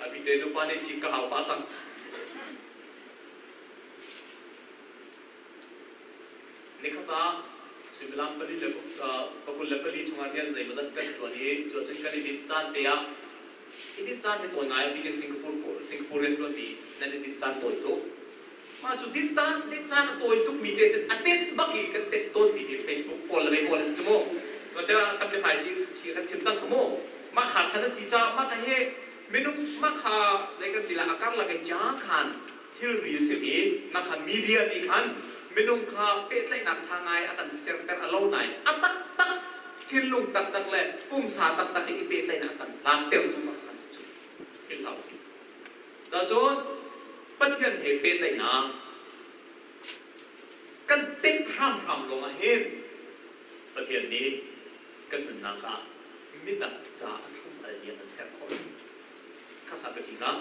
abite nupa nih si ka hau pa cang. Nikhat ah suimilam pali le 24 chungah rian zeimawzat kan ṭuan i cuahcun kan i dinh caan te ah i dinh caan hi tawi ngai a bikin Singapore pawl Singapore rian ṭuanmi nan i dinh caan tawi tuk. Mah cu dinh caan dinh caan a tawi tukmi te cun a tenh bak i kan tenh tawnmi hi Facebook pawl le mei pawl an si cu mu. Tuan deuh ah kan biahmai si kan chim cang kha mu. Mah kha chan a si caah mah kha hi minung mah kha zei kan ti lai a karlak i ca khan thilri a simi mah kha media nih khan minung kha pehtlaihnak ṭha ngai a kan serter a lo nain a taktak thinlung taktak le pumsa taktak i pehtlaihnak a kan hlantertu mah khan si cu thil hau si. Cacun Pathian he pehtlaihnak kan timh hramhram lawngah hin Pathian nih kan nunnak ah midang ca a thlum almi a kan ser khawh. Khakha ka ti hnga.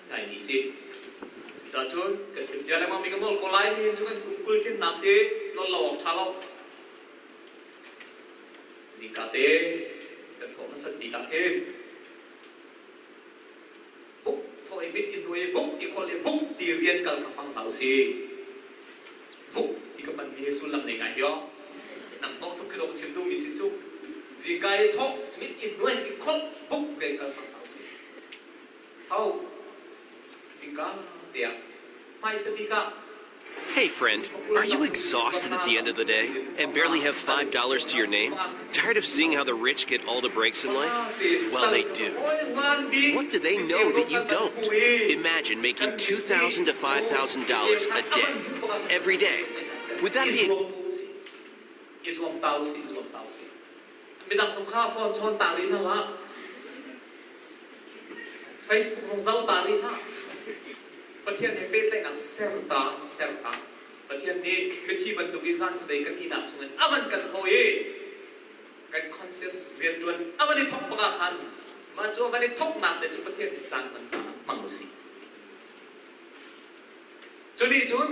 Ngaimi si. Cacun kan chim cia lengmang mi ka nawl ko lai ni hin cu kan kum 20 tlinnak si nawl lo awk ṭha lo. Zingka te kan thawh hmasat bik ah khin vuk thawh i mit in i vuk i kholh i vuk ti rian kal kha hmang hna usih. Vuk ti ka hmanmi hi sullam nei ngai hi aw. Nang hnawh tuk khi dawh ka chim duhmi si cu. Zingka i thawh mit in nuai i kholh vuk rian kal hmang hna usih. Tho zingka te ah hmaisa bik ah Hey, friend, are you exhausted at the end of the day and barely have $5 to your name? Tired of seeing how the rich get all the breaks in life? Well, they do. What do they know that you don't? Imagine making $2,000 to $5,000 a day, every day. Would that be i zuam ta usih, i zuam ta usih. Midang zong kha phone chawn ta rih hna hlah. Facebook zong zoh ta rih hlah. Pathian he pehtlaihnak ser ta, ser ta. Pathian nih mithi bantuk i zan khuadei kan ihnak chungin a van kan thaw i kan conscious rianṭuan a van i thawk bak ah khan mah cu a van i thawknak te cu Pathian nih caan hman caan ah hmang usih. Cu nih cun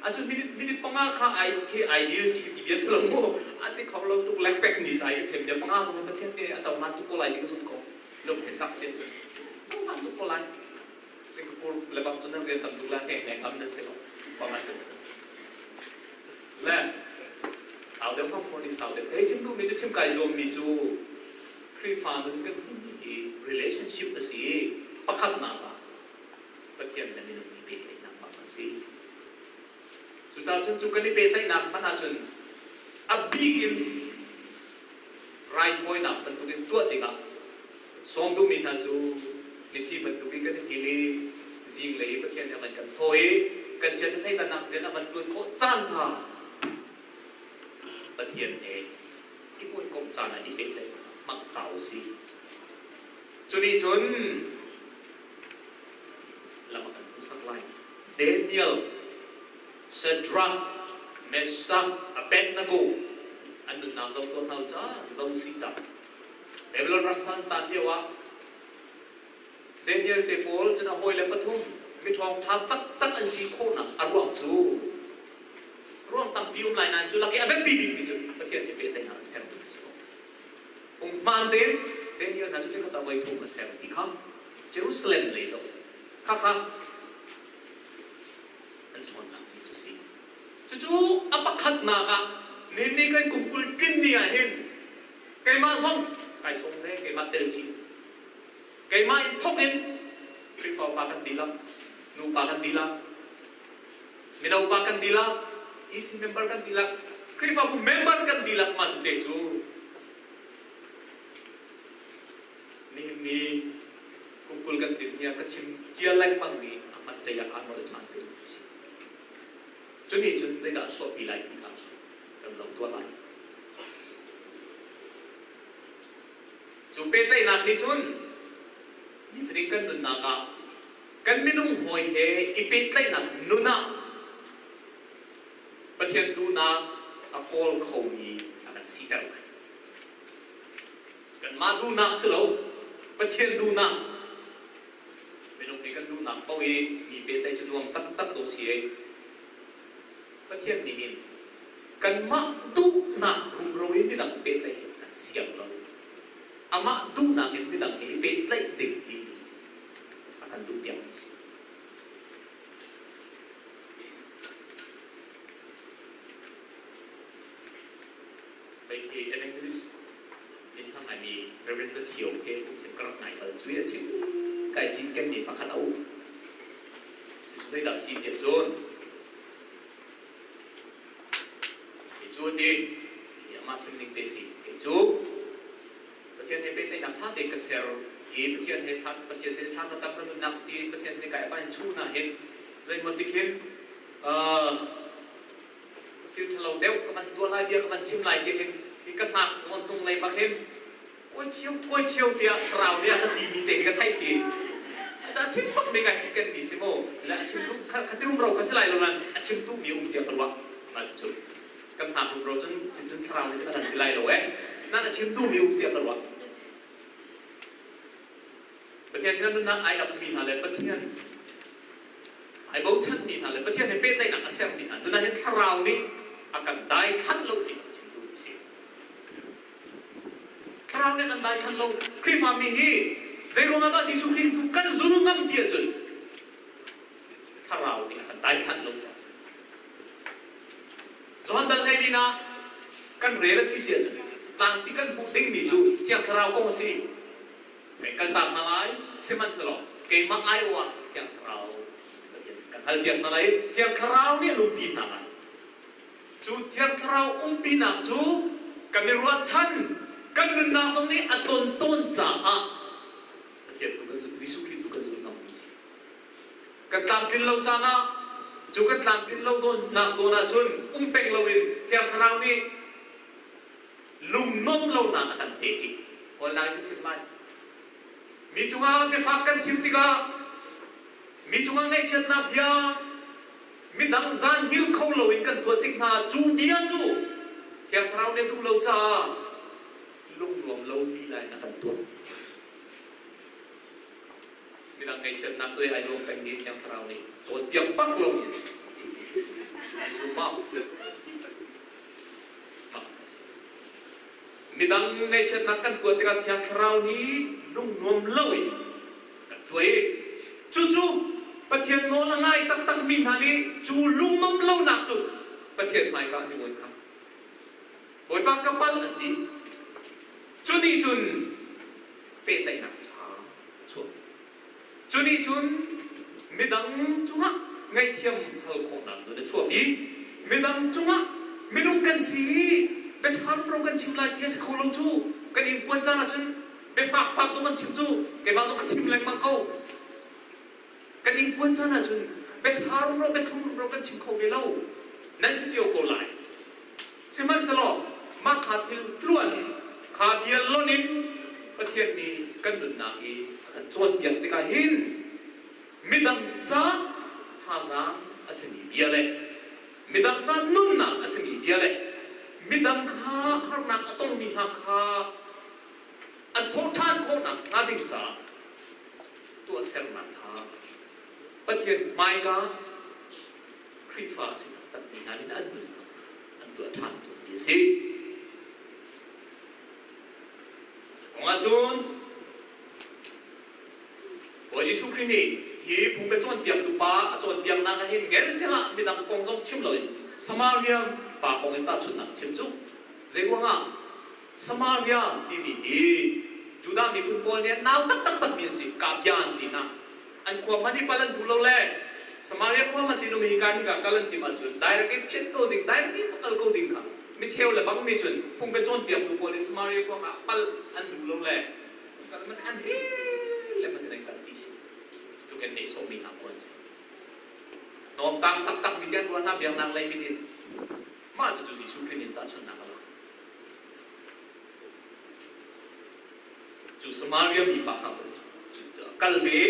a cun minute minute panga kha ai khi ideal si ka ti bia si lo mu an ti kho lo tuk lekpek ni ca i ka chim bia panga zong in Pathian nih a cohlan tuk ko lai ti ka zumh ko lungthin tak sin cun cohlan tuk ko lai Singapore le bang cun nan rian tam tuk la hnek hnek ngam nan si lo panga cun cun le sau deuh hmang khawh ning sau deuh hei chim duhmi cu chim kai zuammi cu Khrihfa nun kan timi hi relationship a si pakhatnak ah Pathian le minung i pehtlaihnak bak a si. Cucaah cun cu kan i pehtlaihnak hmanh ahcun a bik in raithawinak bantukin tuah dingah sawm duhmi hna cu mithi bantukin kan i hngilh i zinglei i Pathian nih a van kan thaw i kan chiat thleidannak rian a van ṭuan khawh caan kha Pathian he i hawikomh caan ah i pehtlaih caan ah hmang ta u sih. Cu nih cun lam a kan hmuhsak lai. Daniel, Shadrach, Meshach, Abednego an nunnak zoh tuah hna u ca, zoh usih ca. Babylon ram san tan lio ah Daniel te pawl cun a hawile pathum miṭhawng ṭha taktak an si khawhnak a ruang cu ruang tampi um lai nain cu lak i a biapi bikmi cu Pathian he pehtlaihnak an sermi a si ko. Hmaan tein Daniel hna cu nikhat ah voithum a ser ti kha Jerusalem lei zoh khakha an ṭhawnnak ti cu si. Cucu a pakhatnak ah nihin kan kum 20 tlin ni ah hin keimah zong kai sawm ve, keimah tel chih. Keimah in thawk in Khrihfa upa kan dihlak, nupa kan dihlak, mino upa kan dihlak, EC member kan dihlak, Khrihfabu member kan dihlak mah cu te cu nihin ni kum 20 kan tlin hi ah ka chim cia lengmang mi a hman ṭei ah aa nol ṭhan ti a si. Cu nih cun zeidah a chuahpi lai ti kha kan zoh tuah lai. Cu pehtlaihnak nih cun nifatin kan nunnak ah kan minung hawi he i pehtlaihnak nun ah Pathian duhnak a kawl khomi a kan siter lai. Kanmah duhnak si lo. Pathian duhnak minung nih kan duhnak paoh i mi pehtlaih cu nuam taktak dawh si ei. Pathian nih hin kanmah duhnak rumro in midang pehtlaih hi kan siang lo. Amah duhnak in midang he i pehtlaih ding hi a kan duh piak mi si. Hei khi evangelist minthang ngaimi Reverend Za Thio he phungchim ka rak ngai bal cu a chim kai cinken mi pakhat a um. Cucu zeidah si tiah cun kei cu a ti khi amah chim ning te si kei cu Pathian he pehtlaihnak ṭha tein ka ser i Pathian he thla Pathian sin thla ka cam ka nunnak cuti Pathian sin i kai a pa in chuh na hin zeimaw tik hin thil ṭhalo deuh ka van tuah lai bia ka van chim lai ti hin hi ka hnak zawn hnung lei bak hin kawi ṭhio kawi ṭhio tiah thlarau nih a ka timi te hi ka theih ti a chim bak mi kai kan ti si mu le a chim tu kha ti rumro ka si lai lo nan a chim tu mi um tiah ka ruah mah cucu kan hnak rumro cun cun cun thlarau nih cun a kan ti lai lo eh nan a chim tu mi um tiah ka ruah Pathian sinah nunnak ai ap mi hna le Pathian ai bochanmi hna le Pathian he pehtlaihnak a sermi hna nun ah hin thlarau nih a kan daithlan lo ti kan chim duhmi a si. Thlarau nih a kan daithlan lo. Khrihfami hi zei ruangah dah Jesuh Khrih tu kan zul ngam ti ahcun thlarau nih a kan daithlan lo caah a si. Johan dal 12 ah kan rel a si si ahcun tlangpi kan hmuh dingmi cu Thiang Thlarau kong a si. Kai kaltak hna lai, sihmanhsehlaw keimah aiawh ah Thiang Thlarau Pathian sin kan halpiak hna lai i Thiang Thlarau nih an umpi hna lai. Cu Thiang Thlarau umpinak cu kan i ruahchan, kan nunnak zong nih a ton tawn caah Pathian tu kan zumh, Jesuh Khrih tu kan zumh ngammi si. Kan tlamtlin lo caan ah cu kan tlamtlin lo zawnnak zawn ah cun um peng loin Thiang Thlarau nih lungnuam lonak a kan pek i kawlnak in ka chim lai. Mi cungah biafak kan chim tikah mi cungah ngaihchiatnak bia midang zan hngilh kho loin kan tuah tik hna cu bia cu Thiang Thlarau nih a duh lo caah lungnuam lomi lai in a kan tuah. Midang ngaihchiatnak tu i ai nuam pengmi Thiang Thlarau nih cawnpiak bak lomi an si. Zum ma? Midang ngaihchiatnak kan tuah tikah Thiang Thlarau nih lungnuam loin kan tuah i cucu Pathian nawl a ngai taktakmi hna nih cu lungnuam lonak cu Pathian hmaika an i ngawn kha. Bawipa ka pal an ti. Cu nih cun pehtlaihnak ṭha a chuah. Cu nih cun midang cungah ngaihthiam hal khawhnak nun a chuahpi. Midang cungah minung kan si i biaṭha rumro kan chim lai ti a si kho lo cu. Kan ingpuan caan ahcun biafakfak dawh kan chim cu keimah zong ka chim lengmang ko. Kan ingpuan caan ahcun biaṭha rumro biathlum rumro kan chim kho ve lo. Nan si cio ko lai. Sihmanhsehlaw mah kha thil hluan kha bia lonh in Pathian nih kan nunnak i a kan cawnpiak tikah hin midang ca thazaang a simi bia le midang ca nunnak a simi bia le midang kha harnak a tongmi hna kha an thawhṭhan khawhnak hnga ding caah tuahsernak kha Pathian hmaika Khrihfa a si taktakmi hna nih an nunnak an tuah ṭhan tawnmi a si. Kong ahcun Bawi Jesuh Khrih nih hi phung cawnpiaktu pa a cawnpiaknak ah hin ngelcel ah midang kong zong chim loin Samaria pa kong in tahchunhnak a chim cu. Zeiruangah Samaria timi hi Judah miphun pawl nih an nau taktakmi an si. Kabian ti hna. An khua hmanh hi pal an duh lo le Samaria khua hmanh tinum hi ka hika kal an timh ahcun direct in phiat ko ding, direct in kal ko ding kha micheu le bang nih cun phung cawnpiaktu pawl nih Samaria khua kha pal an duh lo le kal man an he le man in an kal ti si. Tuk in nehsawhmi hna khua an si. Nawmtang taktak mi tian ruah hna biaknak lei mit in mah cucu Jesuh Khrih nih tahchunhnak a lak. Cu Samaria mi pa kha kal ve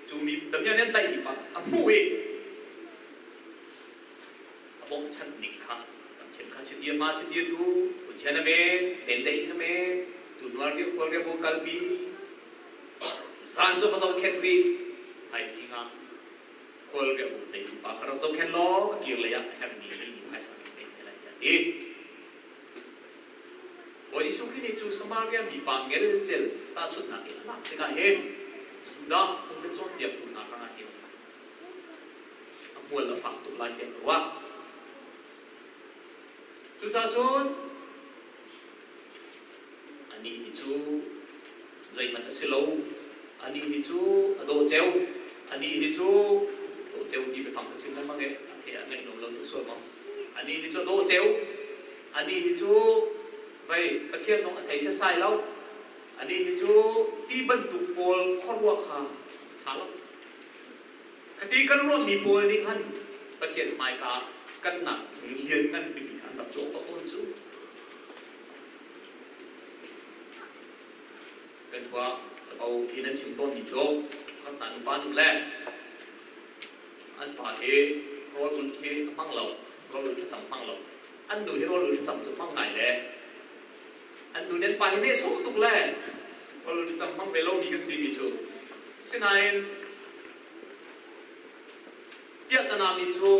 cu mi damian an tlaihmi pa a hmuh i a bawmhchanh ning kha kan chim kha chitia ma chitia tu kunchian a me len dei na me tu nuar ria kual ria bo kalpi. Zan cu va zohkhenh rih. Thaizing ah khual riahbuk neitu pa kha rak zohkhenh law ka kir lei ah a herhmi mi phaisa kan pek te lai tiah a ti. Bawi Jesuh Khrih nih cu Samaria mipa ngelcel tahchunhnak i a lak tikah hin Judah phung le cawnpiaktu hna hrangah hin a hmual a fak tuk lai tiah ka ruah. Cucaah cun anih hi cu zeihmanh a si lo, anih hi cu a dawh ceu, anih hi cu dawh ceu ti biafang ka chim lengmang i a ke a ngaih nuam lo tuk sual maw? Anih hi cu a dawh ceu, anih hi cu vei Pathian zong a thei setsai lo, anih hi cu ti bantuk pawl khuaruah kha ṭha lo. Khati kan ruahmi pawl nih khan Pathian hmaika kan nak lianngan pipi kha an rak tuah khawh tawn cu. Kan khua capo in an chim tawnmi cu kan ta nupa nu le an pa hi rawl ulh hi a hmang lo, rawl ulh thlacam hmang lo. An nu hi rawl ulh thlacam cu hmang ngai le an nu nih an pa hi nehsawh tuk le rawl ulh thlacam hmang ve lomi kan timi cu. Sinain piahtana mi cu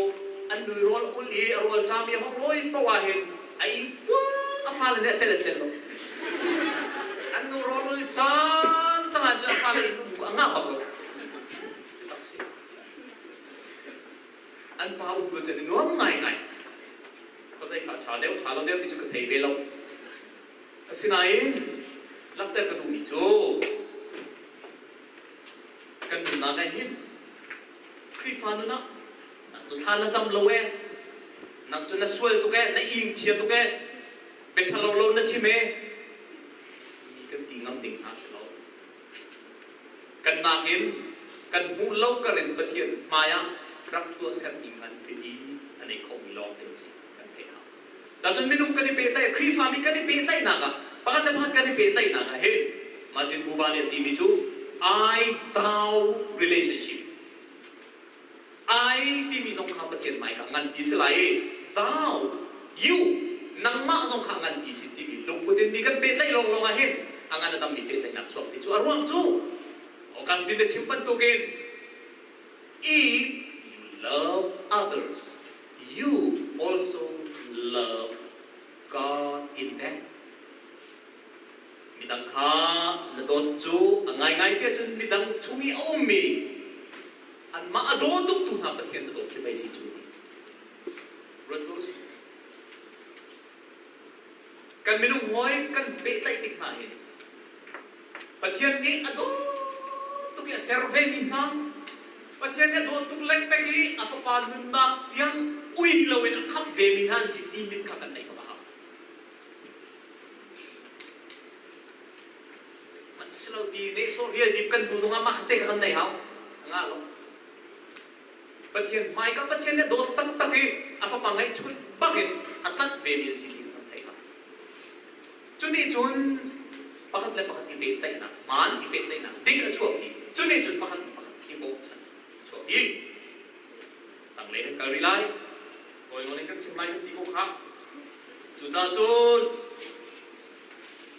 an nu rawl a ulh i a rawl ṭam i a hong rawi paoh ah hin a ing puang a fale nih a celh an celh lo. An nu rawl ul caan cang ah cun a fale inn um a ngah bak lo. Tak si. An pa um tu cun i nuam ngaingai. Khuazei kha ṭha deuh ṭha lo deuh ti cu ka thei ve lo. Asinain langhter ka duhmi cu kan nunnak ah hin Khrihfa nun ah nang cu thla na cam lo ee, nang cu na sual tuk ee, na ing chia tuk ee, bia ṭhalo lo na chim ee, mi kan ti ngam ding hna si lo. Kan nakin kan hmuh lo karin Pathian hmai ah rak tuahsermi ngan pipi a nei khomi lawng te si kan theih hau. Tacun minung kan i pehtlaih, Khrihfami kan i pehtlaihnak ah, pakhat le pakhat kan i pehtlaihnak ah hin Martin Buber nih a timi cu I thou relationship. I timi zong kha Pathian hmaika nganpi si lai i thou, you, nangmah zong kha nganpi si timi lungput in mi kan pehtlaih lawnglawng ah hin a ngan a dammi pehtlaihnak chuak ti cu a ruang cu Augustine na chim bantukin if you love others you also love God in them. Midang kha na dawt cu a ngaingai tiah cun midang chung i a ummi anmah a daw tuk tu hna Pathian na dawt khi pei si cu. Ruat ko sih. Kan minung hawi kan pehtlaih tik hna hin Pathian nih a dawt tuk i a ser vemi hna Pathian nih a dawt tuk lekpek i a fapa nunnak tiang ui loin a khamh vemi hna an si ti mit kha kan neih a va hau. Hmanh si lo ti nehsawh rial dip kan duh zongah mah te kha kan nei hau. A ngah lo. Pathian hmaika Pathian nih a dawt taktak i a fapa ngeihchun bangin a tlanh vemi an si ti kha kan theih hau. Cu nih cun pakhat le pakhat i pehtlaihnak hmaan i pehtlaihnak dik a chuahpi. Cu nih cun pakhat le pakhat i bawmchan a chuahpi. Tanglei kan kal rih lai. Kawi nawn in kan chim lai kan ti ko khah. Cucaah cun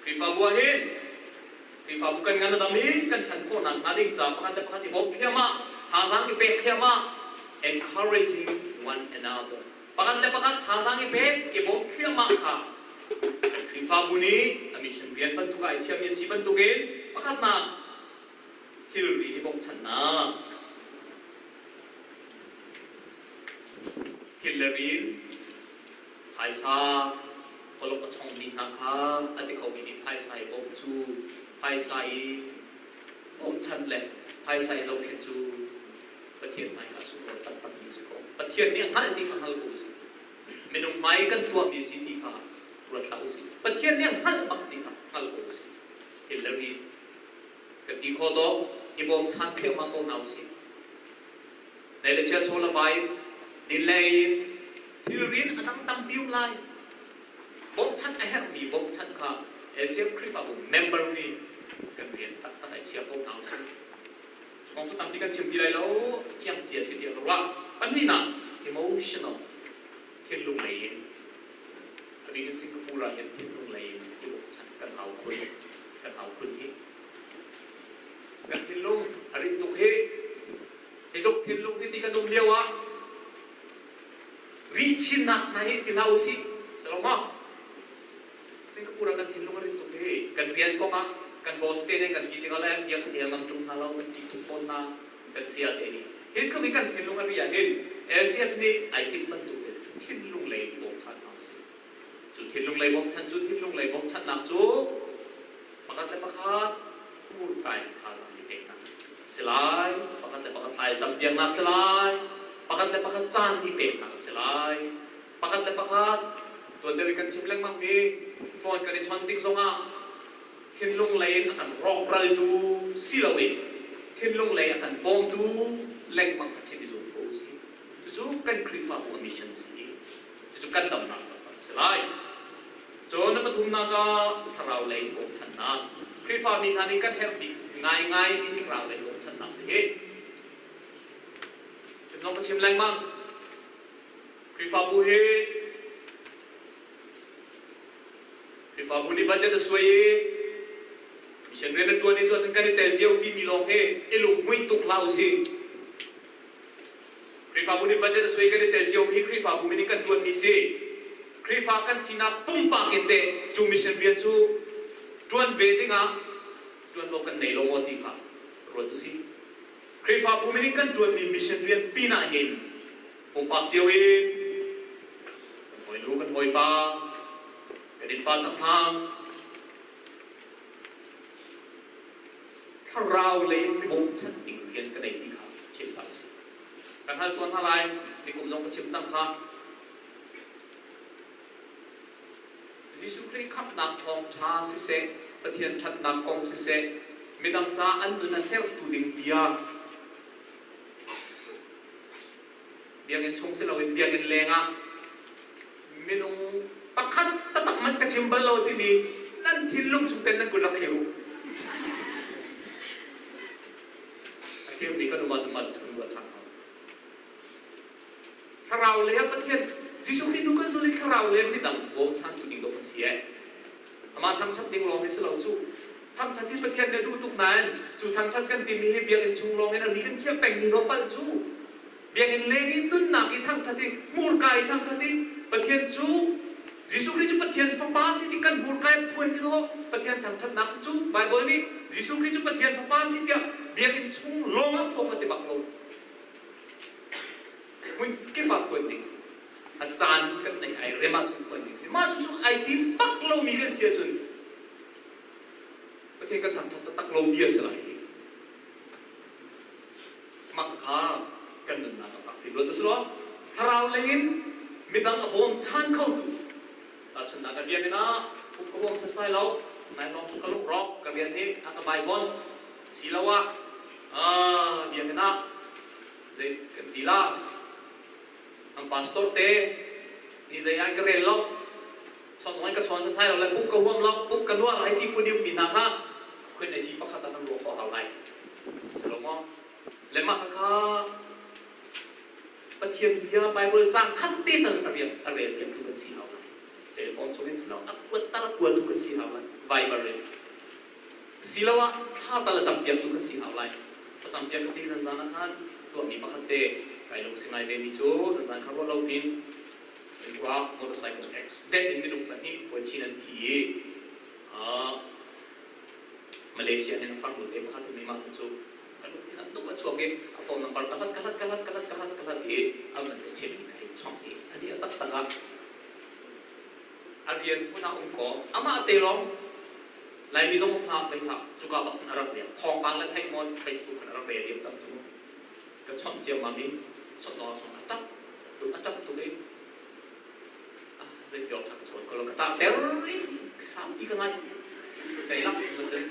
Khrihfabu ah hin Khrihfabu kan ngan a dam i kan ṭhan khawhnak hnga ding ca pakhat le pakhat i bawm thliahmah, thazaang i pek thliahmah, encouraging one another. Pakhat le pakhat thazaang i pek, i bawm thliahmah kha kan Khrihfabu nih a mission rian bantuk ah i chiahmi a si bantukin pakhatnak thilri i bawmchanhnak thil le rin phaisa awlok a chongmi hna kha a ti khomi nih phaisa i bawmh cu phaisa i bawmhchanh le phaisa i zohkhenh cu Pathian hmaika sunglawi taktakmi a si ko. Pathian nih a hngalh ti kha hngal ko usih. Minung hmai kan tuahmi si ti kha ruat hlah usih. Pathian nih a hngalh bak ti kha hngal ko usih. Thil le ri kan ti khawh dawk i bawmchan thliahmah ko hna usih. Nei le chia chaw le vai din le ei in thilrin a dang tampi um lai. Bawmchan a herhmi bawmchan kha LCM Khrihfabu member nih kan rian taktak ai chia ko hna usih. Cu kong cu tampi kan chim ti lai lo, fiang cia si tiah ka ruah. Pahnihnak, emotional, thinlung lei in. A bik in Singapore ah hin thinlung lei in i bawmchan kan hau khun, kan hau khun hi. Kan thinlung a rit tuk hi. Hi tluk thinlung hi ti kan um lio ah ri chinnak hna hi ti hlah usih. Si lo maw? Singapore ah kan thinlung a rit tuk hi. Kan rian kong ah kan boss te nih kan ti tikah le bia kan el ngam ṭung hna lo, kan ṭih tuk fawn hna. Kan sia te nih. Hi tluk i kan thinlung a ri ah hin LCF nih ai timh bantuk in thinlung lei in bawmchan hna usih. Cu thinlung lei bawmchan cu thinlung lei bawmchanhnak cu pakhat le pakhat hmurka in thazaang i peknak a si lai, pakhat le pakhat thla i campiaknak a si lai, pakhat le pakhat caan i peknak a si lai, pakhat le pakhat tuan deuh i kan chim lengmangmi phone kan i chawnh tik zongah thinlung lei in a kan rawkraltu si loin thinlung lei a kan bawmtu lengmang kha chim i zuam ko usih. Cucu kan Khrihfabu a mission a si. Cucu kan damnak taktak a si lai. Cun a pathumnak ah thlarau lei bawmchannak. Khrihfami hna nih kan herh bik ngaingaimi thlarau lei bawmchannak si hi. Chim zong ka chim lengmang. Khrihfabu hi Khrihfabu nih budget a suai i mission rian a ṭuan i cu ahcun kan i tel cio timi lawng hi i lunghmuih tuk hlah usih. Khrihfabu nih budget a suai kan i tel cio hi Khrihfabu min in kan ṭuanmi si. Khrihfa kan sinak pumpak in teh cu mission rian cu ṭuan ve dingah ṭuanvo kan nei lo maw ti kha ruat usih. Khrihfabu min in kan ṭuanmi mission rian pinah hin pumpak cio in kan hawinu kan hawipa kan innpa chakthlang thlarau lei in bawmchan ding rian ka nei ti kha chim hlah usih. Kan hal tuan hna lai, nikum zong ka chim cang kha. Jesuh Khrih khamhnak thawngṭha siseh, Pathian ṭhatnak kong siseh, midang ca an nun a sertu ding bia biakinn chung si loin biakinn lengah minung pakhat taktak man ka chim bal lo timi nan thinlung chung ten nan kut rak thlir u. A thirmi kan um ahcun mah cu kan ruah ṭhan hau. Thlarau lei ah Pathian Jesuh Khrih nu kan zul i thlarau lei midang bawmchantu ding dawh kan si ee. Amah thangṭhat ding lawng hi si lo cu. Thangṭhat hi Pathian nih a duh tuk nain cu thangṭhat kan timi hi biakinn chung lawng in a ri kan khiah pengmi dawh palh cu. Biakinn leng i nunnak i thangṭhat i hmurka i thangṭhat i Pathian cu Jesuh Khrih cu Pathian Fapa si ti kan hmurka i phuan ti dawh Pathian thangṭhatnak si cu Baibal nih Jesuh Khrih cu Pathian Fapa si tiah biakinn chung lawng ah phuang a ti bak lo. Hmun kip ah phuan ding si. A caan kan neih ai rem ahcun phuan ding si. Mah cu ai tim bak lomi kan si ahcun Pathian kan thangṭhat taktak lo bia si lai. Mah kha kan nunnak a fak ti ruat usih law thlarau lei in midang a bawmchan khotu tahchunhnak ka biakinn ah uk ka bawm sasai lo nai lawng cu ka lung rawk ka rian nih a ka vaivuan asiloah biakinn ah zei kan ti la an pastor te ni zei an ka rel lo chon ngai ka chawn sasai lo le pumh ka huam lo pumh ka nuar lai ti phun i ummi hna kha khuen ai pakhat ah kan ruah khawh hau lai si lo maw le mah kha Pathian bia Bible cang khat te tal a rian a rel piak tu kan si hau lai telephone chung in si lo a kuat tal a kuatu kan si hau lai Viber in siloah thla tal a cam piak tu kan si hau lai a cam piak kha ti zan zan ah khan tuahmi pakhat te kai lung si ngai ve mi cu zan zan kha ruah lo pin Khua motorcycle accident in minung pahnih puaichin an thi i Malaysia hin a farnu te pakhat in mah cu kan lungthin an tuk a chuak i a phone number ka hlat ka hlat ka hlat ka hlat ka hlat ka hlat i a van ka chim ka hei chawng i ani a taktak ah a rian hmun ah um kaw amah te lawng Laimi zong um hlah bei hlah cuka bak cun a rak riak thawngpang le theih fawn Facebook khan a rak rel diam cang cu ka chawnh ciammam i chawnh dawr chung a ṭap tuk a ṭap tuk i zei ti awk ṭha ka chawn ko lo ka ṭah ter i saupi ka ngai cei lak ma cun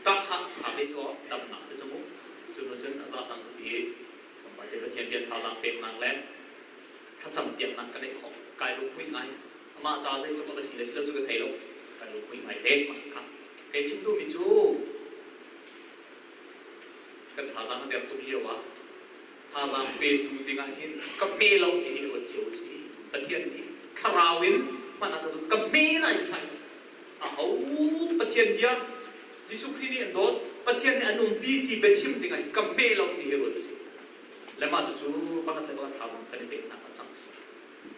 ṭah kha ṭha ve cu damnak si cu mu cu hnu cun a za cang ka ti i te Pathian bian thazaang peknak le thlacam piaknak ka neih khawh kai lunghmuih ngai amah ca zei tluk a si le si lo cu ka thei lo kai lunghmuih ngai ve mah kha kei chim duhmi cu Kan thazaang a der tuk lio ah thazaang petu dingah hin ka pe lo ti hi ruat cio a si. Pathian nih thlarau in hman a ka duh. Ka hme lai sai. Aho Pathian bia Jesuh Khrih nih an dawt. Pathian nih an umpi ti biachim ding ah ka hme lo ti hi ruat usih. Le mah cucu pakhat le pakhat thazaang kan i peknak ah cang seh.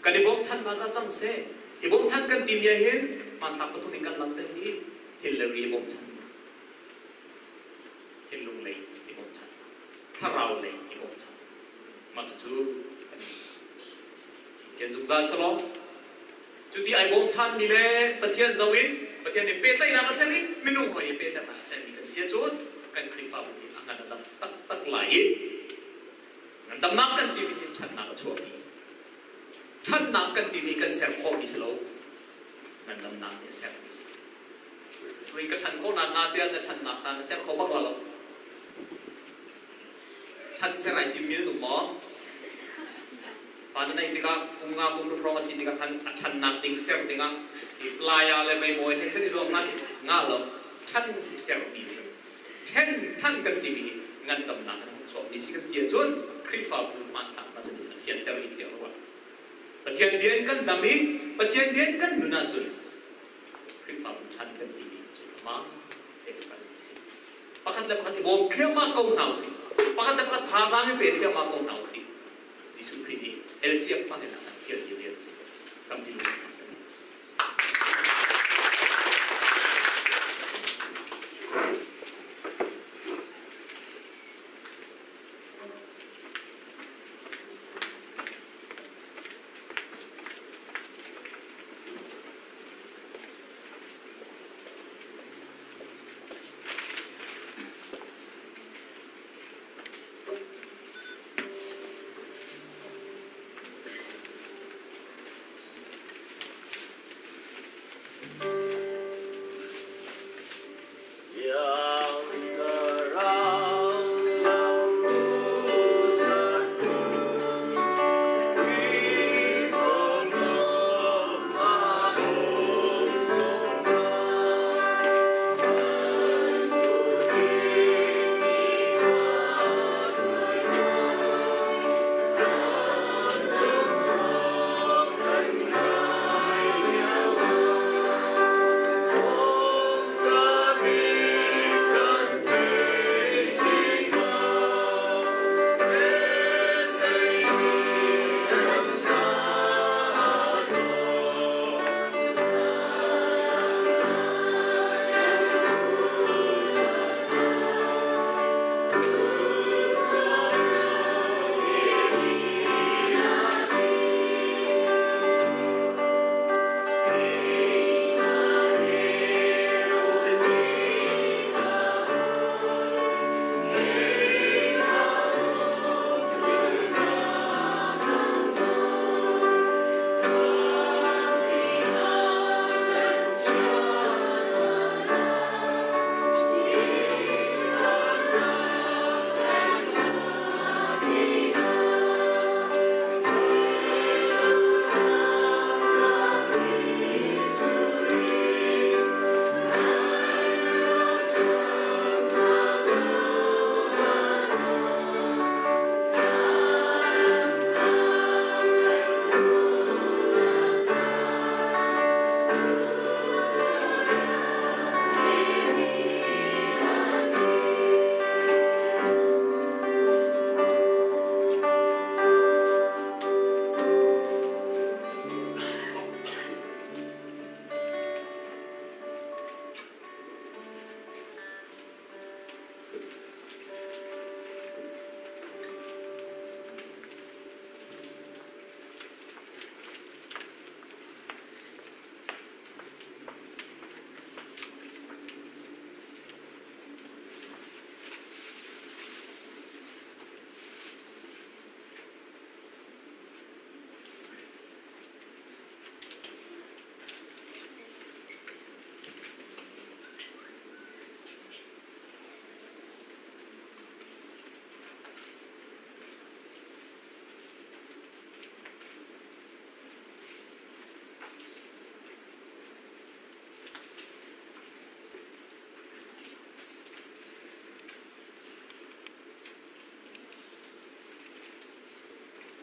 Kan i bawmchannak ah cang seh. I bawmchan kan timi ah hin hmanthlak pathum in kan langhter hi thil le ri i bawmchannak, thinlung lei i bawmchannak, thlarau lei i bawmchannak. Mah cucu kan cinken zungzal selaw cuti ai bawmchanmi le Pathian zoh in Pathian nih pehtlaihnak a ser i minung hawi i pehtlaihnak a sermi kan si ahcun kan Khrihfabu hi a ngan a dam taktak lai i ngandamnak kan timi hin ṭhatnak a chuahpi. Ṭhatnak kan timi kan ser khawhmi si lo, ngandamnak nih a sermi a si. Tui ka ṭhan khawhnak hnga tiah na ṭhannak kha na ser kho bak la lo. Ṭhan ser ai timmi nan um maw? Fa na neih tikah kum nga kum ruk hrawng a si tikah khan a ṭhannak ding ser dingah khi playa le meimawi he chan i zuam hmanh ngah lo. Ṭhan hi sermi a si. Ṭhen ṭhan kan timi hi ngandamnak in a hung chuakmi si kan ti ahcun Khrihfabu hmanthlak hna cun a fianter ding tiah ruah. Pathian bia in kan dam i Pathian bia in kan nun ahcun Khrihfabu ṭhan kan timi cu amah tein kan si. Pakhat le pakhat i bawm thliahmah ko hna usih. Pakhat le pakhat thazaang i pe thliahmah ko hna usih. Jesuh Khrih nih LCF hmang in a kan fial ti rian a si. Tampi lung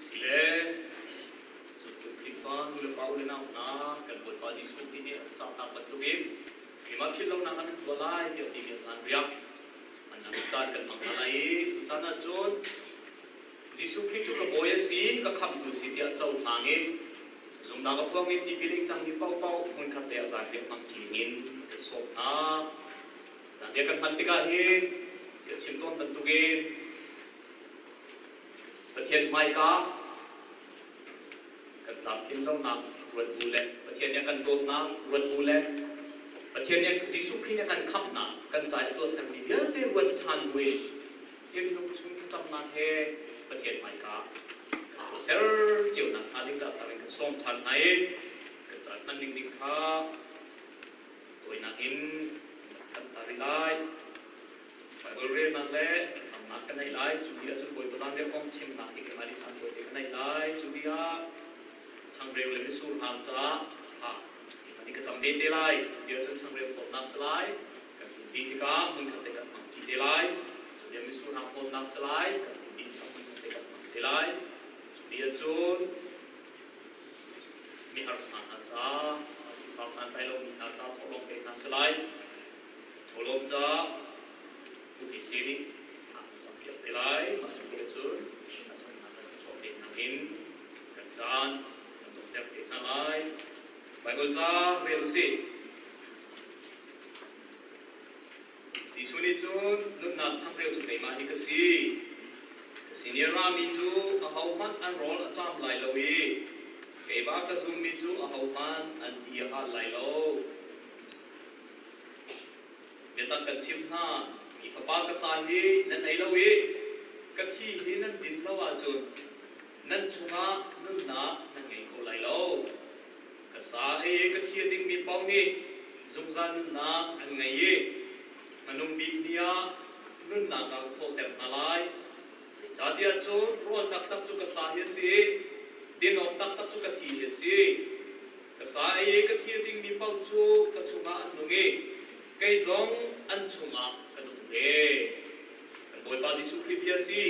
Sile, zumtu Khrihfa nu le pa u le nau hna, kan Bawipa Jesuh Khrih nih a cahnak bantukin keimah philh lonak ah nan tuah lai tiah timi a zanriah. Caan kan hmang hna lai i tu caan ah cun Jesuh Khrih cu ka Bawi a si, ka khamhtu si tiah cohlang i zumnak a phuangmi tipil ing cangmi paohpaoh hmunkhat te ah zanriah hmang ṭi in kan sawm hna. Zanriah kan hman tikah hin kan chim tawn bantukin Pathian hmaika kan tlamtlin lonak ruat bu le Pathian nih a kan dawtnak ruat bu le Pathian nih Jesuh Khrih nih a kan khamhnak kan ca i tuahsermi vialte ruat ṭhan buin thinlung chung thlacamnak he Pathian hmaika kan tuahser cio nakhnga ding caah thar in kan sawm ṭhan hna i kan caan hman ning ding kha tawinak in kan ta rih lai. Baibal relnak le thlacamnak ka neih lai. Cu ni ahcun Bawipa zanriah kong chimnak hi keimah nih caan tawite ka neih lai. Cu ni ah changreu le mitsur hang caah thla keimah nih ka cam ve te lai. Cu ni ahcun changreu phawtnak si lai. Kan tun dih tikah hmunkhat te kan hmang ṭi te lai. Cu ni ah mitsur hang phawtnak si lai. Kan tun dih tikah hmunkhat te kan hmang te lai. Cu ni ahcun miharsa hna ca, sifak santlai lomi hna ca thawhlawm pek hna si lai. Thawhlawm ca Pu Hei Ce nih thla kan campiak te lai. Mah cu ko cun harsatnak kan chuah te hna in kan caan kan donghter te hna lai. Baibal ca rel usih. Jesuh nih cun nunnak changreu cu keimah hi ka si. Ka sin i a rami cu ahohmanh an rawl a ṭam lai lo i keimah ka zummi cu ahohmanh an ti a hal lai lo. Biatak kan chimh hna, mi fapa ka sa hi nan ei lo i ka thi hi nan din lo ahcun nan chungah nunnak nan ngei kho lai lo. Ka sa ei i ka thi a dingmi paoh nih zungzal nunnak an ngei i hmanung bik ni ah nunnak ah ka thawhter hna lai. Zeicahtiah cun rawl taktak cu ka sa hi a si i din awk taktak cu ka thi hi a si. Ka sa ei i ka thi a dingmi paoh cu ka chungah an nung i kei zong an chungah ka nung ve. Kan Bawipa Jesuh Khrih bia a si.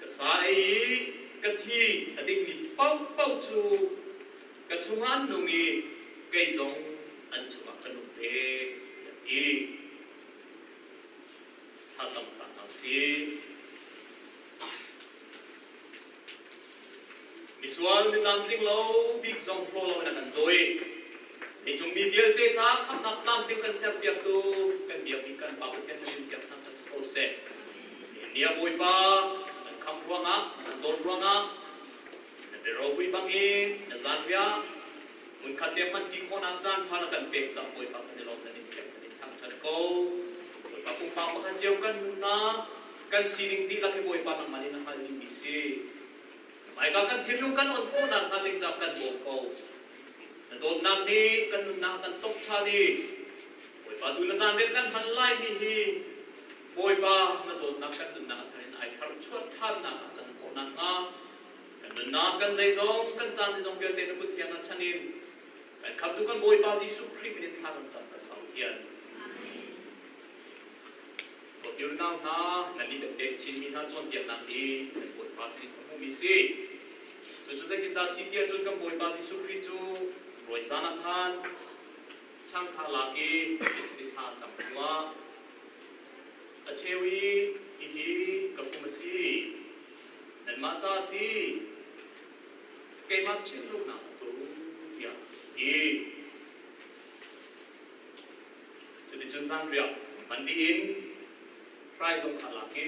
Ka sa ei i ka thi a dingmi paohpaoh cu ka chungah an nung i kei zong an chungah ka nung ve, tiah a ti. Thlacam ta hna u sih. Misual mi tlamtling lo bik zong hlaw lo in a kan dawi. Leicung mi vialte ca khamhnak tlamtling kan serpiaktu kan biakmi kan Pa Pathian na min tiang thangṭhat si ko seh. Nihin ni ah Bawipa na kan khamh ruangah, na kan dawt ruangah, na biarovuih bangin na zanriah hmunkhat te hman ṭi khawhnak caan ṭha na kan pek cang Bawipa kan i lawm na min tiang kan in thangṭhat ko. Bawipa pumpak pakhat cio kan nunnak kan sining dihlak hi Bawipa nangmah nih na hngalh dihmi si. Hmaika kan thinlung kan on khawhnak hnga ding caah kan bawm ko. Na dawtnak nih kan nunnak kan tok ṭhan i Bawipa tu na zaanrian kan hman laimi hi Bawipa na dawtnak kan nunnak a thar in ai thar chuat ṭhannak ah can khawh nakhnga kan nunnak kan zeizong kan caan zeizong vialte na kut thiang ah chan in kan khamtu kan Bawipa Jesuh Khrih min in thla kan cam kan hau thian. Dawtmi unau hna, nan nih kan pek chinmi hna cawnpiaknak hi kan Bawipa sinin ka hmuhmi si. Cucu zeitindah si tiah cun kan Bawipa Jesuh Khrih cu rawi zan ah khan changtha lak i thla cam hnuah a cheu i hihi ka pum a si, nanmah ca a si, keimah chimhlonak a tu tiah a ti. Cuticun zanriah hman dih in hrai zong kha lak i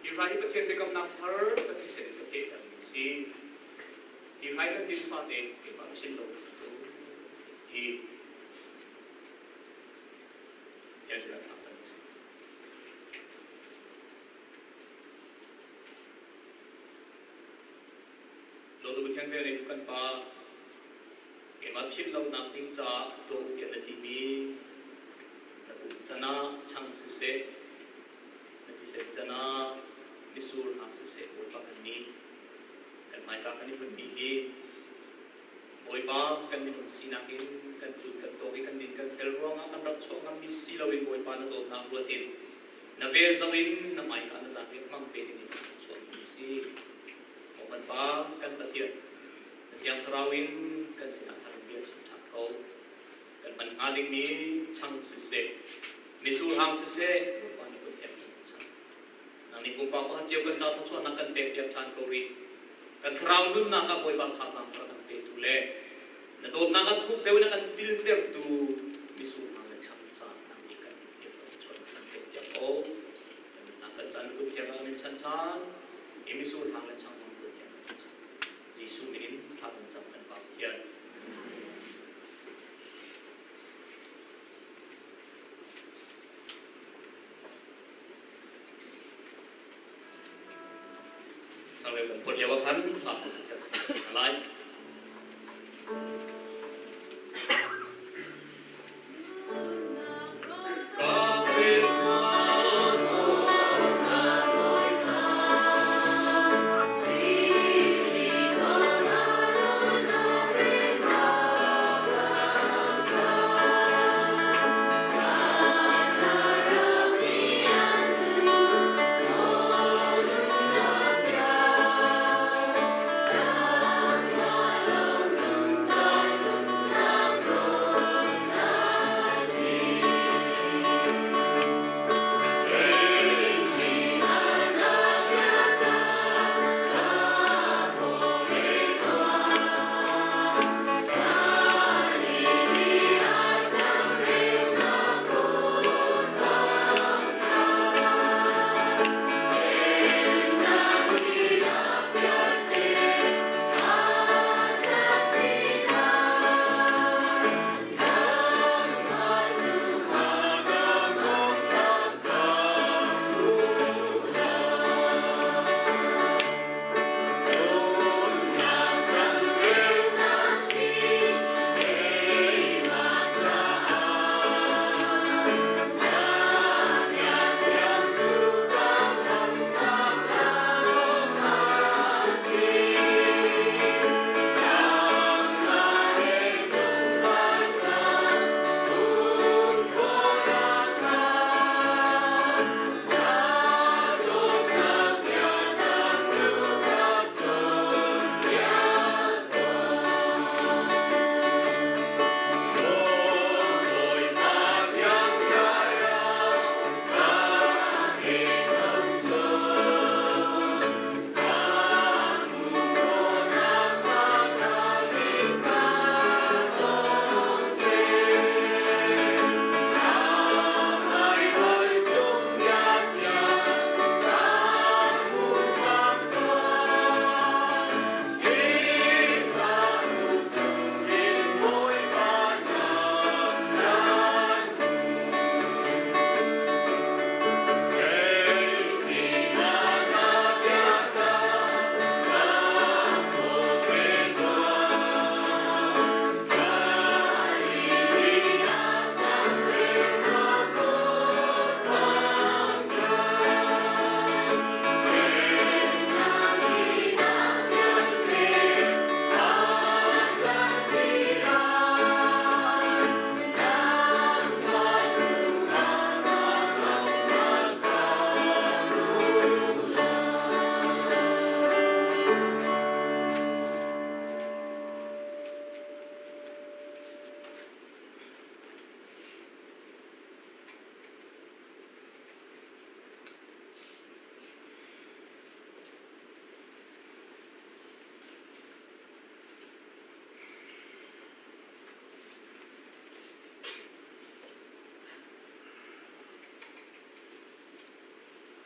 hi hrai hi Pathian biakamnak thar ka thisen in ka fehtermi a si. Hi hrai nan din fate keimah chin lo tu ti. Pathian sinah thlak cang a si. Dawtu Pathian vel ngeitu kan Pa, keimah philh lonak ding caah tuah u tiah na timi na pum can ah chang siseh, na thisen can ah mitsur hang siseh, Bawipa kan nih kan hmaika kan i hunmi hi Bawipa kan minung sinak in kan tlun kan tawk i kan din kan fel ruangah kan rak chuah ngammi si loin Bawipa na dawtnak ruat in na vel zoh in na hmaika na zaanriah hmang pe ding in kan chuahmi si. Maw kan Pa, kan Pathian, na Thiang Thlarau in kan sinah thar bia chim ṭhan ko. Kan hman hnga dingmi chang siseh, mitsur hang siseh, Bawipa na kut thiang in Nang nih pumpak pakhat cio kan ca thluachuahnak kan pekpiak ṭhan ko rih. Kan thlarau nunnak ah Bawipa thazaang thar kan petu le na dawtnak ah thuk deuh in a kan tiltertu misur hna le chang ca nang nih kan piak thluachuahnak kan pekpiak ko. Kan nunnak kan caan kut thiang ah kan in chan ṭhan. I misur hang le chang kut thiang kan in chan. Jesuh min in thla kan cam kan Pa Pathian. Changreu kan phawt lio ah khan hla kan sak hna lai.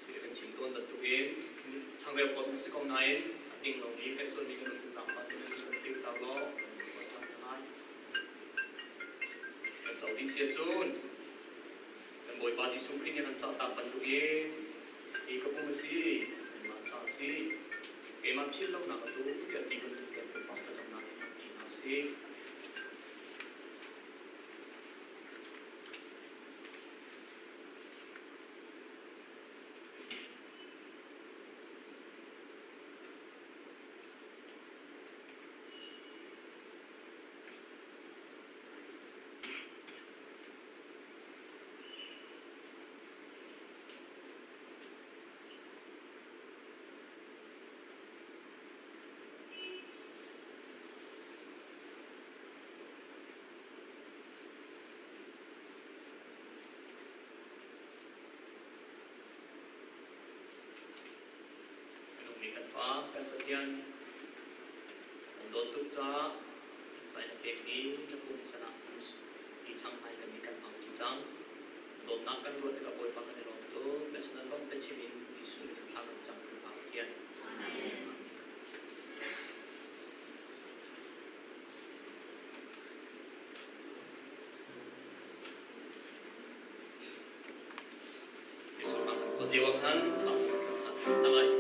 Si kan chim tawn bantukin changreu phawt a si ko nain a ding lomi kan sualmi kan um cu zaangfah tein kan thlir tar law kan ṭhan hna lai. Kan co dih si ahcun kan Bawipa Jesuh Khrih nih kan cahtak bantukin hi ka pum a si, keimah ca a si, keimah philh lonak a tu tiah ti bantuk tiang pumpak thlacamnak in hmang ṭi hna usih. Mi kan Pa, kan Pathian, kan dawt tuk caah kan ca in a pekmi na pum can ah kan ti chang hmai kan nih kan hmang ti cang. Dawtnak kan ruah tikah Bawipa kan i lawm tuk. National Bank biachim in Jesuh min in thla kan cam kan Pa Pathian. Amen. Jesuh kan khua lio ah khan kan sak hna lai.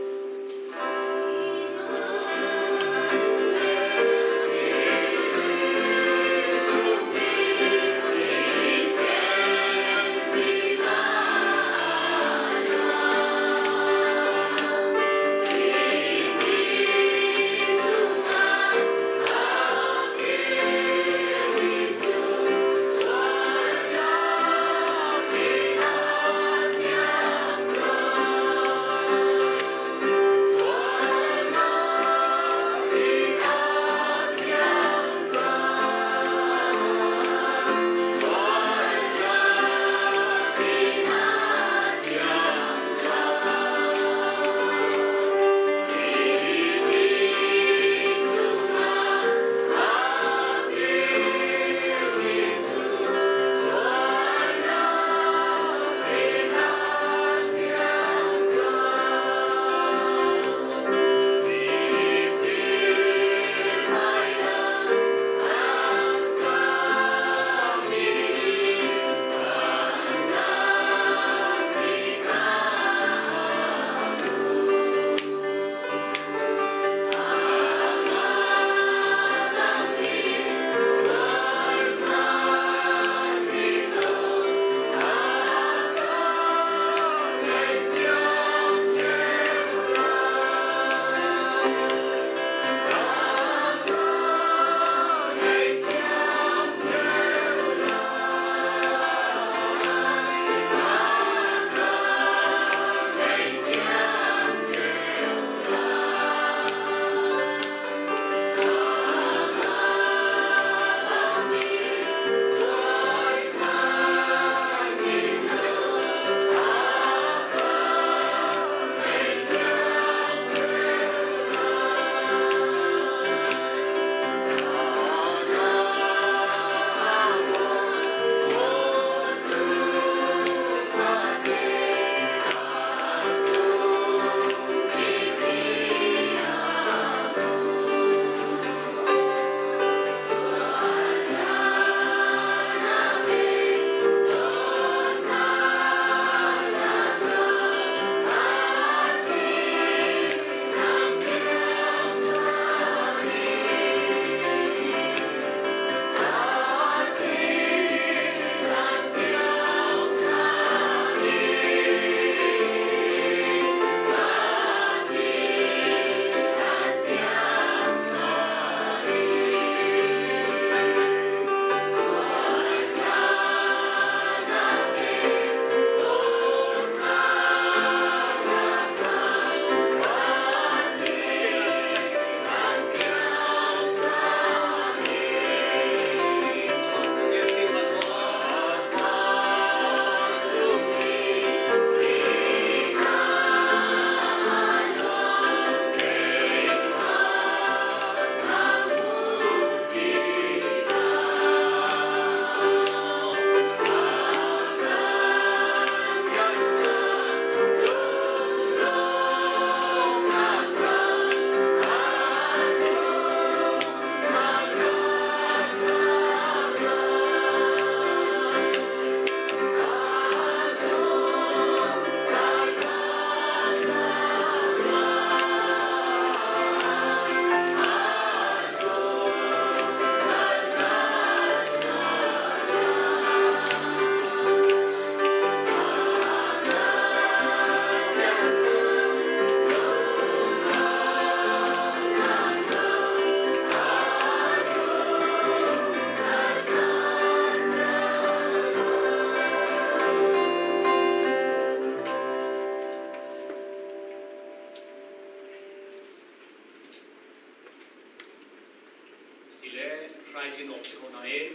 Sile hrai tin awk si ko nain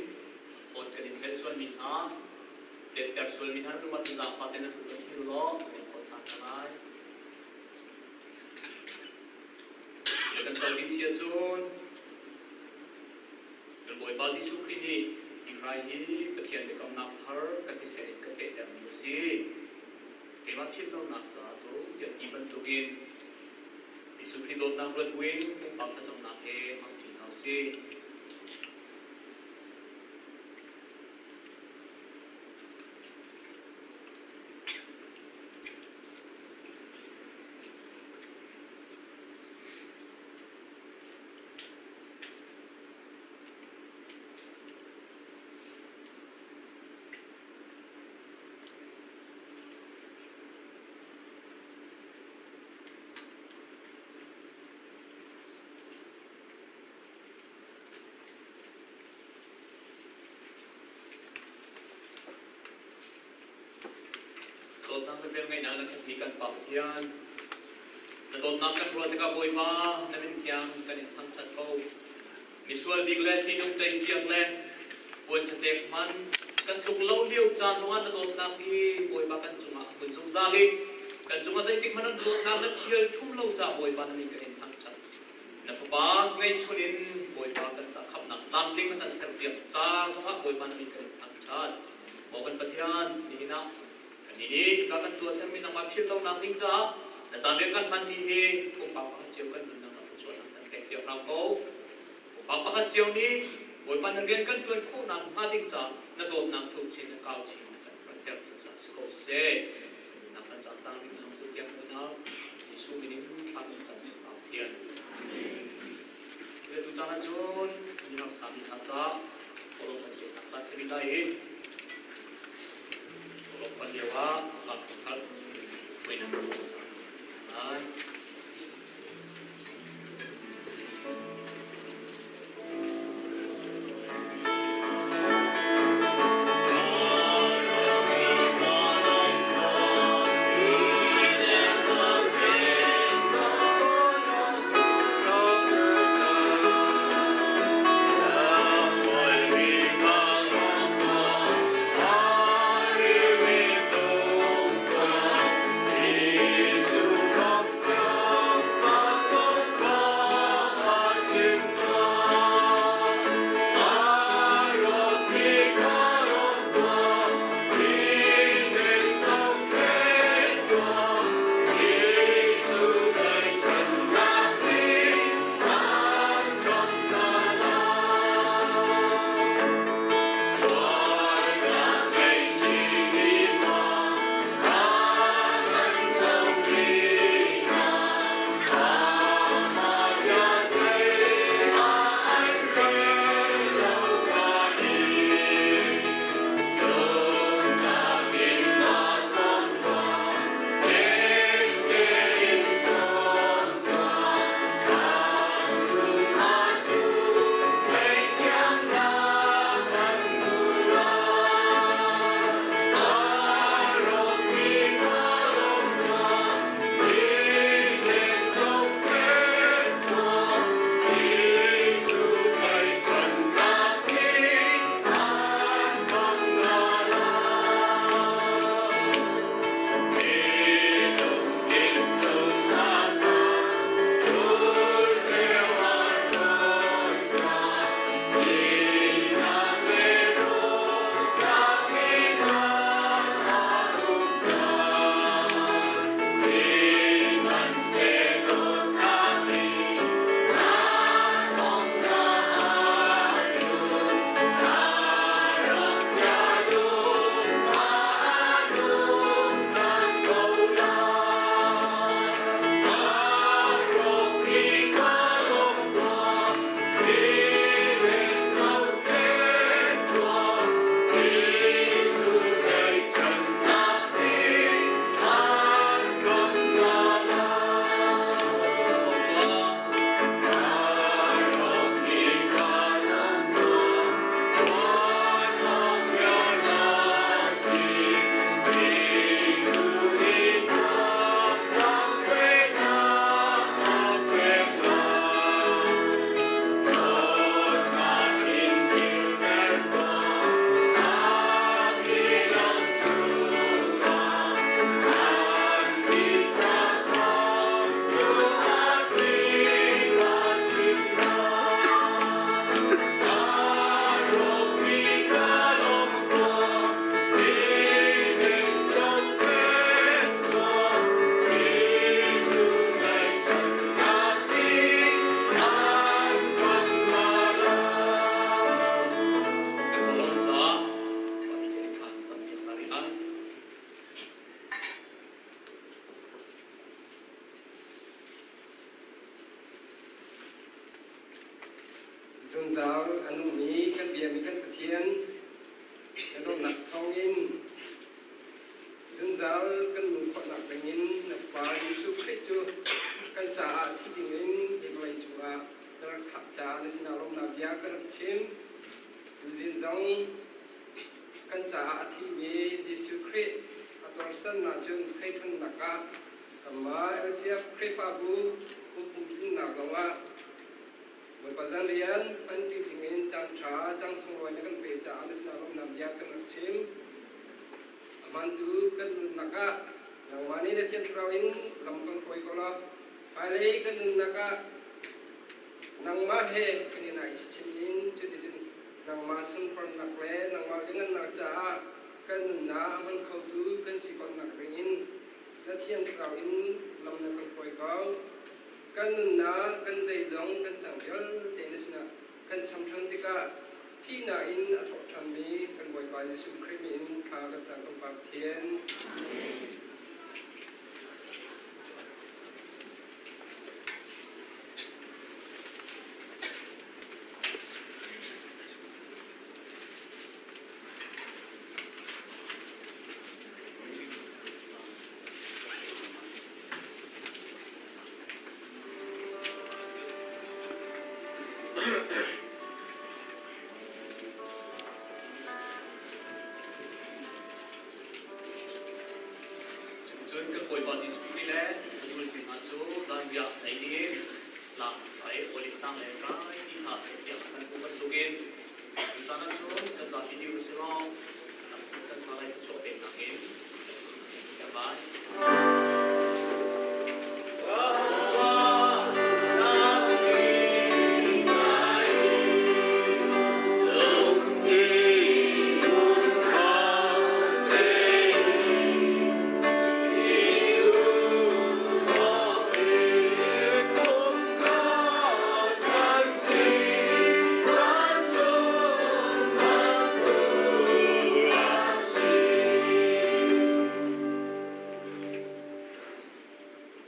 hawt kan in hel sualmi hna tetter sualmi hna nan umat zaangfah te nan kut kan thlir law kan in phawt ṭhan hna lai. Kan co dih sia cun kan Bawipa Jesuh Khrih nih hi hrai hi Pathian biakamnak thar ka thisen in ka fehtermi a si. Keimah philh lonak caah tu tiah ti bantukin Jesuh Khrih dawtnak ruat buin pumpak thlacamnak he hmangṭi hna usih. Dawtnak le velngeihnak na khatmi kan Pa Pathian, na dawtnak kan ruah tikah Bawipa, na min thiang kan in thangṭhat ko. Misual bik le fihnung teifiak le puanchatlek hman kan tluk lo lio caan zongah na dawtnak hi Bawipa kan cungah a hmun zungzal i kan cungah zeitik hmanh na dawtnak na ṭhial ṭhum lo caah Bawipa na min kan in thangṭhat. Na fapa ngeihchun in Bawipa kan ca khamhnak tlamtling na kan serpiak ca zongah Bawipa na min kan in thangṭhat. Maw kan Pathian, nihin ah kannih nih hika kan tuahsermi nangmah philh lonak ding caah na zanriah kan hmanmi hi pumpak pakhat cio kan nunnak ah thluachuahnak kan pek piak hram ko. Pumpak pakhat cio nih Bawipa na rian kan ṭuan khawhnak hnga ding caah na dawtnak thuk chin le kau chin na kan ṭuanter tu caah si ko seh. Kan nunnak kan caan tang ding lam tu tiang unau Jesuh min in thla kan cam pa Pathian. Le tu caan ahcun miram sami hna ca kawlawm kan peknak caan si rih lai i kawlawm kan lio ah lamhruai khat hruainak kan sa lai. Zungzal a nungmi kan biami kan Pathian na dawtnak thawngin zungzal kan nun khawhnak dingin na Fapa Jesuh Khrih cu kan caah thi dingin hi vawlei cungah na rak thlah caah na sinah lawmhnak bia ka rak chim. Tuzing zong kan caah a thimi Jesuh Khrih a tuarsannak cun theithannak ah kanmah LCF Khrihfabu kum tlinnak zongah Bawipa zanrian hmanṭi dingin caanṭha cang sunglawi na kan pe caah na sinah lawmhnak bia kan rak chim. A hmaantu kan nunnak ah nangmah nih na Thiang Thlarau in lam kan hruai ko law hmailei kan nunnak ah nangmah he kan i nai chinchin in cuticun nangmah sunparnak le nangmah lianhngannak caah kan nunnak a hman khotu kan si khawhnak dingin na Thiang Thlarau in lam na kan hruai ko. Kan nunnak, kan zeizong, kan cang vialte na sinah kan cham ṭhan tikah thihnak in a thawh ṭhanmi kan Bawipa Jesuh Khrih min in thla kan cam kan Pa Pathian. Amen. Cun kan Bawipa Jesuh Khrih le a zultu hna cu zanriah ei dingin lak hmasa i Oliv tlang lei kai ti kha theithiam kan hmuh bantukin cu caan ah cun kan zapi dir u si law kan sa lai thluachuah peknak in kan lai.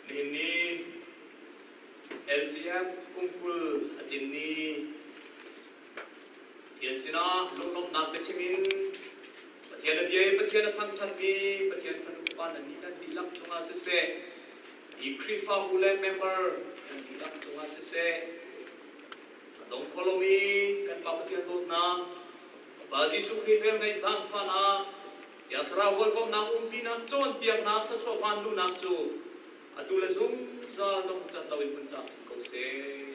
Nihin ni LCF kum 20 a tlin ni Pathian sinah lunglawmhnak biachim in Pathian a bia i Pathian a thangṭhatmi Pathian fanu fapa nan nih nan dihlak cungah siseh, hi Khrihfabu le member nan dihlak cungah siseh, a dong kho lomi kan Pa Pathian dawtnak, Pa Jesuh Khrih velngeih zaangfahnak, Thiang Thlarau hawikomhnak umpinak cawnpiaknak thluachuah vanluhnak cu atu le zungzal dong cat loin hmun camcin ko seh.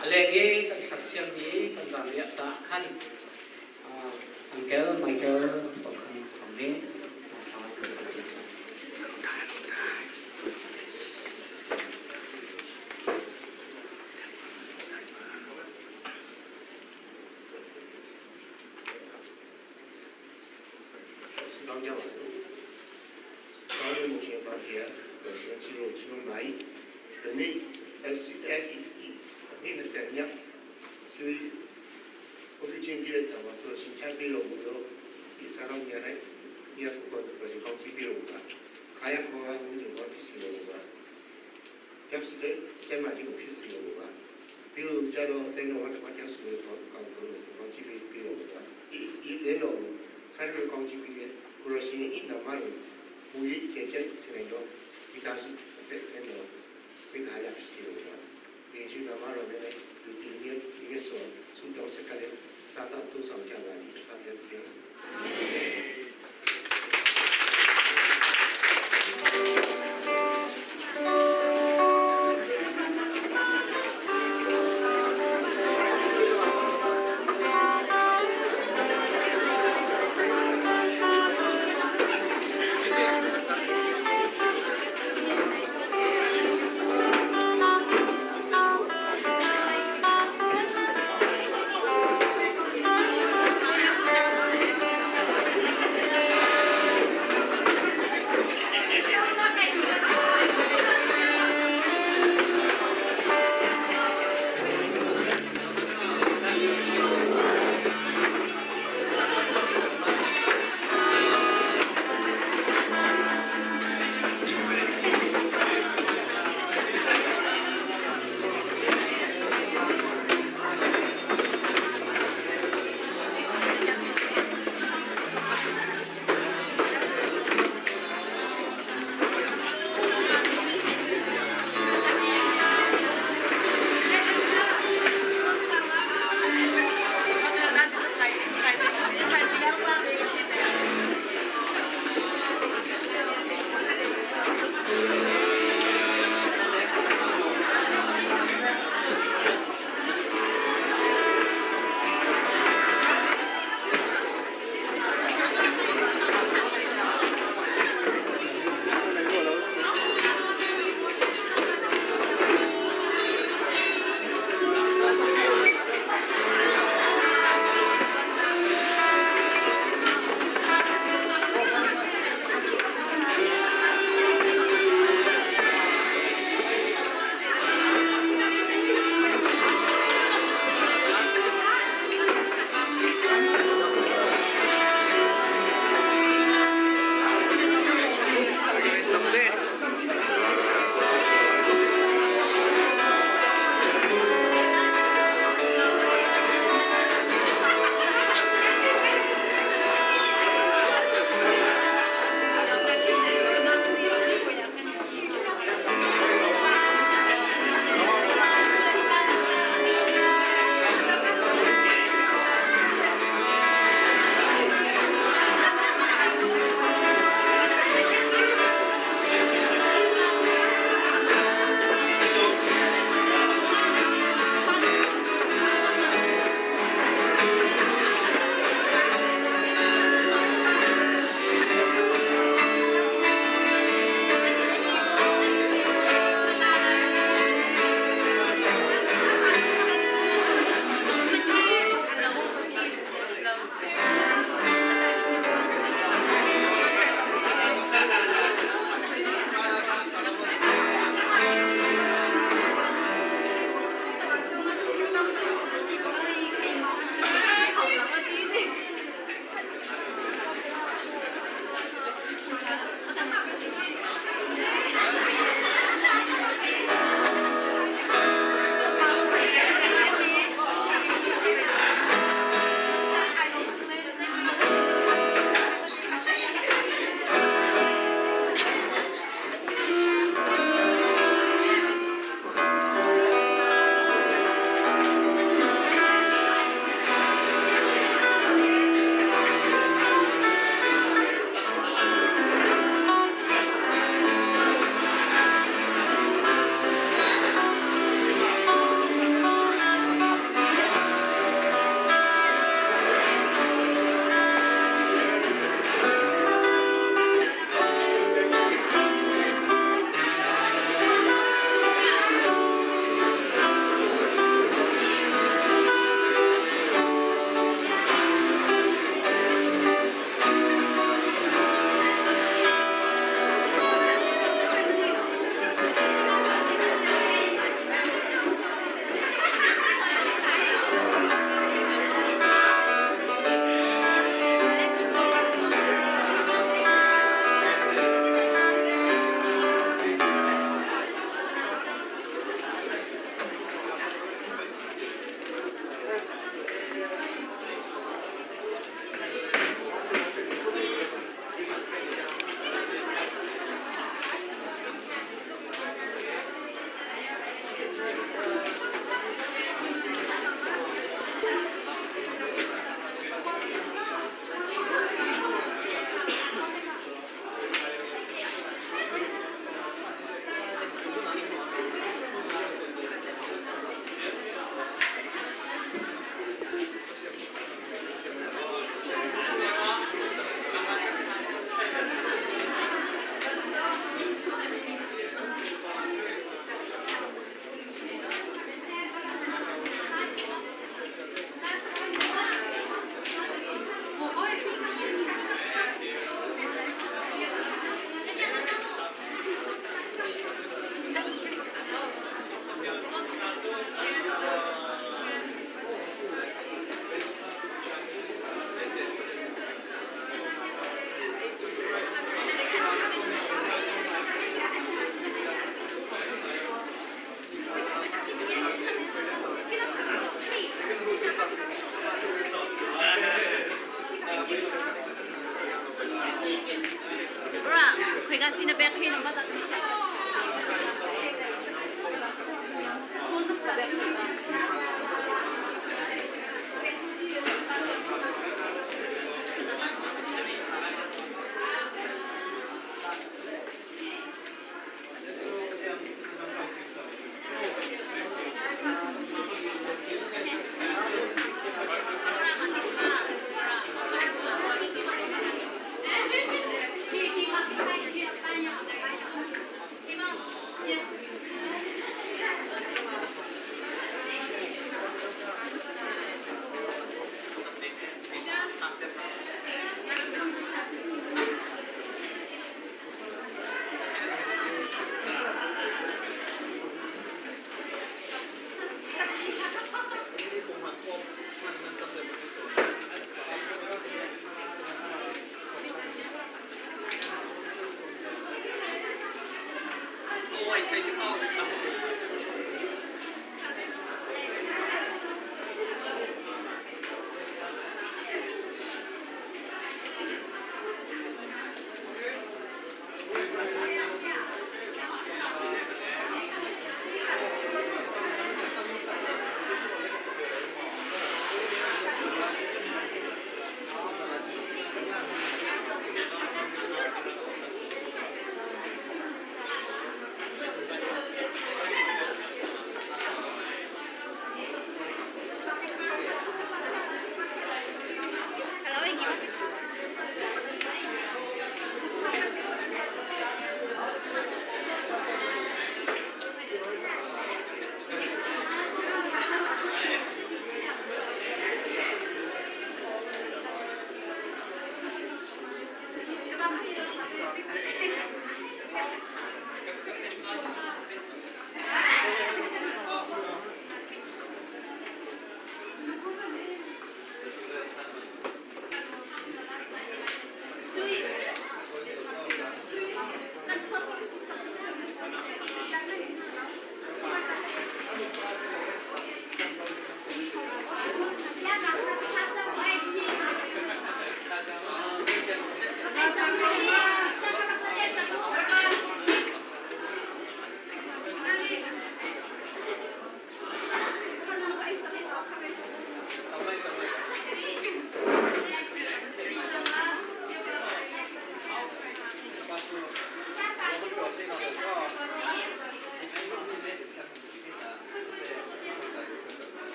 A leng i kan sersiammi kan zanriah caah khan Uncle Michael Tokhan Thawng nih thla kan campiak lai. 是当家老师。高于目前当前表现肌肉机能满意，人类 LCFE 肯定的三样，所以我最近别人讲嘛，说新产品了，我都第三个年来，你也不管这个高级别了，开阳光啊，我就讲必须了嘛，但是这这嘛就必须了嘛，比如假如在我这块电视高高头高级别别了嘛，一一电脑三个高级别的，或者是一脑嘛。无疑解决是那种维他素这那种维他也是有的，连续的马上面呢，有这一个一个说苏州是个的杀到多少家来，大家听。